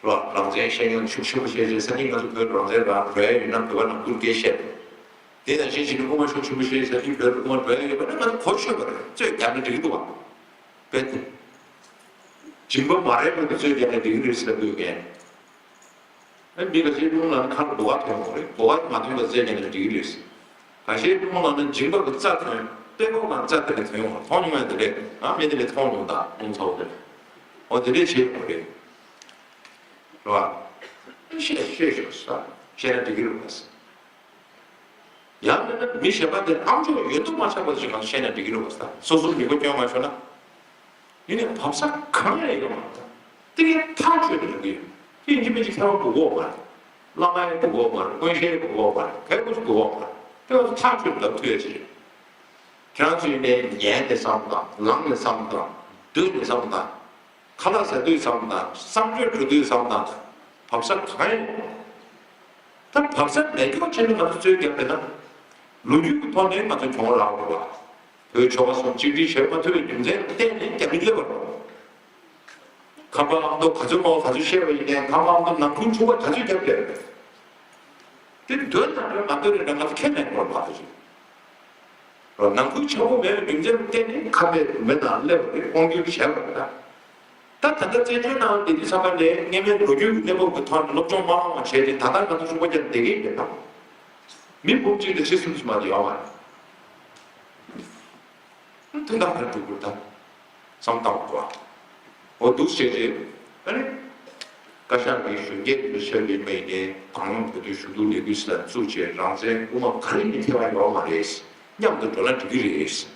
རོ་རང་བཙན་བཤད་མཁན་ཤུགས་ཆེན་པོ་བཤད་རྗེས་སང་ཉིན་ང་ཚོ་བོད་རང་བཙན་རག་འགྲོ་ཡ་ཡོད་ན་བོད་པ་ནང་ཁུལ་སྐད་བཤད། དེ་ནང་བཞིན་བྱས་ནས་དབུ་མ་ཤུགས་ཆེན་པོ་བཤད་རྗེས་སང་ཉིན་བོད་དབུ་མ་འགྲོ་ཡ་ཡོད་པ་ན་ང་ཚོ་གོ་ཆོད་པ་རེད། རྩོད་རྒྱབ་ན་འགྲིག་གི་འདུག་བ། བས། སྦྱིན་པ་མ་རེད་པ་དེ་ཚོས་ཀྱང་ནས་འགྲིག་གི་རེད་ཟེར་དགོས་མཁན། ཨ་མི་ཁ་ཤས་སློང་ལ་ཁ་ལ་སྒོ་ཁ་ཐོན་འོང་རེད། སྒོ་ཁ་མ་ཐོན་པ་བཙལ་ཀྱང་ནས་འགྲིག་གི་རེད། ཁ་ཤས་སློང་ལ་ནི་སྦྱིན་པ་གི་རྩ་ཐོན། དཔེ་ཁོག་ནང་རྩ་དེ་ནས་ཐོན་འོང་མཐོང་མྱོང་ཡ་དེ་རེད། ང་མི་དེ་ལས་མཐོང་མྱོང་ད་སློང་ཚ་བོ་དེ་རེད། འོ་དེ་འདྲས་བྱེད་ཡོང་རེད། རེད་བ། ཤེས་ཤེས་ཤོག་ས་ཤེས་ན་འགྲིག་གི་རེད་བ། ཡང་མིན་ན་མི་གཞན་པ་དེ་ཨམ་ཅོག་ཡོད་དུ་མ་ཆགས་པ་ཞིག་ང་བཤད་ན་འགྲིག་གི་རེད་བ། ས་སོ་སོར་མི་གོ་སྐྱོན་མ་ཤོར་ན། ཡིན་ནའི་བབས་ས་གང་ཡང་ཡོད་མ་རེད། དེ་གའི་ཐག་ཆོད་ནས་འགྲོ་གི་ཡོད། དེ་ཡིན་གཅིག་མིན་གཅིག་ཁྱད་པར་དགོས་ཀྱི་ཡོད་མ་རེད། བླ་མ་ཡང་དགོས་ཀྱི་ཡོད་མ་རེད། དཀོན་ཤེས་ཡང་དགོས་ཀྱི་ཡོད་མ་རེད། གལ་ཁོ་ཚོ་དགོས་ཀྱི་ཡོད་མ་རེད། དེ་བ་ཚོ་ཐག་ཆོད་ལབ་ཐུབ་ཡ་ཅིག་རེད། ཁྱེད་རང་ཚོ་ཡིན་ནའི་ཉན་ནས་བསམ་བློ་བཏང་། ལངས་ནས་བསམ་བློ་བཏང་། སྡོད་ནས་བསམ་བློ་བཏང་། ཁ་ལག་ཟ་དུས་བསམ་བློ་བཏང་། གསང་སྤྱོད་འགྲོ་དུས་བསམ་བློ་བཏང་། བབས་ས་གང་ཡང་ཡོད་མ་རེད། ད་བབས་ས་མེད་སྐྱོ་ཆེ་ནི་ང་ཚོ་རྩོད་རྒྱབ་པས་ན། ལོ་རྒྱུས་ཀྱི་ཐོག་ནས་ང་ཚོ་གྱོང་རག་དགོས་པ། བོད་ཆོལ་ཁ་གསུམ་གཅིག་སྒྲིལ་བྱེད་མ་ཐུབ་པའི་རྒྱུ་མཚན་གཏན་ནས་རྒྱབ་མི་སླེབས་པ་རེད། ཁམས་པ་ཨ་མདོ་ག་ཚོད་མང་པོ་ག་ཚོད་བཤད་པ་ཡིན་ནའི་ཁམས་པ་ཨ་མདོ་ནང་ཁུལ་འཁྲུག་པ་ག་ཚོད་རྒྱབ་བསྡད་རེད། དེ་འདོད་ན་འདོད་མ་འདོད་རེད་འདྲ་ང་ཚོ་ཁས་ལེན་དགོས་པ་རེད། རོ་ནང་ཁུལ་ཆགས་པོ་མེད་པའི་རྒྱུ་མཚན་བརྟེན་ནས་ཁ་བའི་མི་དང་སླེབས་པ་རེད། དབང་སྒྱུར་བྱས་པ་རེད་ད། ད་ད་ལྟ་བཙན་བྱོལ་ནང་བསྡད་དུས་ཙམ་པ་ནས་སྔོན་མའི་ལོ་རྒྱུས་ཀྱི་གནས་བབ་ཀྱི་ཐོག་ནས་སློབ་སྦྱོང་མ་བླངས་པ་བྱས་ཏེ་ད་ལྟ་ང་ཚོ་ཤུགས་པ་རྒྱབ་བསྡད་ཀྱི་ཡོད་པས་ན། མི་འབུམ་གཅིག་དང་ཁྲི་གསུམ་ཙམ་མ་གཏོགས་ཡོད་མ་རེད། དོན་དག་ག་རེ་སྒྲུབ་དགོས་ད། བསམ་བཏང་དགོས། འོ་འདུག་བྱས་རྗེས་ཨ་ནི། བཀའ་ཤག་གིས་གཞོན་སྐྱེས་ཚོའི་ཆེད་དུ་ཡིན་པ་ཡིན་ནའི་དང་བླངས་བོད་དོན་ཞུ་གཏུག་ལས་འགུལ་ཟེར་བཙུགས་བྱས་རང་བཙན་དབུ་མ་ག་རེ་ཡིན་ཐེ་བ་ཡོད་མ་རེད། མཉམ་དུ་འགྲོ་ན་འགྲིག་གི་རེད།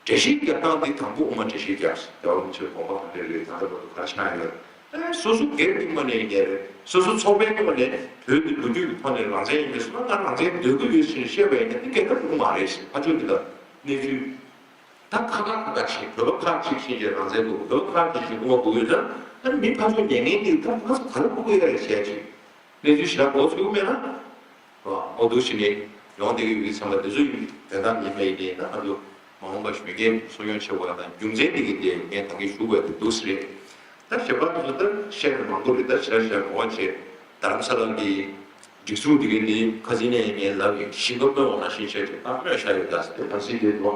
འགྲེལ་བཤད་རྒྱག་སྟངས་འདི་དང་པོ་དབུ་མ་འགྲེལ་བཤད་རྒྱག་ཟེར། རྒྱལ་བ་རིན་པོ་ཆེའི་དགོངས་པ་ག་འདྲ་རེད། ད་ལྟ་བར་དུ་ག་རེ་ཆགས་ཡོད། ཨ་ནི་སོ་སོ་སྒེར་གྱི་ངོས་ནས་ཡིན་ནའི་རེད། སོ་སོ་ཚོགས་པའི་ངོས་ནས་བོད་འདི་ལོ་རྒྱུས་ཀྱི་ཐོག་ནས་རང་བཙན་ཡིན་པའི་སོ་ན་ང་རང་བཙན་འདོད་ཀྱི་ཡོད་ཟེར་ནས་བཤད་པ་ཡིན་ན་འདི་སྐད་ཆ་འགྲིག་གི་མ་རེད་ཟེར། ཕར་ཕྱོགས་འདི་ལ་གནས་ཚུལ། ད་ཁ་ཁ་ཁ་ཁ་བྱེད། བོད་པ་ཁག་ཅིག་ཕྱིན་བྱས་རང་བཙན་དགོས། བོད་པ་ཁག་ཅིག་ཕྱིན་དབུ་མ་དགོས་ཡོད་ན། ཨ་ནི་མི་ཕར་ཕྱོགས་ཉན་མཁན་འདི་ད་ང་ཚོ་ག་རེ་དགོས་ཀྱི་ཡོད་རེད་བྱས་ཅིག་གནས་ཚུལ་ཞེ་དྲག་མགོ་ཚོས་ཀྱི་མེད་ན། འོ་འདུག་བྱས་ནས་ཡོང་བསྡད་ཀྱི་ཡོད་ཙང་ལ་འདི་ཚོ་ཡིན་དོན་དག་ཡིན་པ་ཡིན་ནའི་ད་ང་ཚོ་མ་འོངས་པ་གཞོན་སྐྱེས་གསོ་སྐྱོང་བྱེད་དགོས་ཡ་དང་རྒྱུ་མཚན་འདི་གི་དེ་ངས་ད་གིན་ཞུ་དགོས་ཡ་དེ་འདུག་སེ་རེད། ད་གཞན་པ་ཚོ་ད་བཤད་ན་མང་པོ་རེད། ད་ཞེ་དྲག་བཤད་ན་ངོ་བ་བྱེད། རྡ་རམ་ས་ལ་གི་སྒྲིག་འཛུགས་འདི་གི་དེ་ཁ་སང་ནས་ངས་ལབ་ཡིན། ཞིང་ཁ་རྨོས་པ་ནང་བཞིན་བྱས་ཏེ་ད་རྨོས་བཞག་ཡོད་ད་ཟེར་ཏེ་ད་སྲིད་དེ་ལོ།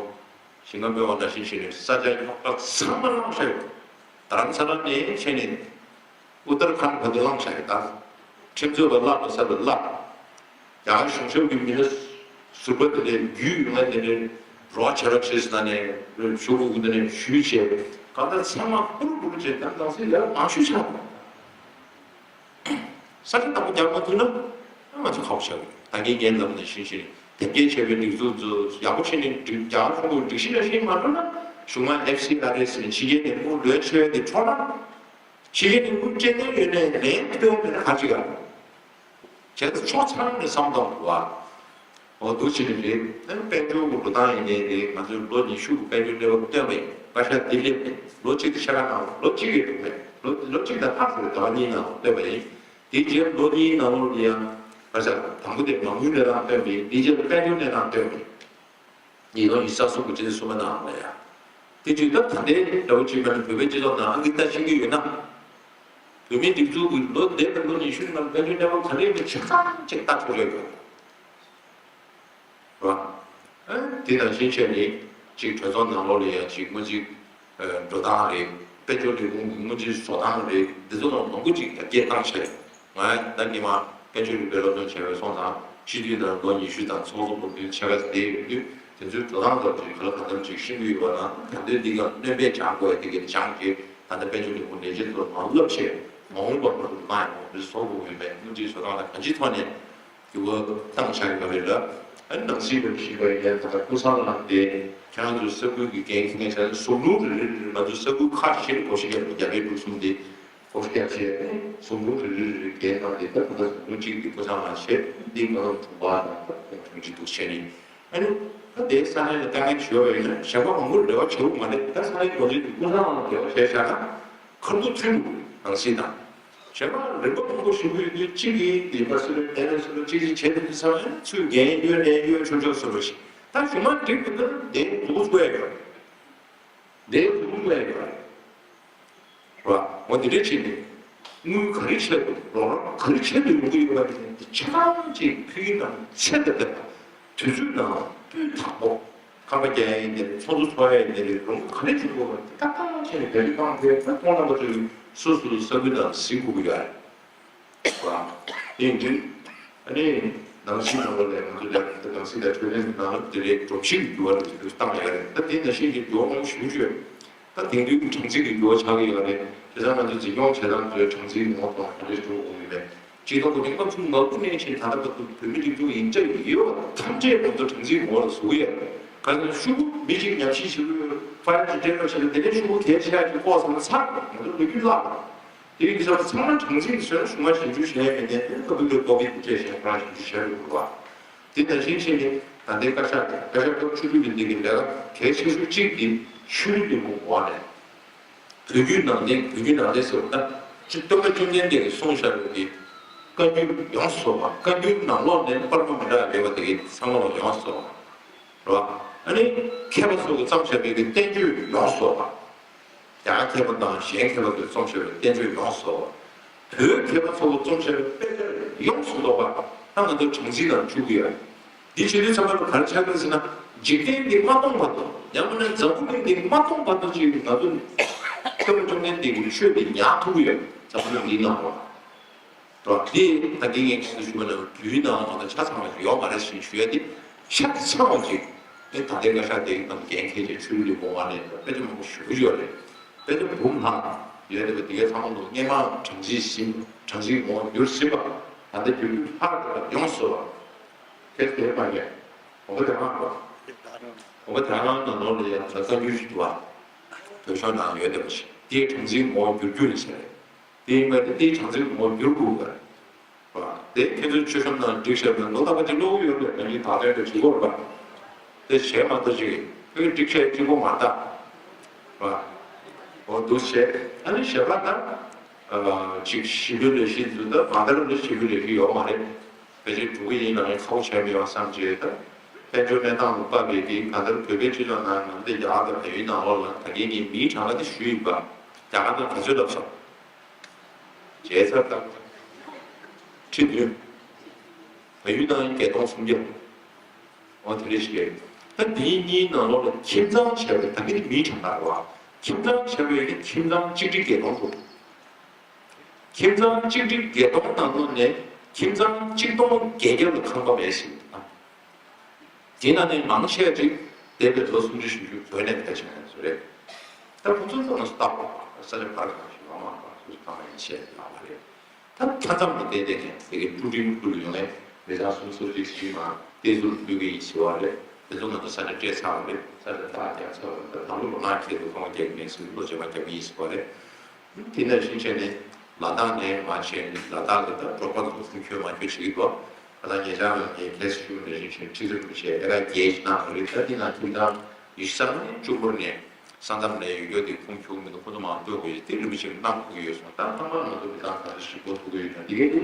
ཞིང་ཁ་རྨོས་པ་ནང་བཞིན་བྱས་ནས་ས་ཆ་ཡོངས་གྲགས་ཚང་མ་བླངས་བཞག་ཡོད། རྡ་རམ་ས་ལ་ནས་བྱས་ནས་ཨུ་ཏར་ཁཱན་བར་དུ་བླངས་བཞག་ཡོད་ད། ཁྲིམས་རྩོད་པ་བརླག་པ་ས་ལ་བརླག། ཡང་གཞུང་ཞབས་ཀྱི་མི་སྣ་ཟུར་པ་དེ་ལས་རྒྱུས་ཡོད་ན་དེ་ནས་རོགས་བྱེད་རོགས་བྱེད་ཟེར་ནས་ཞུ་དགོས་ཀྱི་དེ་ནས་ཞུས་བྱས་གང་ལྟར་ཚང་མ་ཕུར་ཕུར་བྱས་ད་ནང་སྲིད་ལས་མང་ཤོས་ཆགས་འདུག་ས་ཆ་དང་པོ་རྒྱག་མ་ཐུབ་ན་ང་ཚོ་ཁག་པོ་ཆགས་ཀྱི་རེད། ད་གིན་ངས་ལབ་ནས་ཤིང་ཤིང་ དེབ་སྐྱེལ་བྱས་པའི་སྒྲིག་འཛུགས་ཚོ་ཡག་པོ་བྱས་ནས་སྒྲིག་རྒྱ་གར་གཞུང་གི་སྒྲིག་གཞི་ནང་བཞིན་མ་འགྲོ་ན། གཞུང་མང་ཨེཕ་སི་ཨར་ཨེ་ཟེར་ནས་ཕྱི་རྒྱལ་ནས་དངུལ་ལོན་ཆེ་བ་དེ་འཕྲོག་ན། ཕྱི་རྒྱལ་ནས་དངུལ་སྤྲད་མཁན་ཡོད་ནའི་ལན་སྤྲད་ཡོང་མེད་ན་ག་རེ་བྱེད་ག། བྱས་ཙང་ཕྱོགས་ཚང་ནས་བསམ་བློ་གཏོང་དགོས་པ། འོ་འདུག་བྱས་ནས་རེད། ཨ་ནི་དཔལ་འབྱོར་གྱི་འགྲོ་སྟངས་ཡིན་ནའི་རེད། ང་ཚོས་ལོ་ཉི་ཤུ་གི་དཔལ་འབྱོར་གནས་བབ་སྟོན་པ་ཡིན། བཀའ་ཤག་འདི་སླེབས་ནས་ལོ་གཅིག་གི་ཕྱེད་ཀ་ནང་ལོ་གཅིག་གི་འགྲོ་མེད། ལོ་ལོ་གཅིག་དང་ལྷག་ཙམ་རེད། ཟླ་བ་གཉིས་ནང་སྟོན་པ་ཡིན། དེའི་རྗེས་ལོ་གཉིས་ནང་ལོགས་ལ་ཡང་བཀའ་ཤག་དང་པོ་དེ་མ་དངུལ་གནས་སྟངས་སྟོན་པ་ཡིན། དེའི་རྗེས་ལ་དཔལ་འབྱོར་གནས་སྟངས་སྟོན་པ་ཡིན། ཉིས་སྟོང་ཉི་ཤུ་རྩ་གསུམ་གྱི་སྤྱི་ཟླ་གསུམ་པ་ནང་ལ་ཡ། དེ་དུས་ད་ད་ལྟའི་འདྲ་བོ་ཅིག་མེད་ན་བོད་པའི་སྤྱི་ཚོགས་ནང་ཨང་ཀི་བཏགས་ཤེས་ཀྱི་ཡོད་ན། བོད་མིའི་སྒྲིག་འཛུགས་ཀྱི་ལོ་འདས་པའི་ལོ་ཉི་ཤུ་ནང་དཔལ་འབྱོར་གནས་བབ་ག་རེ་ཡིན་པ་ཆ་ཚང་ཅིག་ལྟ་ཆོག་ཡོད་རེད། རེད་བ། ཨ་དེ་དང་ཕྱིན་ཆད་ནི་ཅིག་གྲོས་ཚོགས་ནང་ལོགས་ལ་ཡ་ཅིག་སྔོན་རྩིས་འགྲོ་སྟངས་རེད། དཔལ་འབྱོར་ལས་ཁུངས་ཀྱི་སྔོན་རྩིས་བཟོ་སྟངས་རེད། འདི་ཚོ་ནང་མང་པོ་ཅིག་ཡར་རྒྱས་བཏང་བྱས། ང་ད་སྔོན་མ་དཔལ་འབྱོར་རིག་པའི་སློབ་སྟོན་བྱས་པའི་སོང་ཙང་། སྤྱི་འཐུས་དང་ལོ་ཉི་ཤུ་དང་ཚོགས་གཙོ་སྐུ་མདུན་ཕྱེད་ཀ་བསྡད་ཡོད་དུས། དེ་ཚོའི་འགྲོ་སྟངས་དང་ཅིག་ག་ལ་གང་འཚམ་ཅིག་ཤེས་ཀྱི་ཡོད་པ་དང་། ད་ལྟའི་འདི་ག་སྣོན་པས་སྦྱང་དགོས་ཡ་དེ་ག་སྦྱངས་བྱས། ད་ལྟ་དཔལ་འབྱོར་ལས་ཁུངས་ལས་བྱེད་ཚོར་མར་བསླབས་བྱས། མ་འོངས་པར་ང་ཚོ་གནང་ཡོང་བའི་བཟོ་དགོས་ཡོད་པའི་སྔོན་རྩིས་བཟོ་སྟངས་ལ་གང་ཅིའི་ཐོག་ནས་འགྱུར་བ་བཏང་བཞག་ཡོད་པ་རེད་ལ། ཨ་ནི་ནང་སྲིད་པ་ཞིག་པ་ཡིན་ན། ད་ལྟ་ཀུན་བཟང་ལགས་དེ་ཁྱེད་རང་ཚོའི་ས་ཁུལ་གྱི་འགན་འཁྱེར་མཁན་ཚོས་ཟུང་དྲུང་རེ་རེ་རེ་རེ་ང་ཚོའི་ས་ཁུལ་ཁག་བཞི་ལ་སྒོ་ཕྱེ་བརྒྱབ་པའི་རྒྱ་བལ་འབྲུག་གསུམ་དེ། སྒོ་ཕྱེ་བྱས་ནས་ཟུང་དྲུང་རེ་རེ་རེ་རེ་འགན་གནང་སྟེ། ད་ད་ལྟ་ཟུང་དྲུང་གཅིག་དེ་ཀུན་བཟང་ལགས་བྱས། འདི་ང་རང་དྲུང་པ་དང་ད་དྲུང་ཆེ་འདུག་བྱས་ནས། ཨ་ནི་ད་དེའི་ས་གནས་ལ་དཀའ་ངལ་ཞུ་བ་ཡིན་ན་གཞན་པ་མང་པོར་འབྲེལ་བ་བྱེད་དགོས་མ་རེད། ད་ས་གནས་འགོ་འཛིན་དེ་ཀུན་བཟང་ལགས་ལ་འབྲེལ་བ་བྱས་བཞག་ན་ཁ་ཐུག་མཐུན་འདུག་ནང་སྲིད་དང་། གཞན་པ་རིམ་པ་མང་པོ་ཞུ་གི་ཡོད་དུས། གཅིག་གིས་ཡིན་པ་སུ་རེད། དེ་ནས་སུ་རེད། གཅིག་གིས་བྱས་ཏེ་དུས་ཚང་མ་ཚུར་འགན་གཡོལ་ནས་གཡོལ་ཆོག་ཆོག་བཟོ་འདྲ་ཞིག་ད་གཞུང་མང་འགྲིག་པའི་ཁར་དེ་འདུག་དགོས་ཡོད། འདི་ལུགས་ལས་ཡོད་རེད་བ། འོ་འདི་འདྲ་བྱས་ནས་དངུལ་ག་རེ་ཆེད་དུ། རོགས་རམ་ག་རེ་ཆེད་དུ་ཡོང་གི་ཡོད་པ་དེ་ཆ་ཚང་ཅིག་ཕུལ་རྒྱུ་ནང་ཚད་དང་ལྡན་པ། དུས་ཚོད་ནང་སྤུས་དག་པོ། ཁང་པ་རྒྱག་ཡ་ཡིན་ནའི་རེད། ཚོགས་འདུ་ཚོགས་ཡ་ཡིན་ནའི་རེད། རོགས་རམ་ག་རེ་བྱེད་དགོས་པ་དེ་ཏག་ཏག་བྱས་ནས་བེད་སྤྱོད་བཏང་དགོས། ད་ཁོང་རྣམ་པ་ཚོས་སོ་སོའི་ས་ཁུལ་ནང་གཟིགས་དགོས་ཀྱི་ཡོད་རེད། བ། དེ་ཡིན་དུས། ཨ་ནི་ནང་སྲིད་ནང་ལོགས་ནས་ང་ཚོ་ལས་ཀ་ནང་སྲིད་དང་འཕྲོད་བསྟེན་གྱི་ནང་ལོགས་དེ་ལས་སྒྲོམ་གཞི་གི་འགྱུར་བ་རེ་ཞིག་བཏང་ཡོད་རེད། ད་དེ་ནང་བཞིན་གྱི་འགྱུར་བ་མང་པོ་ཞེ་པོ་ཅིག་ཡོད། ད་དེང་དུས་ཀྱི་གྲངས་འཛིན་གྱི་འགྱུར་བ་ཆགས་ཀྱི་ཡོད་རེད། བྱས་ཙང་ང་ཚོ་འཛིན་སྐྱོང་བྱེད་སྟངས་ཚོའི་གྲངས་འཛིན་ངོ་གདོང་ག་འདྲ་འགྲོ་དགོས་ཡོད་མེད། སྤྱི་ཚོགས་ཀྱི་རིམ་པ་ཚུགས་མ་ཐུབ་ནས་ཕྱིན། ད་ལྟ་བར་དུ་བོད་མི་སྒྲིག་འཛུགས་ཡིན་གཅིག་ཡོད་པ་ཐམས་ཅད་ང་ཚོ་གྲངས་འཛིན་ངོ་ལ་ཟུག་ཡོད། ག་ཚོད་ཤོག་གུ་མི་གཅིག་ཉམས་ཞིབ་བྱེད་དགོས། ཕ་ཡུལ་གྱི་སྤྲད་རོགས་བྱེད་ན། དེ་ནས་ཤོག་གུ་གལ་ཆེ་ཡག་ཅིག་ལྐོག་ཟ་ན་ཚར། ང་ཚོ་ལོ་རྒྱུས་བརླག་དེ་ཡིན་དུས་ཚང་མ་གྲངས་འཛིན་གྱི་ཟེར་ན་གཞུང་མང་ཞིབ་འཇུག་བྱས་མེད་ནས་ཨ་ནི་ཁ་བུ་ལོས་ཀོ་བིད་སྤྲད་བྱས་ཁོ་རང་ཞིབ་འཇུག་བྱས་ཡོད་རེད་བ། དེ་ནང་བཞིན་བྱས་ནས་ད་ལྟའི་བཀའ་ཤག་དེ། བཀའ་ཤག་སྐབས་བཅུ་དྲུག་པའི་འདི་གི་ལས་ཀ་གལ་ཆེ་ཤོས་གཅིག་དེ་ཆོས་རིག་ལས་ཁུངས་འོག་ནས་བོད་བརྒྱུད་ནང་བསྟན། བོད་བརྒྱུད་ནང་བསྟན་ཟེར་བ་ན་སྤྱིར་སྟོན་པ་བཅོམ་ལྡན་འདས་ཀྱིས་གསུངས་བཞག་པའི་གི་བཀའ་འགྱུར་ཡོངས་སུ་རྫོགས་པ། བཀའ་འགྱུར་ནང་ལོགས་ནས་པར་མ་མི་འདྲ་བ་མེད་པ་དེ་གི་ཚང་མ་ལ་ཡོངས་སུ་རྫོགས་པ། རེད་བ། ཨ་ནི་མཁས་པ་ཚོ་གིས་བརྩམས་བཞག་པའི་གི་བསྟན་བཅོས་ཡོངས་སུ་རྫོགས་པ། རྒྱ་གར་མཁས་པ་དང་གཞན་མཁས་པ་ཚོས་རྩོམ་བྱས་པའི་བསྟན་བཅོས་ཡོངས་སུ་རྫོགས་པ། བོད་མཁས་པ་ཚོས་རྩོམ་བྱས་པའི་དཔེ་ཆ་ཡོངས་སུ་རྫོགས་པ་ད་ང་ཚོ་གྲངས་འཛིན་ནང་བཅུག་གི་ཡོད། འདི་བྱེད་དུས་ཚང་མ་ལ་ག་རེ་ཆགས་ཀྱི་ཟེར་ན། འཇིག་རྟེན་འདི་མ་སྟོངས་བར་དུ། ཡང་མིན་ན་འཛམ་བུ་གླིང་འདི་མ་སྟོངས་བར་དུ་ཅིག་ང་ཚོ་སྟོན་པ་བཅོམ་ལྡན་འདས་ཀྱི་ཆོས་འདི་ཉར་ཐུབ་ཀྱི་ཡོད། འཛམ་བུ་གླིང་འདིའི་ནང་ལོགས་ལ། རོ། དེ་ད་གིན་ངས་ཁ་སང་ཞུས་པ་ནང་བཞིན་རྒྱུད་ནང་མ་གཏོགས་ཆ་ཚང་བ་ཞིག་ཡོད་མ་རེད་ཟེར་ཞུ་ཡ་དེ། ཆ་ཚང་བ་ཅིག་ཨེ་ད་ལྟའི་བཀའ་ཤག་དེ་ནང་འགན་འཁྱེར་བྱས་ཆོས་ལུགས་ལས་ཁུངས་འོག་ནས་དཔེ་ཆ་མང་པོ་ཞེ་པོ་ཡོད་རེད། དཔེ་ཆ་འབུམ་ལྷག་ཡོད་རེད་པ། དེ་གའི་ཚང་མ་ལོ་སྔས་མ་གྲངས་འཛིན་ཟིན། གྲངས་འཛིན་ངོ་བོ་འགྱུར་ཟིན་པ། ད་ལྟ་བསྒྱུར་རྒྱུ་ལྷག་རེད་པ། ཡོངས་སུ་རྫོགས་པ། དེ་དེ་མ་རེད། འོ་ད་དེ་རང་རེད། འོ་ད་དེ་རང་ནང་ལོགས་ལ་ཡང་ད་བཀའ་འགྱུར་ཞིག་འདུག་པ། བོད་ཤོག་ནང་ཡོད་རེད་པ། ཞིག་དེའི་གྲངས་འཛིན་ངོ་བོ་འགྱུར་རྒྱུ་ཡིན་ཟེར་རེད། དེ་ཡིན་པ་དེ་དེའི་གྲངས་འཛིན་ངོ་བོ་འགྱུར་དགོས་པ་རེད། དེ་ཁྱེད་ཚོའི་མཆོད་བཤམས་ནང་བསྒྲིགས་བཞག་པའི་ལོ་རྟག་པ་ཅིག་ཀློག་གི་ཡོད་རེད། ང་གཉིས་བག་ལེབ་འདྲ་བྱེད་དགོས་རེད་པ། དེ་བྱས་མ་གཏོགས་ཅིག་ཁོས་བསྒྲིགས་བཞག་གཅིག་པོ་མ་རེད་ད། འོ་འདུག་བྱས། ཨ་ནི་ཞེ་དྲག་ད། ཅིག་ཞི་ལུ་ལས་གཞི་ཚོ་ད་མ་ལྟར་ལ་ཞི་ལུ་ལས་གཞི་ཡོད་མ་རེད། ཕལ་ཆེར་འགྲོ་གི་ཡིན་ན་ཡང་ཁག་པོ་བྱས་མེད་པ་བསམ་བྱས། ད་དཔལ་འབྱོར་གནས་སྟངས་ལ་དཔག་པའི་གི་གང་ལྟར་བོད་པའི་སྤྱི་ཚོགས་ནང་ང་ཚོ་ཡག་དང་བལ་ཡུལ་ནང་ལོགས་ལ་ད་གིན་ངས་མིའི་གྲངས་ཀ་དེ་ཞུས་ཡིན་པ། རྒྱ་གར་ནང་ག་ཚོད་ལབ་སོང་། བྱས་ཚར་དང་། ཁྲི་བདུན། བལ་ཡུལ་ནང་བརྒྱད་སྟོང་སུམ་བརྒྱ། འོ་དེ་འདྲ་ཞིག་རེད། ད་འདིའི་གཉིས་ནང་ལོགས་ལ་ཁྱིམ་ཚང་བྱས་པའི་ད་གིན་མིའི་གྲངས་ཀ་རེད་བ། ཁྱིམ་ཚང་བྱས་པའི་ནི་ཁྱིམ་ཚང་གཅིག་ཁྲི་བརྒྱད་སྟོང་འདུག་ཁྱིམ་ཚང་གཅིག་ཁྲི་བརྒྱད་སྟོང་ནང་ལོགས་ནས་ཁྱིམ་ཚང་གཅིག་སྟོང་བརྒྱད་བརྒྱ་ལ་ཁང་པ་མེད་ཟེར་གྱི་འདུག་དེ་ནང་ནས་མང་ཆེ་བ་ཅིག་འདས་པའི་ལོ་སུམ་ཅུ་བཞི་བཅུ་བོད་ནས་ཕེབས་བྱུང་བ་ཚོ་རེད། ད་ཁོང་ཚོ་ཚང་མ་སྟག་པ་ས་ཆ་ཕར་གང་ཞིག་ལ་མ་པ་སུ་ཚང་མ་ཡང་བཤད་ཡོད་པ་རེད། ད་མཐའ་མཚམས་ལ་བསྡད་བསྡད་མཁན་དེ་གའི་ཀྲུའུ་ཀྲིང་ཁུལ་ལ་ཡོང་ནས་ མི་གྲངས་སུམ་ཅུ་སོ་གཅིག་ཞིག་མ་བསྟན་འཛིན་ཕུལ་གྱི་ཡིན་ཟེར་བ་རེད། དེ་ཚོ་ང་ཚོ་ས་ཆ་སྤྲད་ཚར་བ་རེད། ས་ཆ་རྟགས་རྒྱག་ཚར་བ་རེད། ད་ལོ་ལོ་ལྔ་ཁྱེད་ཚོ་ཁང་པ་རྒྱག་གི་མེད་ཟེར། ལོ་རྗེས་མ་རྒྱག་གི་ཡིན་ཟེར་བ་རེད། དེ་ནང་བཞིན་བྱས་ནས་ལ་དྭགས་ནས་མར་བྱས་ནས་ལ་དྭགས་ཀྱི་ད་འབྲོག་པ་ཚོ་ཁུངས་འཁྱོལ་མ་འཁྱོལ་བྱེད་ཀྱི་འདུག་ད་ལྟ་ཉེ་ཆར་ལ་ངས་ཁ་སང་ཞུས་ནང་བཞིན་བྱས་ཁྲི་རིན་པོ་ཆེ་ཨེ་ཀར་བརྒྱད་ཅིག་གནང་བ་རེད། ད་འདི་ནང་ཁྱིམ་ཚང་ཉི་ཤུ་རྩ་ལྔ་ནས་བཅུ་འཁོར་ནས་ས་མཚམས་ལ་ཡོད་རྒྱུ་དེ་ཁུངས་འཁྱོལ་མི་འདུག་ཁོ་ཚོ་མང་པོས་དེ་རིན་པོ་ཆེ་གནང་དགོས་ཀྱི་ཡོད་སོང་། ད་ཚང་མ་ང་ཚོ་མི་ཚང་ཁ་ཤས་ཤིག་གོ་ཐུབ་ཀྱི་ཡོད་ཀྱང་། འདི་གའི་དེ་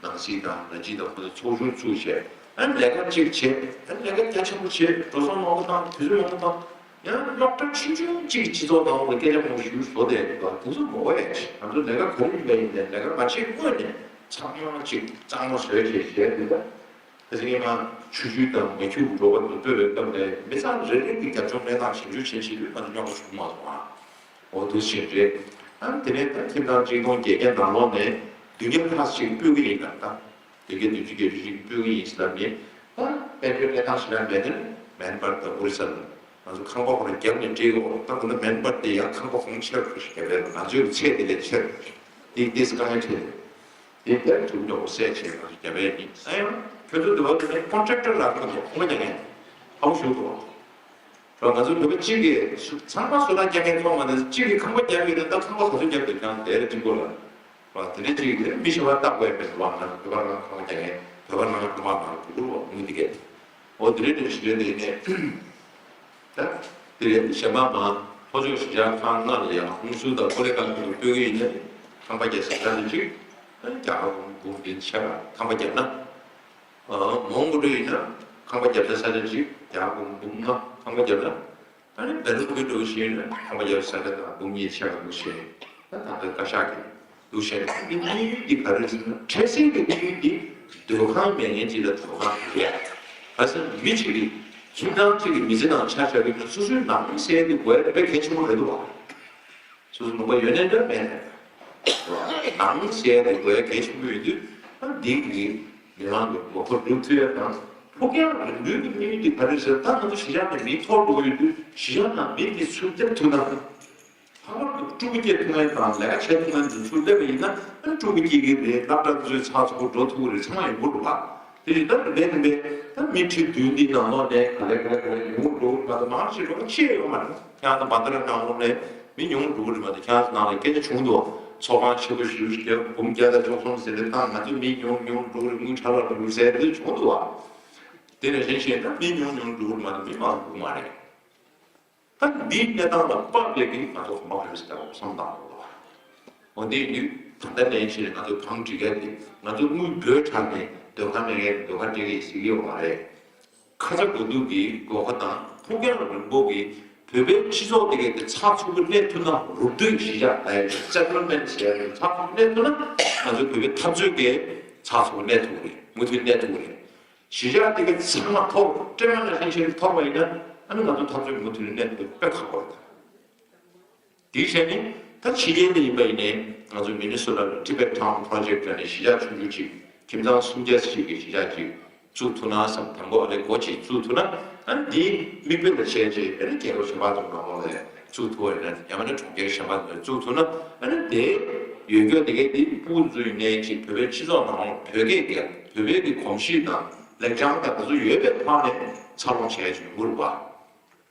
ནང་སྲིད་དང་ནག་ཅི་དང་ཁོ་ཚོ་ཚོགས་ཆུང་བཙུགས་བྱས། ཨ་ནི་ལས་ཀ་གཅིག་བྱས། ཨ་ནི་ལས་ཀ་རྒྱ་ཆེན་པོ་བྱས། འགྲོ་སོང་མང་པོ་བཏང་། དུས་ཚོད་མང་པོ་བཏང་། ཡང་སློབ་གྲྭ་ཆུང་ཆུང་གཅིག་གི་སྤྱི་ཚོགས་ནང་ལ་སྐད་ཆ་མང་པོ་ཞིག་བཟོ་བསྡད་ཡོད་པ་དེ་ཚོ་མ་འོས་ཡ་ཆེ། ང་ཚོ་ལས་ཀ་ག་རེ་ཡིན་པ་ཡིན་ནའི་ལས་ཀ་མ་བྱེད་སྔོན་ནས་ཚང་མ་གཅིག་གཙང་མ་བཟོས་བྱས་བྱས་འདུག་ད་ཁ་སང་ཉི་མ་ཆུ་ཆུ་དང་མ་ཁྱུག་འགྲོ་བ་དུ་སྤོས་པའི་སྐབས་ནས་མི་ཚང་རེ་རེ་གི་རྒྱབ་ལྗོངས་གནས་སྟངས་ཞིབ་འཇུག་བྱེད་བྱེད་དུས་ང་ཚོ་རྙོག་པ་བྱུང་མ་སོང་ཨ། འོ་དུ་ཞིག་རེད། ཨ་དེ་ནས་ད་ཁྱིམ་ཚང་ཆིག་སྟོང་བརྒྱད་བརྒྱ་ནང་ལོགས་ནས་བདུན་བརྒྱ་ལྷག་ཅིག་སྤོས་ཀྱི་ཡིན་ན། ད་བདུན་བརྒྱ་བདུན་ཅུ་བརྒྱད་ཅུ་ཅིག་སྤོས་ཀྱི་ཡིན་ཟེར་ལབ་ནས། ད་དཔལ་འབྱོར་གནས་སྟངས་ཞིག་ལ་མེད་ན་མེན་པར་ད་ཨོ་རི་ས་ལ་ང་ཚོ་ཁང་པ་ཁོ་ན་རྒྱབ་ནས་སྤྲད་ཡོད། ད་ཁོ་ན་མེན་པར་དེ་ཡང་ཁང་པ་གོང་ཆེ་རུ་ཞིག་རྒྱབ་ཡོད། ང་ཚོའི་ཚད་དེ་ལས་ཆེ་རུ་ཞིག་དེ་དེ་སི་ཀ་ཡ་ཁྲལ་དེ་དེ་ཐུབ་མྱོང་སད་ཆེ་ང་ཚོ་རྒྱབ་ཡས་ཡིན། ཨ་ཡང་ཁྱོད་ཚོ་འདི་བ་དེ་ནས་ཀོན་ཊེག་ཊར་ལ་ཁོ་ཚོ་ཁོ་མ་རྒྱག་མཁན་ཧ་གོ་ཞུ་དགོས། ང་ཚོ་བོད་པ་གཅིག་གིས་ཚང་མ་སུ་དང་རྒྱག་མཁན་ཚོགས་མ་ནས་གཅིག་གིས་ཁང་པ་རྒྱག་ཡོད་ན་ད་ཁང་པ་ག་ཚོད་རྒྱག་དགོས་ཀྱང་དེར་གཅིག་པོ་ལ། བ་དེ་འདྲ་གཅིག་གིས་མི་ཤི་བ་བཏགས་དགོས་མེད་པ་ན་བོད་པ་རང་ཁང་པ་རྒྱག་མཁན་བོད་པ་རང་ཁང་པ་མ་རུ་བུ་བ་མུ་འདི་གས། འོ་དེ་འདྲ་འདྲ་ཞིག་རེད་དེ་ནས། ད་དེ་རེད་གཞན་པ་མ་ལྷོ་ཕྱོགས་གཞིས་ཆགས་ཁག་ལྔ་ལ་ཡང་ཧུན་སུར་དང་ཀོ་ལེ་གང་དུ་སྤོས་ཀྱི་ཡིན་ན་ཁང་པ་རྒྱག་ས་ས་ཆ་གཅིག་རྒྱ་གར་འབུམ་བདུན་ཆ་ཁང་པ་རྒྱབ་ན། མོང་གོ་ལི་ཡིན་ན་ཁང་པ་བརྒྱབ་ས་ས་ཆ་གཅིག་རྒྱ་འབུམ་འབུམ་ལྔ་ཁང་པ་བརྒྱབ་ན། ད་ནི་བལ་ལུང་གི་འགྲོ་བཞིན་ཁང་པ་བརྒྱབ་ས་ཆ་དང་འབུམ་གཉིས་ཆ་གང་བཞིན། ད་ད་ལྟ་བཀའ་ཤག་གི་འདུག་བཤད་ན་དམིགས་ཡུལ་འདི་ག་རེ་ཟེར་ན། འཕྲལ་སེལ་གྱི་དམིགས་ཡུལ་འདི་སྡོད་ཁང་མེད་མཁན་གཅིག་ལ་སྡོད་ཁང་ཡོད། ག་ཟེར་ན་མི་གཅིག་གིས་ཁྱིམ་ཚང་གཅིག་གི་མི་ཚེ་ནང་ཆ་བཞག་གི་སོ་སོའི་ནང་མི་སེལ་འདི་དགོས་དཔེ་གལ་ཆེན་པོ་རེད་འདུག་བ། སོ་སོ་ལུང་པ་ཡོད་ནའི་འདྲ་མེད་ནའི་འདྲ། ནང་གསེས་དེ་དགོས་གལ་ཆེན་པོ་ཡོད་དུས། ཨ་འདི་གི་མི་མང་གི་མགོ་སྐོར་སྒྲུབ་ཐུབ་ཡ་དང་། ཕུགས་རྒྱང་རིང་པོའི་གི་དམིགས་ཡུལ་དེ་ག་རེ་ཟེར། ད་ང་ཚོ་གཞིས་ཆགས་ནས་མི་འཐོར་འགྲོ་ཡོད་དུས་གཞིས་ཆགས་ནང་མི་དེ་ཚུར་སླེབས་ཐུབ་ན། ལྷག་པར་དུ་ཕྲུ་གུ་སྐྱེ་ཐུབ་མཁན་དང་ལས་ཀ་བྱེད་ཐུབ་མཁན་དེ་ཚུར་སླེབས་པ་ཡིན་ན། ཨ་ཕྲུ་གུ་སྐྱེ་གི་རེད། སློབ་གྲྭ་དེ་ཚོའི་ཚགས་ཚུད་པོ་འགྲོ་ཐུབ་ཀྱི་རེད། ཚང་མ་ཡོང་གི་འདུག་བ། དེ་བཞིན་ད་རིམ་པས་རིམ་པས་ད་མི་ཁྲི་བདུན་འདི་ནང་ལོགས་ནས་ག་ལེ་ག་ལེ་ག་ལེ་ཉུང་རུ་འགྲོ་གི་རེད་མ་གཏོགས་མང་ཆེ་འགྲོ་ཆེ་ཡོད་མ་རེད། ཁྱེད་རང་ཚོ་མ་ད་ར་ནང་ལོགས་ནས་མི་ཉུང་རུ་འགྲོ་གི་རེད་མ་གཏོགས། ཁྱེད་རང་ཚོ་ནང་ལ་སྐད་ཆ་བྱུང་འདུག་ཚོགས་ཁང་ཆེ་པོ་ཞིག་བརྒྱ་འབུམ་བརྒྱ་དང་བཅུ་གསུམ་ཟེར་ཏེ་བཏང་། ང་ཚོ་མི་ཉུང་ཉུང་འགྲོ་གི་རེད། དངུལ་ཁྲ་ལ་འགྲོ་གི་རེད་ཟེར་ཏེ་བྱུང་འདུག་བ། དེ་ནས་གཞན་གཞན་ད་མི་ཉུང་ཉུང་འགྲོ་གི་རེད་མ་གཏོགས་མི་མང་འགྲོ་གི་མ་རེད། ད་འདིའི་གནས་སྟངས་ལ་དཔག་པའི་གི་ང་ཚོ་གོམ་པ་རེད་ཟེར་བསམ་བཏང་དགོས་འདུག་འོ་འདི་ཡིན་དུས་ད་ལྟ་ནས་བྱས་ནས་ང་ཚོ་གང་འགྲིག་ག་དེ་ང་ཚོ་དངུལ་འབོལ་དྲགས་ནས་སྡོད་ཁང་མེད་མཁན་སྡོད་ཁང་སྤྲད་གི་ཡིན་ཟེར་གི་ཡོད་མ་རེད། ཁ་ཚ་དགོས་གཏུགས་ཀྱི་དགོས་མཁོ་དང་ཕུགས་རྒྱང་རིང་པོ་གི་བོད་པའི་སྤྱི་ཚོགས་དེ་གའི་དེ་ཚགས་ཚུད་པོ་གནས་ཐུབ་ན། རུབ་སྟོན་གཞིས་ཆགས་ལ་ཡང་སེ་ཊལ་མེན་ཊི་བྱས་ནས་ཚགས་ཚུད་པོ་གནས་ཐུབ་ན། ང་ཚོ་བོད་པའི་འཐབ་རྩོད་ཀྱི་ཚགས་ཚུད་པོ་གནས་ཐུབ་ཀྱི་རེད། མུ་མཐུད་གནས་ཐུབ་ཀྱི་རེད། གཞིས་ཆགས་དེ་ག་ཚང་མ་འཐོར། སྤྲེལ་མ་ནང་བཞིན་བྱས་ནས་འཐོར་བ་ཡིན་ན། ཨ་ནི་ང་ཚོ་འཐབ་རྩོད་མུ་མཐུད་ནས་གནས་ཐུབ་དཔེ་ཁག་པོ་རེད། དེའི་ཆ་ནས་ད་ཕྱི་རྒྱལ་ནས་ཡིན་པ་ཡིན་ནའི་ང་ཚོ་མི་ནི་སོ་ཊ་ལ་Tibet Town Project ལབ་ནས་གཞིས་ཆགས་ཆུང་ཆུང་ཅིག་ཁྱིམ་ཚང་སུམ་བརྒྱ་ཅིག་གི་གཞིས་ཆགས་ཅིག་བཙུགས་ཐུབ་ན་བསམ། དང་པོ་ཨ་ལས་སྒོ་ཅིག་བཙུགས་ཐུབ་ན། ཨ་ནི་དེའི་མིག་དཔེ་ལ་བྱས་རྗེས་ཨ་ནི་རྒྱལ་ཁབ་གཞན་པ་དང་ནང་ལོགས་ལ་བཙུགས་ཐུབ་པ་ཡིན་ན། ཡང་མིན་ན་གྲོང་ཁྱེར་གཞན་པ་དང་བཙུགས་ཐུབ་ན། ཨ་ནི་དེ་ཡོད་རྒྱུ་དེ་གའི་དེ་ཕྲུ་གུ་ཚོ་ཡིན་ནའི་ཅིག་བོད་པའི་སྤྱི་ཚོགས་ནང་ལོགས་བོད་སྐད་ཀྱི་བོད་པའི་གི་གོམས་གཤིས་དང་ལེགས་བྱང་དང་དེ་ཚོ་ཡོད་པའི་ཐོག་ནས་འཚར་ལོངས་བྱས་བྱུང་ཡོང་གི་རེད་པ།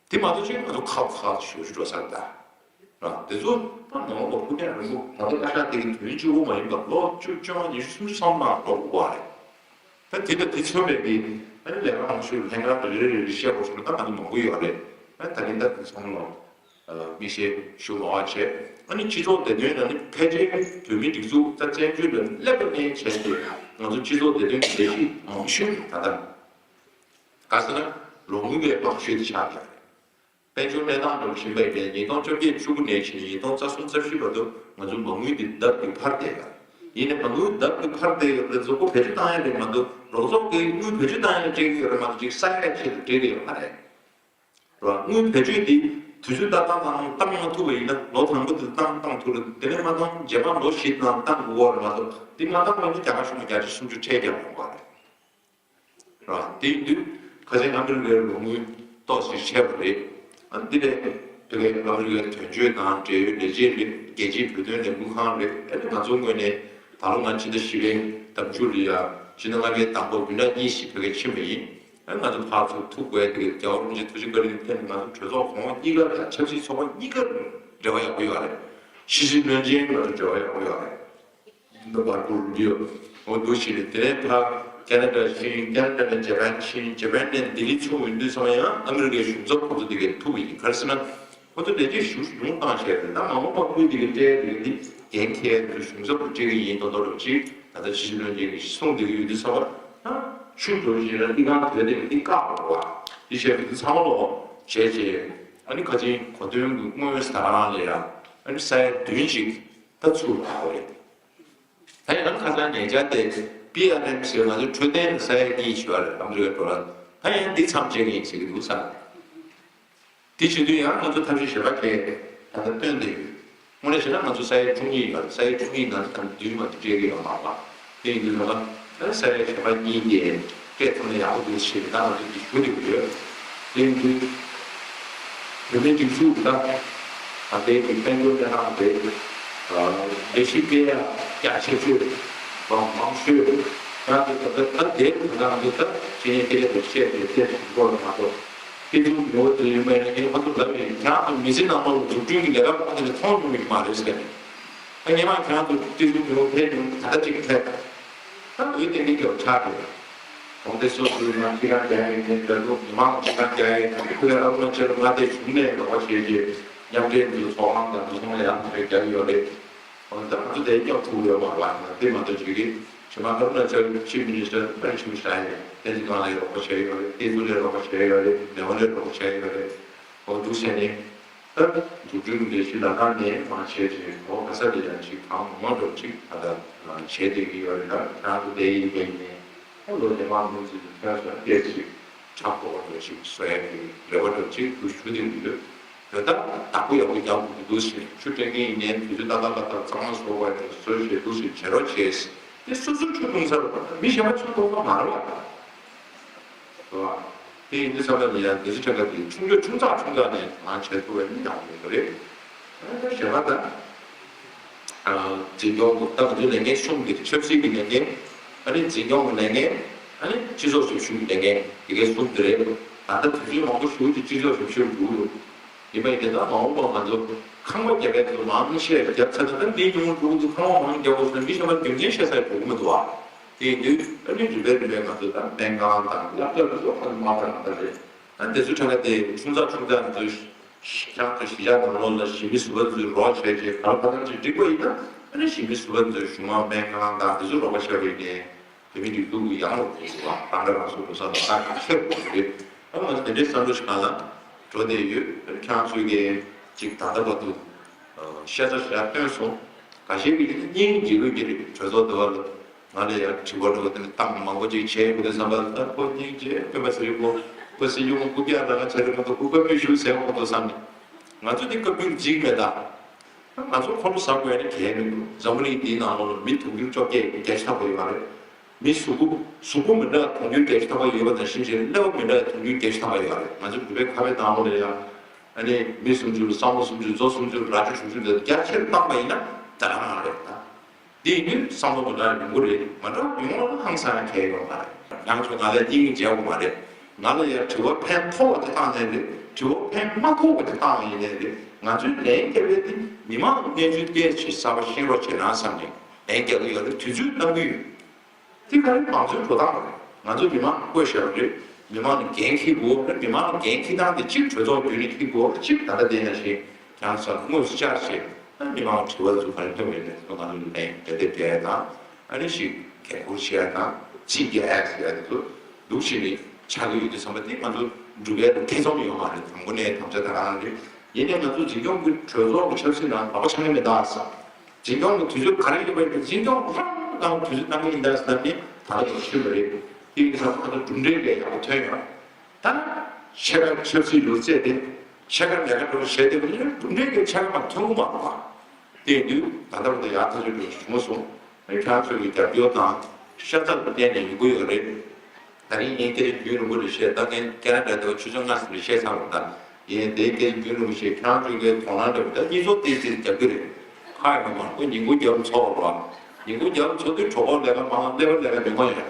དེ་མ་གཏོགས་ཅིག་ང་ཚོ་ཁག་ཁག་ཞུ་ཞུ་འགྲོ་ས་རེད་ད། ར་དེ་ཚོ་ད་ནང་ལོགས་ཕུགས་རྒྱང་རིང་པོ་ད་ལྟ་བཀའ་ཤག་དེ་གི་དུས་ཡུན་གཅིག་པོ་མ་ཡིན་པར་ལོ་བཅུ་བཅོ་ལྔ་ཉི་ཤུ་སུམ་ཅུ་སོང་ནང་འགྲོ་དགོས་པ་རེད། ད་དེ་དང་དེ་མཚོན་པའི་གི་ཨ་ནི་ལས་ཀ་མང་ཤོས་ལྷན་ཁང་རེ་རེ་རེ་རེ་བཤད་དགོས་བྱུང་ན་ད་ང་ཚོ་མང་པོ་ཡོད་རེད། ཨ་ནི་ད་རིང་ད་དེ་ཚང་ལ་དམིགས་བསལ་ཞུ་མ་བ་བྱས། ཨ་ནི་སྤྱི་ཚོགས་བདེ་དོན་ལ་ནི་ཕལ་ཆེར་བོད་མིའི་སྒྲིག་འཛུགས་ད་བཙན་བྱོལ་ལ་སླེབས་པ་ནས་བྱས་ཏེ་ང་ཚོ་སྤྱི་ཚོགས་བདེ་དོན་གྱི་ལས་གཞི་མང་ཤོས་ད་ལྟ་ག་ཟེར་ན་རོགས་དངུལ་བའི་མང་ཤོས་དེ་ཆགས་ཀྱི་རེད། དཔལ་འབྱོར་གནས་སྟངས་འགྲོ་བཞིན་པ་ཡིན་པས་ཉིས་སྟོང་བཅོ་བརྒྱད་བཅུ་དགུ་ནས་བྱས་ནས་ཉིས་སྟོང་རྩ་གསུམ་རྩ་བཞི་བར་དུ་ང་ཚོ་མ་དངུལ་འདི་ལྡབ་ཀྱིས་འཕར་བསྡད་ཡོད། ཡིན་ནའི་མ་དངུལ་ལྡབ་ཀྱིས་འཕར་བསྡད་ཡོད་རེད། རྫོགས་པོ་བེད་སྤྱོད་བཏང་ཡ་རེད་མ་གཏོགས་རོགས་ཚོགས་ཀྱིས་དངུལ་བེད་སྤྱོད་བཏང་ཡ་སྤྲད་ཀྱི་ཡོད་རེད་མ་གཏོགས་ཅིག་ས་ཡ་ཆེད་དུ་སྤྲད་ཀྱི་ཡོད་མ་རེད། རེད་བ། དངུལ་བེད་སྤྱོད་འདི་དུས་ཚོད་ཏག་ཏག་ནང་བཏང་མ་ཐུབ་པ་ཡིན་ན་ལོ་དང་པོ་དེ་བཏང་བཏང་ཐུབ་རེད། དེ་ནས་མ་བཏང་རྗེས་མ་ལོ་བཞི་ནང་བཏང་དགོས་པ་རེད་མ་གཏོགས་འདི་མ་བཏང་བ་ཡིན་ན་རྒྱ་གར་གཞུང་ལ་བརྒྱ་ཆ་སུམ་ཅུ་ཁྲལ་རྒྱག་དགོས་པ་རེད། ར། དེ་ཡིན་དུས་ཁ་སང་ཨ་མི་རི་ཀའི་རོགས་དངུལ་ཏོག་ཙམ་བྱས་པ་རེད། ཨ་འདི་ནས་དེ་གའི་ཨ་མི་རི་ཀའི་དོན་གཅོད་དང་འབྲེལ་ཡོད་ལས་བྱེད་རེད། རྒྱལ་སྤྱིའི་བོད་དོན་ལས་འགུལ་ཁང་རེད། ཨ་ནི་ང་ཚོ་ངོས་ནས་ད་ལོ་ང་ཕྱི་ཟླ་བཞི་པའི་ཟླ་མཇུག་ལ་ཡ་ སྤྱི་ཟླ་ལྔ་པའི་དང་པོ་བདུན་ཕྲག་གཉིས་ཤིག་ཕ་གིར་ཕྱིན་པ་ཡིན། ཨ་ང་ཚོ་ཕར་ཚུར་ཐུག་དགོས་དེ་གའི་རྒྱལ་བ་རིན་པོ་ཆེ་ཐུགས་རྗེ་བཀའ་དྲིན་ལ་བརྟེན་ནས་ང་ཚོ་གྲོས་ཚོགས་གོང་འོག་གཉིས་ཀ་དང་ཆབ་སྲིད་ཚོགས་པ་གཉིས་ཀ་འབྲེལ་བ་ཡག་པོ་ཡོད་རེད། ཕྱི་སྲིད་བློན་ཆེན་ང་ཚོ་འབྲེལ་བ་ཡག་པོ་ཡོད་རེད། འདི་བར་སྐོར་རུ་འདིའོ་འོ་འདུག་ཞིག་རེད། དེ་ནས་ཕར་ཁེ་ན་ཌ་ཕྱིན། ཁེ་ན་ཌ་ནས་ཇ་པན་ཕྱིན། ཇ་པན་ནས་ལྡི་ལི་ཚུར་ཡོང་དུས་ཙམ་ཡང་ཨ་མི་རི་ཀའི་གཞུང་ཚབ་ཁོ་ཚོ་དེ་གའི་ཐུག་པ་ཡིན། ག་རེ་ཟེར་ན། ཁོ་ཚོ་ལས་བྱེད་ཞུ་ཉུང་བཏང་བྱས་རེད། ད་མ་འོངས་པ་ཁོའི་དེ་གའི་སྤྲད་དེ་གའི་འདི་འགན་འཁྱེར་དུ་གཞུང་ཚབ་ཏུ་སྤྲད་ཀྱི་ཡིན་མདོག་མདོག་འདྲ་ཅིག་ད་ལྟ་ཕྱི་སྲིད་བློན་ཆེན་གྱིས་གསུངས་བསྡད་ཀྱི་ཡོད་དུས་ཙམ་པ། ད་ཤུགས་འགྲོ་བཞིན་ལ་ལི་ཁང་དོད་དེ་འདི་བཀག་འགྲོ་བ། འདི་བྱས་པ་འདི་ཚང་མ་ལོག་བྱས་རྗེས་ཨ་ནི་ཁ་ཆེའི་གོ་སྟོན་གྱི་སྔོན་ཟ་རང་ལ་ཡ་ཨ་ནི་ས་ཡ་བདུན་ཞིག་ད་ཚུར་ལ་ཡོད་རེད། ད་ཡང་ཁ་སང་ཉེ་ཆར་དེ་པི་ཨར་ཨེམ་ཟེར་ང་ཚོའི་འཕྲོད་བསྟེན་ས་ཡ་གཉིས་ཞུ་བ་རེད། ཨ་མི་རི་ཀའི་འགྲོ་ལ་ད་ཡང་འདི་མཚམས་བཅད་ཀྱི་ཡིན་ཟེར་གྱི་འདུག་ས། དེ་བྱེད་དུས་ཡང་ང་ཚོ་ཐབས་ཤེས་གཞན་པ་གས་ད་ལྟ་བཏོན་བསྡད་ཡོད། དངོས་གནས་བྱས་ན་ང་ཚོ་ས་ཡ་བཅུ་གཉིས་ཡོད་རེད། ས་ཡ་བཅུ་གཉིས་ནང་ད་ལྟ་བདུན་མ་གཏོགས་སྤྲད་ཀྱི་ཡོད་མ་རེད་པ། དེ་ཡིན་དུས་ང་ཚོ་ས་ཡ་གཞན་པ་གཉིས་དེ་སྤྲད་ཐུབ་ན་ཡག་པོ་འདུག་ཞེས་ད་ང་ཚོ་འདི་ཞུ་བསྡད་ཡོད། དེ་ཡིན་དུས་བོད་མིའི་སྒྲིག་འཛུགས་ཀྱི་ད་ད་ལྟའི་གི་དཔལ་འབྱོར་སྤྲད་སྟངས་དེ་ལས་གཞི་སྤེལ་ཡག་རྒྱ་ཆེ་ཤོས་མང་མང་ཤོས་ང་ཚོ་ད་ལྟ་ད་དེ་ད་ང་ཚོ་ད་ཕྱི་ཉིན་དེ་ལས་བཤད་དེ་བཤད་དེ་འགོ་ལ་མ་གཏོགས། སྤྱི་ཚོགས་ཉོ་བ་དེ་ཡོད་མེད་ཡིན་ཁོ་ཚོ་ལབ་ཡིན། ཁྱེད་རང་ཚོ་མི་ཚེ་ནང་ལོགས་ལ་འཛུགས་སྐྲུན་གྱི་ལས་ཀ་ཁོ་ཚོ་ནས་མཐོང་མྱོང་གི་མ་རེད་ཟེར་ནས། ད་སྔོན་མ་ཁྱེད་རང་ཚོ་སྤྱི་ཚོགས་ཉོ་བ་ཕེབས་མྱོང་ད་ལྟ་གཅིག་ཕེབས། ད་འོས་དེ་འདྲའི་སྐྱོ་ཆག་རེད། གྲོང་སྡེ་སོ་སོའི་ནང་ཁྲིམས་ཁང་རྒྱག་ཡིན་ནའི་འདྲ་འདུག་མི་མང་ཁྲིམས་ཁང་རྒྱག་ཡིན་ནའི་ཁོས་ཨ་རུ་ན་ཅལ་མངའ་སྡེ་གཞུང་ནས་རོགས་པ་བྱས་རྗེས་མཉམ་འབྲེལ་འཛུགས་ཚོགས་ཁང་དང་འདུ་ཚོགས་ལ་ཡང་ཕེབས་རྒྱག་གི་ཡོད་རེད། འོ་ད་ང་ཚོ་དེ་སྐྱོབ་ཐུབ་ཡོད་མ་རེད་པ། དེ་མ་གཏོགས་ཅིག་གིས་ཕྱི་མ་ཨ་རུ་ན་ཅལ་ཆིབ་མི་ནི་སི་ཊར་ཨ་རི་ཆིབ་ཞག་ཡིན། བསྟན་འཛིན་སྒང་ལ་ཡང་རོགས་པ་བྱས་ཡོད་རེད། བསྟན་འཛིན་ལ་ཡང་རོགས་པ་བྱས་ཡོད་རེད། མེ་ཝན་ལ་རོགས་པ་བྱས་ཡོད་རེད། འོ་འདུག་བྱས་ནས་ད་འཛུགས་སྐྲུན་ལས་གཞི་ལ་ཁང་ནས་མ་བྱས་ཅིག་འོ་ག་ས་ལ་ཡང་ཅིག་གང་མང་མང་འགྲོ་ཅིག་ད་ལྟ་བྱས་བསྡད་ཀྱི་ཡོད་རེད། ད་ཁྱེད་རང་ཚོ་དེ་ཡིན་པ་ཡིན་ནའི་ཨ་ལོ་ལས་མང་མང་ཅིག་ཁྱེད་རང་ཚོ་སྐད་ཅིག་ཁྲག་ཁོག་པ་འདྲ་ཞིག་བཟོ་ཡ་གི་རེ་བ་འདྲ་ཅིག་ཏུ་ཞུ་བསྡད་ཀྱི་ཡོད། བོད་ད་བདག་པོ་ཡག་པོ་རྒྱག་དགོས་ཀྱི་འདུག་ཟེར། ཆུ་སྤྲད་མཁན་ཡིན་ནའི་དུས་ཚོད་ཏག་ཏག་ཏག་ཏག་གཙང་མ་བཟོ་བ་དེ་བཟོ་ཞེས་འདུག་ཟེར་བྱེད་རོགས་བྱས། དེ་སོ་སོ་ཆུ་འཐུང་ས་རུ་མི་གཞན་པ་ཆུ་འཐུང་ས་མ་རེད་པ། རེད་པ། དེ་ཡིན་དུས་ཙམ་པ་ལ་ཡང་དེ་ཚོ་ཆ་ག་དེ་ཆུང་ཆུང་ཆུང་ཙག་ཆུང་ཙག་ནས་ང་བྱེད་ཐུབ་པ་ཡིན་ཡག་པོ་ཡོད་རེད། ཨ་ནི་གཞན་པ་ད། འཛིན་སྐྱོང་ད་ང་ཚོའི་ལས་འགན་གསུམ་དེ་ཆབ་སྲིད་ཀྱི་ལས་འགན། ཨ་ནི་འཛིན་སྐྱོང་གི་ལས་འགན། ཨ་ནི་སྤྱི་ཚོགས་ཞབས་ཞུ་གི་ལས་འགན་དེ་གའི་གསུམ་དེ་རེད། ད་ལྟ་དུས་ཚོད་མང་པོ་ཞིག་གི་སྤྱི་ཚོགས་ཞབས་ཞུར་འགྲོ་གི་ཡོད། ཡིན་པ་ཡིན་ན་ད་མ་འོངས་པ་ང་ཚོ་ཁང་པ་རྒྱབ་པའི་ཚོ་མང་ཆེ་རྒྱབ་ཚར་ན་ད་འདི་ཉུང་འགྲོ་གི་འདུག་ཁང་པ་མང་རྒྱབ་པ་སོང་མི་གཞན་པ་རྒྱུ་མཚན་བཤད་ས་འགྲོ་གི་མི་འདུག་ཨ། དེ་ཡིན་དུས་ཨ་ནི་རིམ་པས་རིམ་པས་ང་ཚོ་ད་སྨན་ཁང་དང་སློབ་གྲྭ་ཚོ་ཨ་ནི་མ་པ་རང་ད་རེད། ཨ་དེ་ཚོ་གྲངས་ཀ་དེ་ཆུང་ཙག་ཆུང་ཙག་ང་ཚོ་ཤང་དང་གཞིས་ཆགས་ནང་ལོགས་ལ་གཞིས་མི་ཟུར་པ་ཚོས་རོགས་བྱས་རྗེས་ག་ལ་ག་ལ་ཅིག་འགྲིག་པ་ཡིན་ན་ཨ་ནི་གཞིས་མི་ཟུར་པ་ཚོས་གཞུང་དམངས་སྨན་ཁང་དང་དེ་ཚོ་རོགས་པ་བྱས་པ་ཡིན་ནའི། བོད་མི་སྒྲིག་འཛུགས་ཀྱི་ཡང་ལོག་འགྲོ་དགོས་པ་རང་རེ་རང་སོ་སོ་ས་ལ་ཁག་ཁག་ཆེ་བ་རེད། ཨ་ང་ཚོ་དེ་འདྲའི་བསམ་བློ་ཞིག་གང་ལ་འགྲོ་བསྡད་ཡོད། ཁྱེད་རང་ཚོས་ཀྱི་ཅིག་ད་ལྟ་བར་དུ་ཤ་ཚ་ཞེ་དྲག་བཏོན་སོང་། འགའ་ཤས་ཀྱིས་སྙིང་རྗེ་གི་རེད། གྲོས་ཚོགས་འདི་བ་ལ་ང་ལ་ཡང་དྲི་བ་འགྲོ་བ་དེ་ལ་བཏང་མང་པོ་ཅིག་བྱས་ཡོད་དུས་བསམ་པ་ལ་ད་ཁོ་སྙིང་རྗེ་སྟོན་པ་ཚེ་རིང་ཁོ་ཁོ་སྲིད་སྐྱོང་རྐུབ་བཀྱག་ལ་ང་བྱས་ཏེ་ཁོ་ཚོ་སྐུ་བཀའ་མོལ་ཞུ་ཟེར་ཁོ་ཚོ་བསམ་ནས་ང་ཚོ་འདི་བཀའ་བཀྱོན་འཇིགས་མེད་ད། ང་ཚོ་ཁོ་ཚོ་ཟ་དགོས་ནི་གལ་མི་འདུག་འཛམ་བུ་གླིང་འདིའི་ནང་ལོགས་ལ་མི་དུང་ཕྱུར་བཅོ་བརྒྱད་བརྒྱད་ཅུ་ཐམ་པ་ཡོད་རེད། མི་གཟུགས་པོ་གཟུགས་པོ་མི་འདྲ་དུང་ཕྱུར་བརྒྱད་ཅུ་ཐམ་པ་ཡོད་པ་དང་གཞི་བྱས་ཀླད་པ་མི་འདྲ་དུང་ཕྱུར་བརྒྱད་ཅུ་ཐམ་པ་ཡོད་རེད། ང་ཚོ་བོད་པའི་ཁ་བའི་ནང་ལོགས་ལ་ཡང་ཨ་ནི་མི་སུམ་ཅུ་ལ་བསམ་བློ་སུམ་ཅུ་མཛོ་སུམ་ཅུ་ལ་བརྒྱ་ཆ་བཏང་པ་ཡིན་ན་ད་རང་རང་རེད་ད། འདི་ཡིན་དུས་བསམ་བློ་མི་འདྲ་ཡོང་གི་རེད། མ་འདྲ་ཡོང་བ་ལ་ཧང་སང་ཡང་གལ་ཡོད་མ་རེད། ཡང་ཁྱོད་ང་ལ་སྙིང་རྗེ་བོ་མ་རེད། ང་ལ་ཡང་དྲི་བ་ཕན་ཐོགས་པ་དེ་བཏང་ནའི་རེད། དྲི་བ་ཕན་མ་ཐོགས་པ་དེ་བཏང་ཡིན་ནའི་རེད། ང་ཚོའི་ལན་རྒྱག་པའི་དེ་མི་མང་གི་གནས་ཚུལ་སྐད་ཆ་གསར་པ་ཤེས་རོགས་བྱེད་ན་བསམ་ནས་ལན་རྒྱག་གི་ཡོད་རེད། དུས་ཚོད་གནང་གི་ཡོད། དེ་ག་རེ་མང་གཙོའི་འགྲོ་སྟངས་རེད། ང་ཚོ་མི་མང་བསྐོས་བཞག་པ་རེད། མི་མང་ལ་འགན་འཁྱེར་དགོས་རེད། མི་མང་ལ་འགན་འཁྱེར་སྟངས་དེ་གཅིག་གྲོས་ཚོགས་བརྒྱུད་ནས་འཁྱེར་དགོས་རེད། གཅིག་ད་ལྟ་བསྡད་ན་ཞིག་ཀྱང་ས་དངོས་སུ་བཅར་བྱས་ཨ་མི་མང་དྲི་བ་ཚོ་ག་རེ་ཐོན་པ་ཡིན་ན་ང་ཚོ་ལ་ལན་དེ་དེ་སྤྲད་དང་ཨ་ནི་ཞིག་འགན་འཁུར་བྱས་དང་ཚིག་རྒྱག་ཡ་ཟེར་ཡ་དེ་ཚོ་འདུག་བྱས་ནས་ཆགས་ཀྱི་ཡོད་དུས་ཙམ་པ་དེ་ང་ཚོ་འགྲུབ་ཡ་ཐེ་ཚོམ་ཡོད་མ་རེད། དང་པོ་ནས་དམ་བཅའ་ད་རང་རེད། ཡིན་ནའི་ང་ཚོ་འཛིན་སྐྱོང་གི་གྲོས་ཚོགས་ཀྱི་ཆབ་སྲིད་ནང་ལག་པ་འཆང་གི་མེད་ད་ཟེར། འཛིན་སྐྱོང་གི་དུས་ཚོད་ག་རེ་ཡོད་པ་ཡིན་ན་འཛིན་སྐྱོང་རང་དང་དུས་ཚོད་གནང་གི་ཡིན་ད་ཟེར་ནས་ད་ལྟ་ཞུས་པ་རེད། དེ་ཡིན་ཙང་ཁོ་ཚོ་གྲུབ་འབྲས་ལས་ཡག་པོ་ཐོན་ཡོད། ད་ཕྱེད་ཀ་ཆབ་སྲིད་ལུགས་རྩལ་དེ་ཕྱེད་ཀ་ལས་ཀ་འགྲོ་བྱས་ཏེ་གྲུབ་འབྲས་ཀྱི་ཕྱེད་ཀ་མ་ཐོན་གི་མ་རེད་པ། དེ་ཡིན་དུས་ད་ལྟ་བར་དུ་ཡག་ཐག་ཆོད་འགྲོ་བྱུང་སོང་། ཁྱེད་རང་ཚོ་གི་རྒྱབ་སྐྱོར་དང་ཤ་ཚ་དང་བརྟེན་ནས་ཡོང་གི་ཡོད་རེད། ད་རིང་ངས་སྐད་ཆ་རྒྱུན་རིང་པོ་རེ་བཤད། ད་ངས་ཁེ་ན་ཌ་དེ་བ་ཆུ་ཚོད་ལྔ་ཙམ་རེ་བཤད་ཚར་བ་ད། ངས་དེའི་སྐད་ཆ་རྒྱུན་རིང་པོ་བཤད། ཁྱེད་རང་ཚོའི་སྐད་དོ་སྣང་འདྲ་པོ་ད་གཉིས་ཚོགས་ཏོག་ཙམ་རྒྱབ་ཀྱི་རེད། ཁག་ཡོད་མ་རེད། ཁོ་ཉིན་གུང་རྒྱབ་ཚོགས་རོགས། ཉིན་གུང་རྒྱབ་ཚོགས་དུས་གྲོགས་པོ་ལས་ཀ་མང་ལས་ཀ་ལས་ཀ་མི་མང་ཡོད།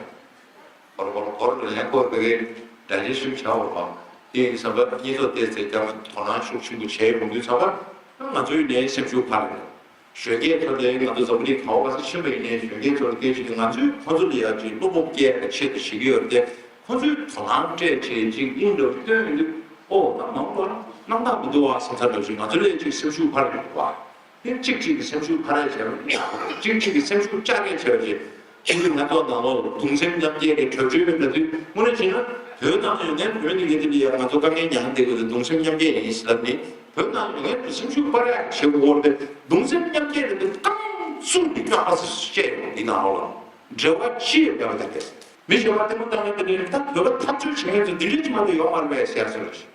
བོར་བོར་བོར་ལ་ཡང་ཁོ་བོད་སྐད་དྲ་རྒྱའི་ཤུགས་བྱ་བ་དང་དེ་ཡིན་བསམ་པ་གཉིས་ཚོགས་ཏོག་ཙམ་ཀྱང་དོ་སྣང་ཤུགས་ཆེན་པོ་བྱས་ཡོང་དུས་ཙམ་པ་ང་ཚོའི་ནས་སེམས་ཤུགས་འཕར་རེད། གཞོན་སྐྱེས་ཚོ་དེ་ང་ཚོ་འཛམ་བུ་གླིང་ག་བ་ག་ས་ཕྱིན་པ་ཡིན་ནའི་གཞོན་སྐྱེས་ཚོར་སྐད་ཆ་དེ་ང་ཚོས་ཁོ་ཚོ་ལ་ཡག་ཅིག་བློ་སྤོབས་སྐྱེ་ཡག་ཆེད་དུ་བྱེད་ཀྱི་ཡོད་རེད་དེ། ཁོ་ཚོས་དོ་སྣང་སྤྲད་བྱས་ཅིག་དབྱིངས་ལ་སྟོན་ཡོང་དུས་ཨོ་ད་མང་པོ་རྣམ་དག་མི་འདུག་བ་བསམ་ཚར་འདྲ་ཞིག་ང་ཚོ་ལས་ཅིག་སེམས་ཤུགས་འཕར་ཡོང་བ། དེ་གཅིག་གཅིག་གི་སེམས་ཤུགས་འཕར་ཡག་བྱས་པ་གཅིག་གཅིག་གི་སེམས་ཤུགས་བཅག་ཡག་བྱས་པ་ཅིག་ཕྱི་ལུས་ལྷན་ཚོགས་ནང་ལོགས་གདུང་སེམས་མཉམ་སྐྱེད་ཀྱི་གྲོས་ཆོད་ཡོད་པ་དུས་དངོས་གནས་བྱས་ན་བོད་ནང་ཡོད་མཁན་བོད་མི་ངེད་ཀྱི་ལ་ཡང་ང་ཚོ་དཀའ་ངལ་མྱངས་བསྡད་དགོས་དུས་གདུང་སེམས་མཉམ་སྐྱེད་ཡིན་ཟེར་ལབ་ནས་བོད་ནང་ཡོད་མཁན་དུ་སེམས་ཤུགས་སྤར་ཡག་བྱེད་དགོས་རེད་དེ་གདུང་སེམས་མཉམ་སྐྱེད་རེད་དེ་རྐང་བཙུགས་ནས་ཀ་ཧ་སི་བཤད་ཡོང་འདི་ནང་ལོགས་ལ་འབྲེལ་བ་ཅི་ཡོད་པ་དེ་རེད། མི་གཞན་པ་ལྟད་མོ་བལྟ་མཁན་དེ་ནས་ད་བོད་པ་འཐབ་རྩོད་བྱེད་མཁན་ཚོ་འདི་འདྲས་ཅི་མ་གཏོགས་ཡོད་མ་རེད་པས་ཟེར་ཟེར་བ་ཞིག་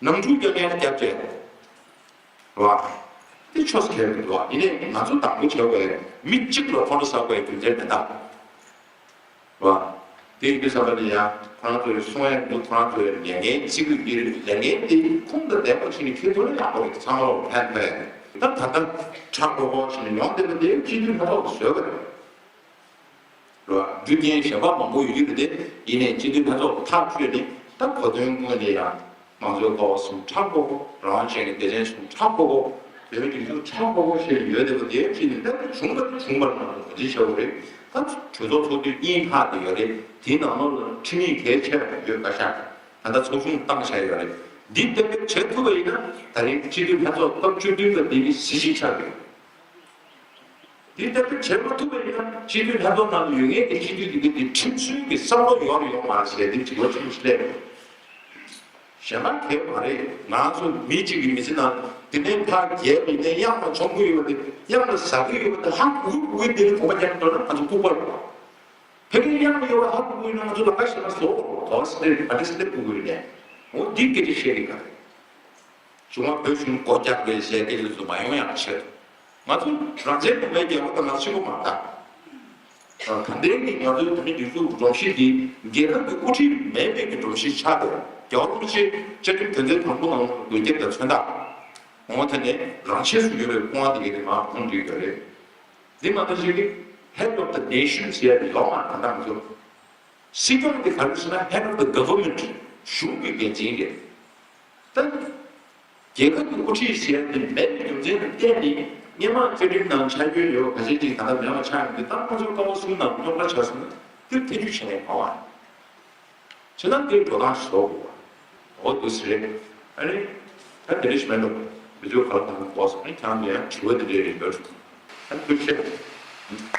ནང་འཁྲུག་རྒྱག་མཁན་ལ་རྒྱབ་བྱས། རེད་བ། དེ་ཆོས་ཁེལ་འདུག་བ། ཡིན་ནའི་ང་ཚོ་དང་པོ་བྱེད་དགོས་མི་གཅིག་ལ་ཁོང་ཁྲོ་ཟ་དགོས་རྒྱུ་མཚན་མེད་ད། རེད་བ། དེ་ཡིན་དུས་ཙམ་པ་ལ་ཡང་ཁོ་རང་ཚོའི་གསུང་ཡག་འདུག་ཁོ་རང་ཚོའི་ལས་འགན་བརྩི་དགོས་ཀྱི་རེད། ལས་འགན་དེ་ཁུངས་དང་ལྡན་པ་ཞིག་ནས་འཁྱེར་ཐུབ་ན་ཡག་པོ་རེད། ཚང་མ་ལ་ཕན་ཐོགས་ཡག་རེད། ད་ད་ལྟ་ཁྲག་ཁོག་ཁོག་ཞིག་ནས་ཡོང་བསྡད་པ་དེ་སྤྱི་འཐུས་ལྷན་ཚོགས་ཀྱིས་བཟོས་པ་རེད། རེད་བ། རྒྱུ་རྐྱེན་གཞན་པ་མང་པོ་ཡོད་ཀྱི་རེད་དེ། ཡིན་ནའི་སྤྱི་འཐུས་ལྷན་ཚོགས་ཐག་ཆོད་ནས་ད་གོ་དོན་དངོས་ནས་ཡང་མང་གཙོའི་སྐོར་གསུམ་ཁྲག་ཁོག་ཁོག་རང་དབང་ཅན་གྱི་སྡེ་ཚན་གསུམ་ཁྲག་ཁོག་ཁོག་བོད་མི་སྒྲིག་འཛུགས་ཁྲག་ཁོག་ཁོག་ཞེས་ཡོད་བསྡད་པ་དེའི་ཕྱི་ནས་ད་བྱུང་བ་དེ་བྱུང་བར་མ་གཏོགས་ཅི་བྱ་དགོས་རེད། ད་གྲོས་ཚོགས་ཚོགས་དུས་གཉིས་ལྷག་དེ་ཡོད་རེད། དེའི་ནང་ལོགས་ལ་ཁྲིམས་ཡིག་གལ་ཆེ་བ་ཡོད་པ་ཤག་ད་ལྟ་ཚོགས་ཆུང་བཏང་བཞག་ཡོད་རེད། འདི་གཏན་འབེབས་བྱེད་ཐུབ་པ་ཡིན་ན་ད་རིང་སྤྱི་འཐུས་ལྷན་ཚོགས་སྐབས་བཅུ་བདུན་པ་འདི་གི་གཟི་བརྗིད་ཆགས་ཀྱི་ཡོད། འདི་ལྟ་བུ་བྱེད་མ་ཐུབ་པ་ཡིན་ན་སྤྱི་འཐུས་ལྷན་ཚོགས་ནང་ལ་ཡོད་མཁན་གྱི་སྤྱི་འཐུས་འདི་ག་འདི་ཁྲིམས་སྲོལ་གྱི་བསམ་བློ་ཡོད་རེད་ཡོད་མ་རེད་ཟེར་འདི་དྲི་བ་ཆེན་པོ་ཞིག་སླེབས་ཡོད། གཞན་པ་གལ་མ་རེད། ང་ཚོ་མི་གཅིག་གི་མི་ཚེ་ནང་འདི་ནས་ཕར་རྒྱལ་བ་ཡིན་ན་གཡང་ལ་མཆོང་གི་ཡོད་པ་འདི་གཡང་ལ་ཟ་གི་ཡོད་པ་འདི་ཧ་གོ་གི་གོ་གི་འདི་ནི་གོམ་པ་རྒྱག་འགྲོ་ན་ང་ཚོ་ལྐུགས་པ་རེད། ཕ་གིར་གཡང་ལ་ཡོད་པ་ཧ་གོ་གི་ཡོད་ན་ང་ཚོ་ལམ་ཁ་གཞན་ལ་བཟོ་དགོས་རེད། དོགས་སེ་ཕ་གི་སེ་ལེ་གོ་གི་ཡོད་ནས་འོ་འདི་སྐད་ཆ་བཤད་གི་ག་རེད། གཞུང་ལ་བོད་གཞུང་སྒོ་རྒྱག་དགོས་ཞེས་སྐད་ཆ་ཚོ་མ་ཡོང་ཡག་ཆེད་དུ། ང་ཚོ་རང་བཙན་གོང་མའི་རྒྱལ་ཁབ་དང་ང་ཚོ་གཅིག་པོ་མ་རེད་ད། ད་ལྟའི་གི་ང་ཚོའི་བོད་མི་སྒྲིག་འཛུགས་སྒྲོམ་གཞི་འདི་རྒྱལ་ཁབ་ཀྱི་དབུ་ཁྲིད་མེད་པའི་གི་སྒྲོམ་གཞི་ཆགས་ཡོད། རྒྱལ་བ་རིན་པོ་ཆེ་བཅའ་ཁྲིམས་དོན་ཚན་དང་པོ་ནང་ལ་འགོས་ཁྱབ་དང་མཚོན་རྟགས། འོ་དེ་ནས་རང་ཆས་སུ་ཡོད་པའི་དབང་དེ་གི་དེ་མར་ཁོང་འདུས་ཡོད་རེད། འདི་མ་གཏོགས་ཅིག་གི་Head of the Nation ཟེར་ཡ་དེ་ཡོད་མ་རེད། ད་ལྟ་ང་ཚོ་སྲིད་སྐྱོང་དེ་ག་རེ་ཟེར་ན་Head of the Government གཞུང་གི་འགན་འཛིན་རེད། ད་རྒྱལ་ཁབ་ཀྱི་དབུ་ཁྲིད་ཟེར་ཡ་དེ་མེད་པའི་རྒྱུ་མཚན་ལ་བརྟེན་ནས་སྔོན་མ་བཅའ་ཁྲིམས་ནང་ཆ་རྒྱུས་ཡོད་པ་ག་ཚད་ཅིག་ད་ལྟ་མེད་པ་ཆགས་ཡོང་དུས་ད་ཁོ་ཚོ་ཀ་བ་གསུམ་ནང་རྙོག་དྲ་ཆགས་སོང་ན་དེ་ཐེ་ཇུས་བྱས་ནས་གང་བ་རེད། བྱས་ན་དེ་འགྲོ་སྟངས་ཤིག་བཟོ་དགོས་པ། འོ་འདུག་སེ་རེད། ཨ་ནི་ད་དེ་འདྲ་ཞིག་མེད་འགྲོ། མི་ཚོས་ག་ལ་གང་འགོག་སོང་ཨ་ནི་ཁྱང་དུ་ཡང་དྲི་བ་དེ་འདྲ་རེད་འདོད་བྱུང་། ཨ་ནི་ཐུགས་རྗེ་ཆེ།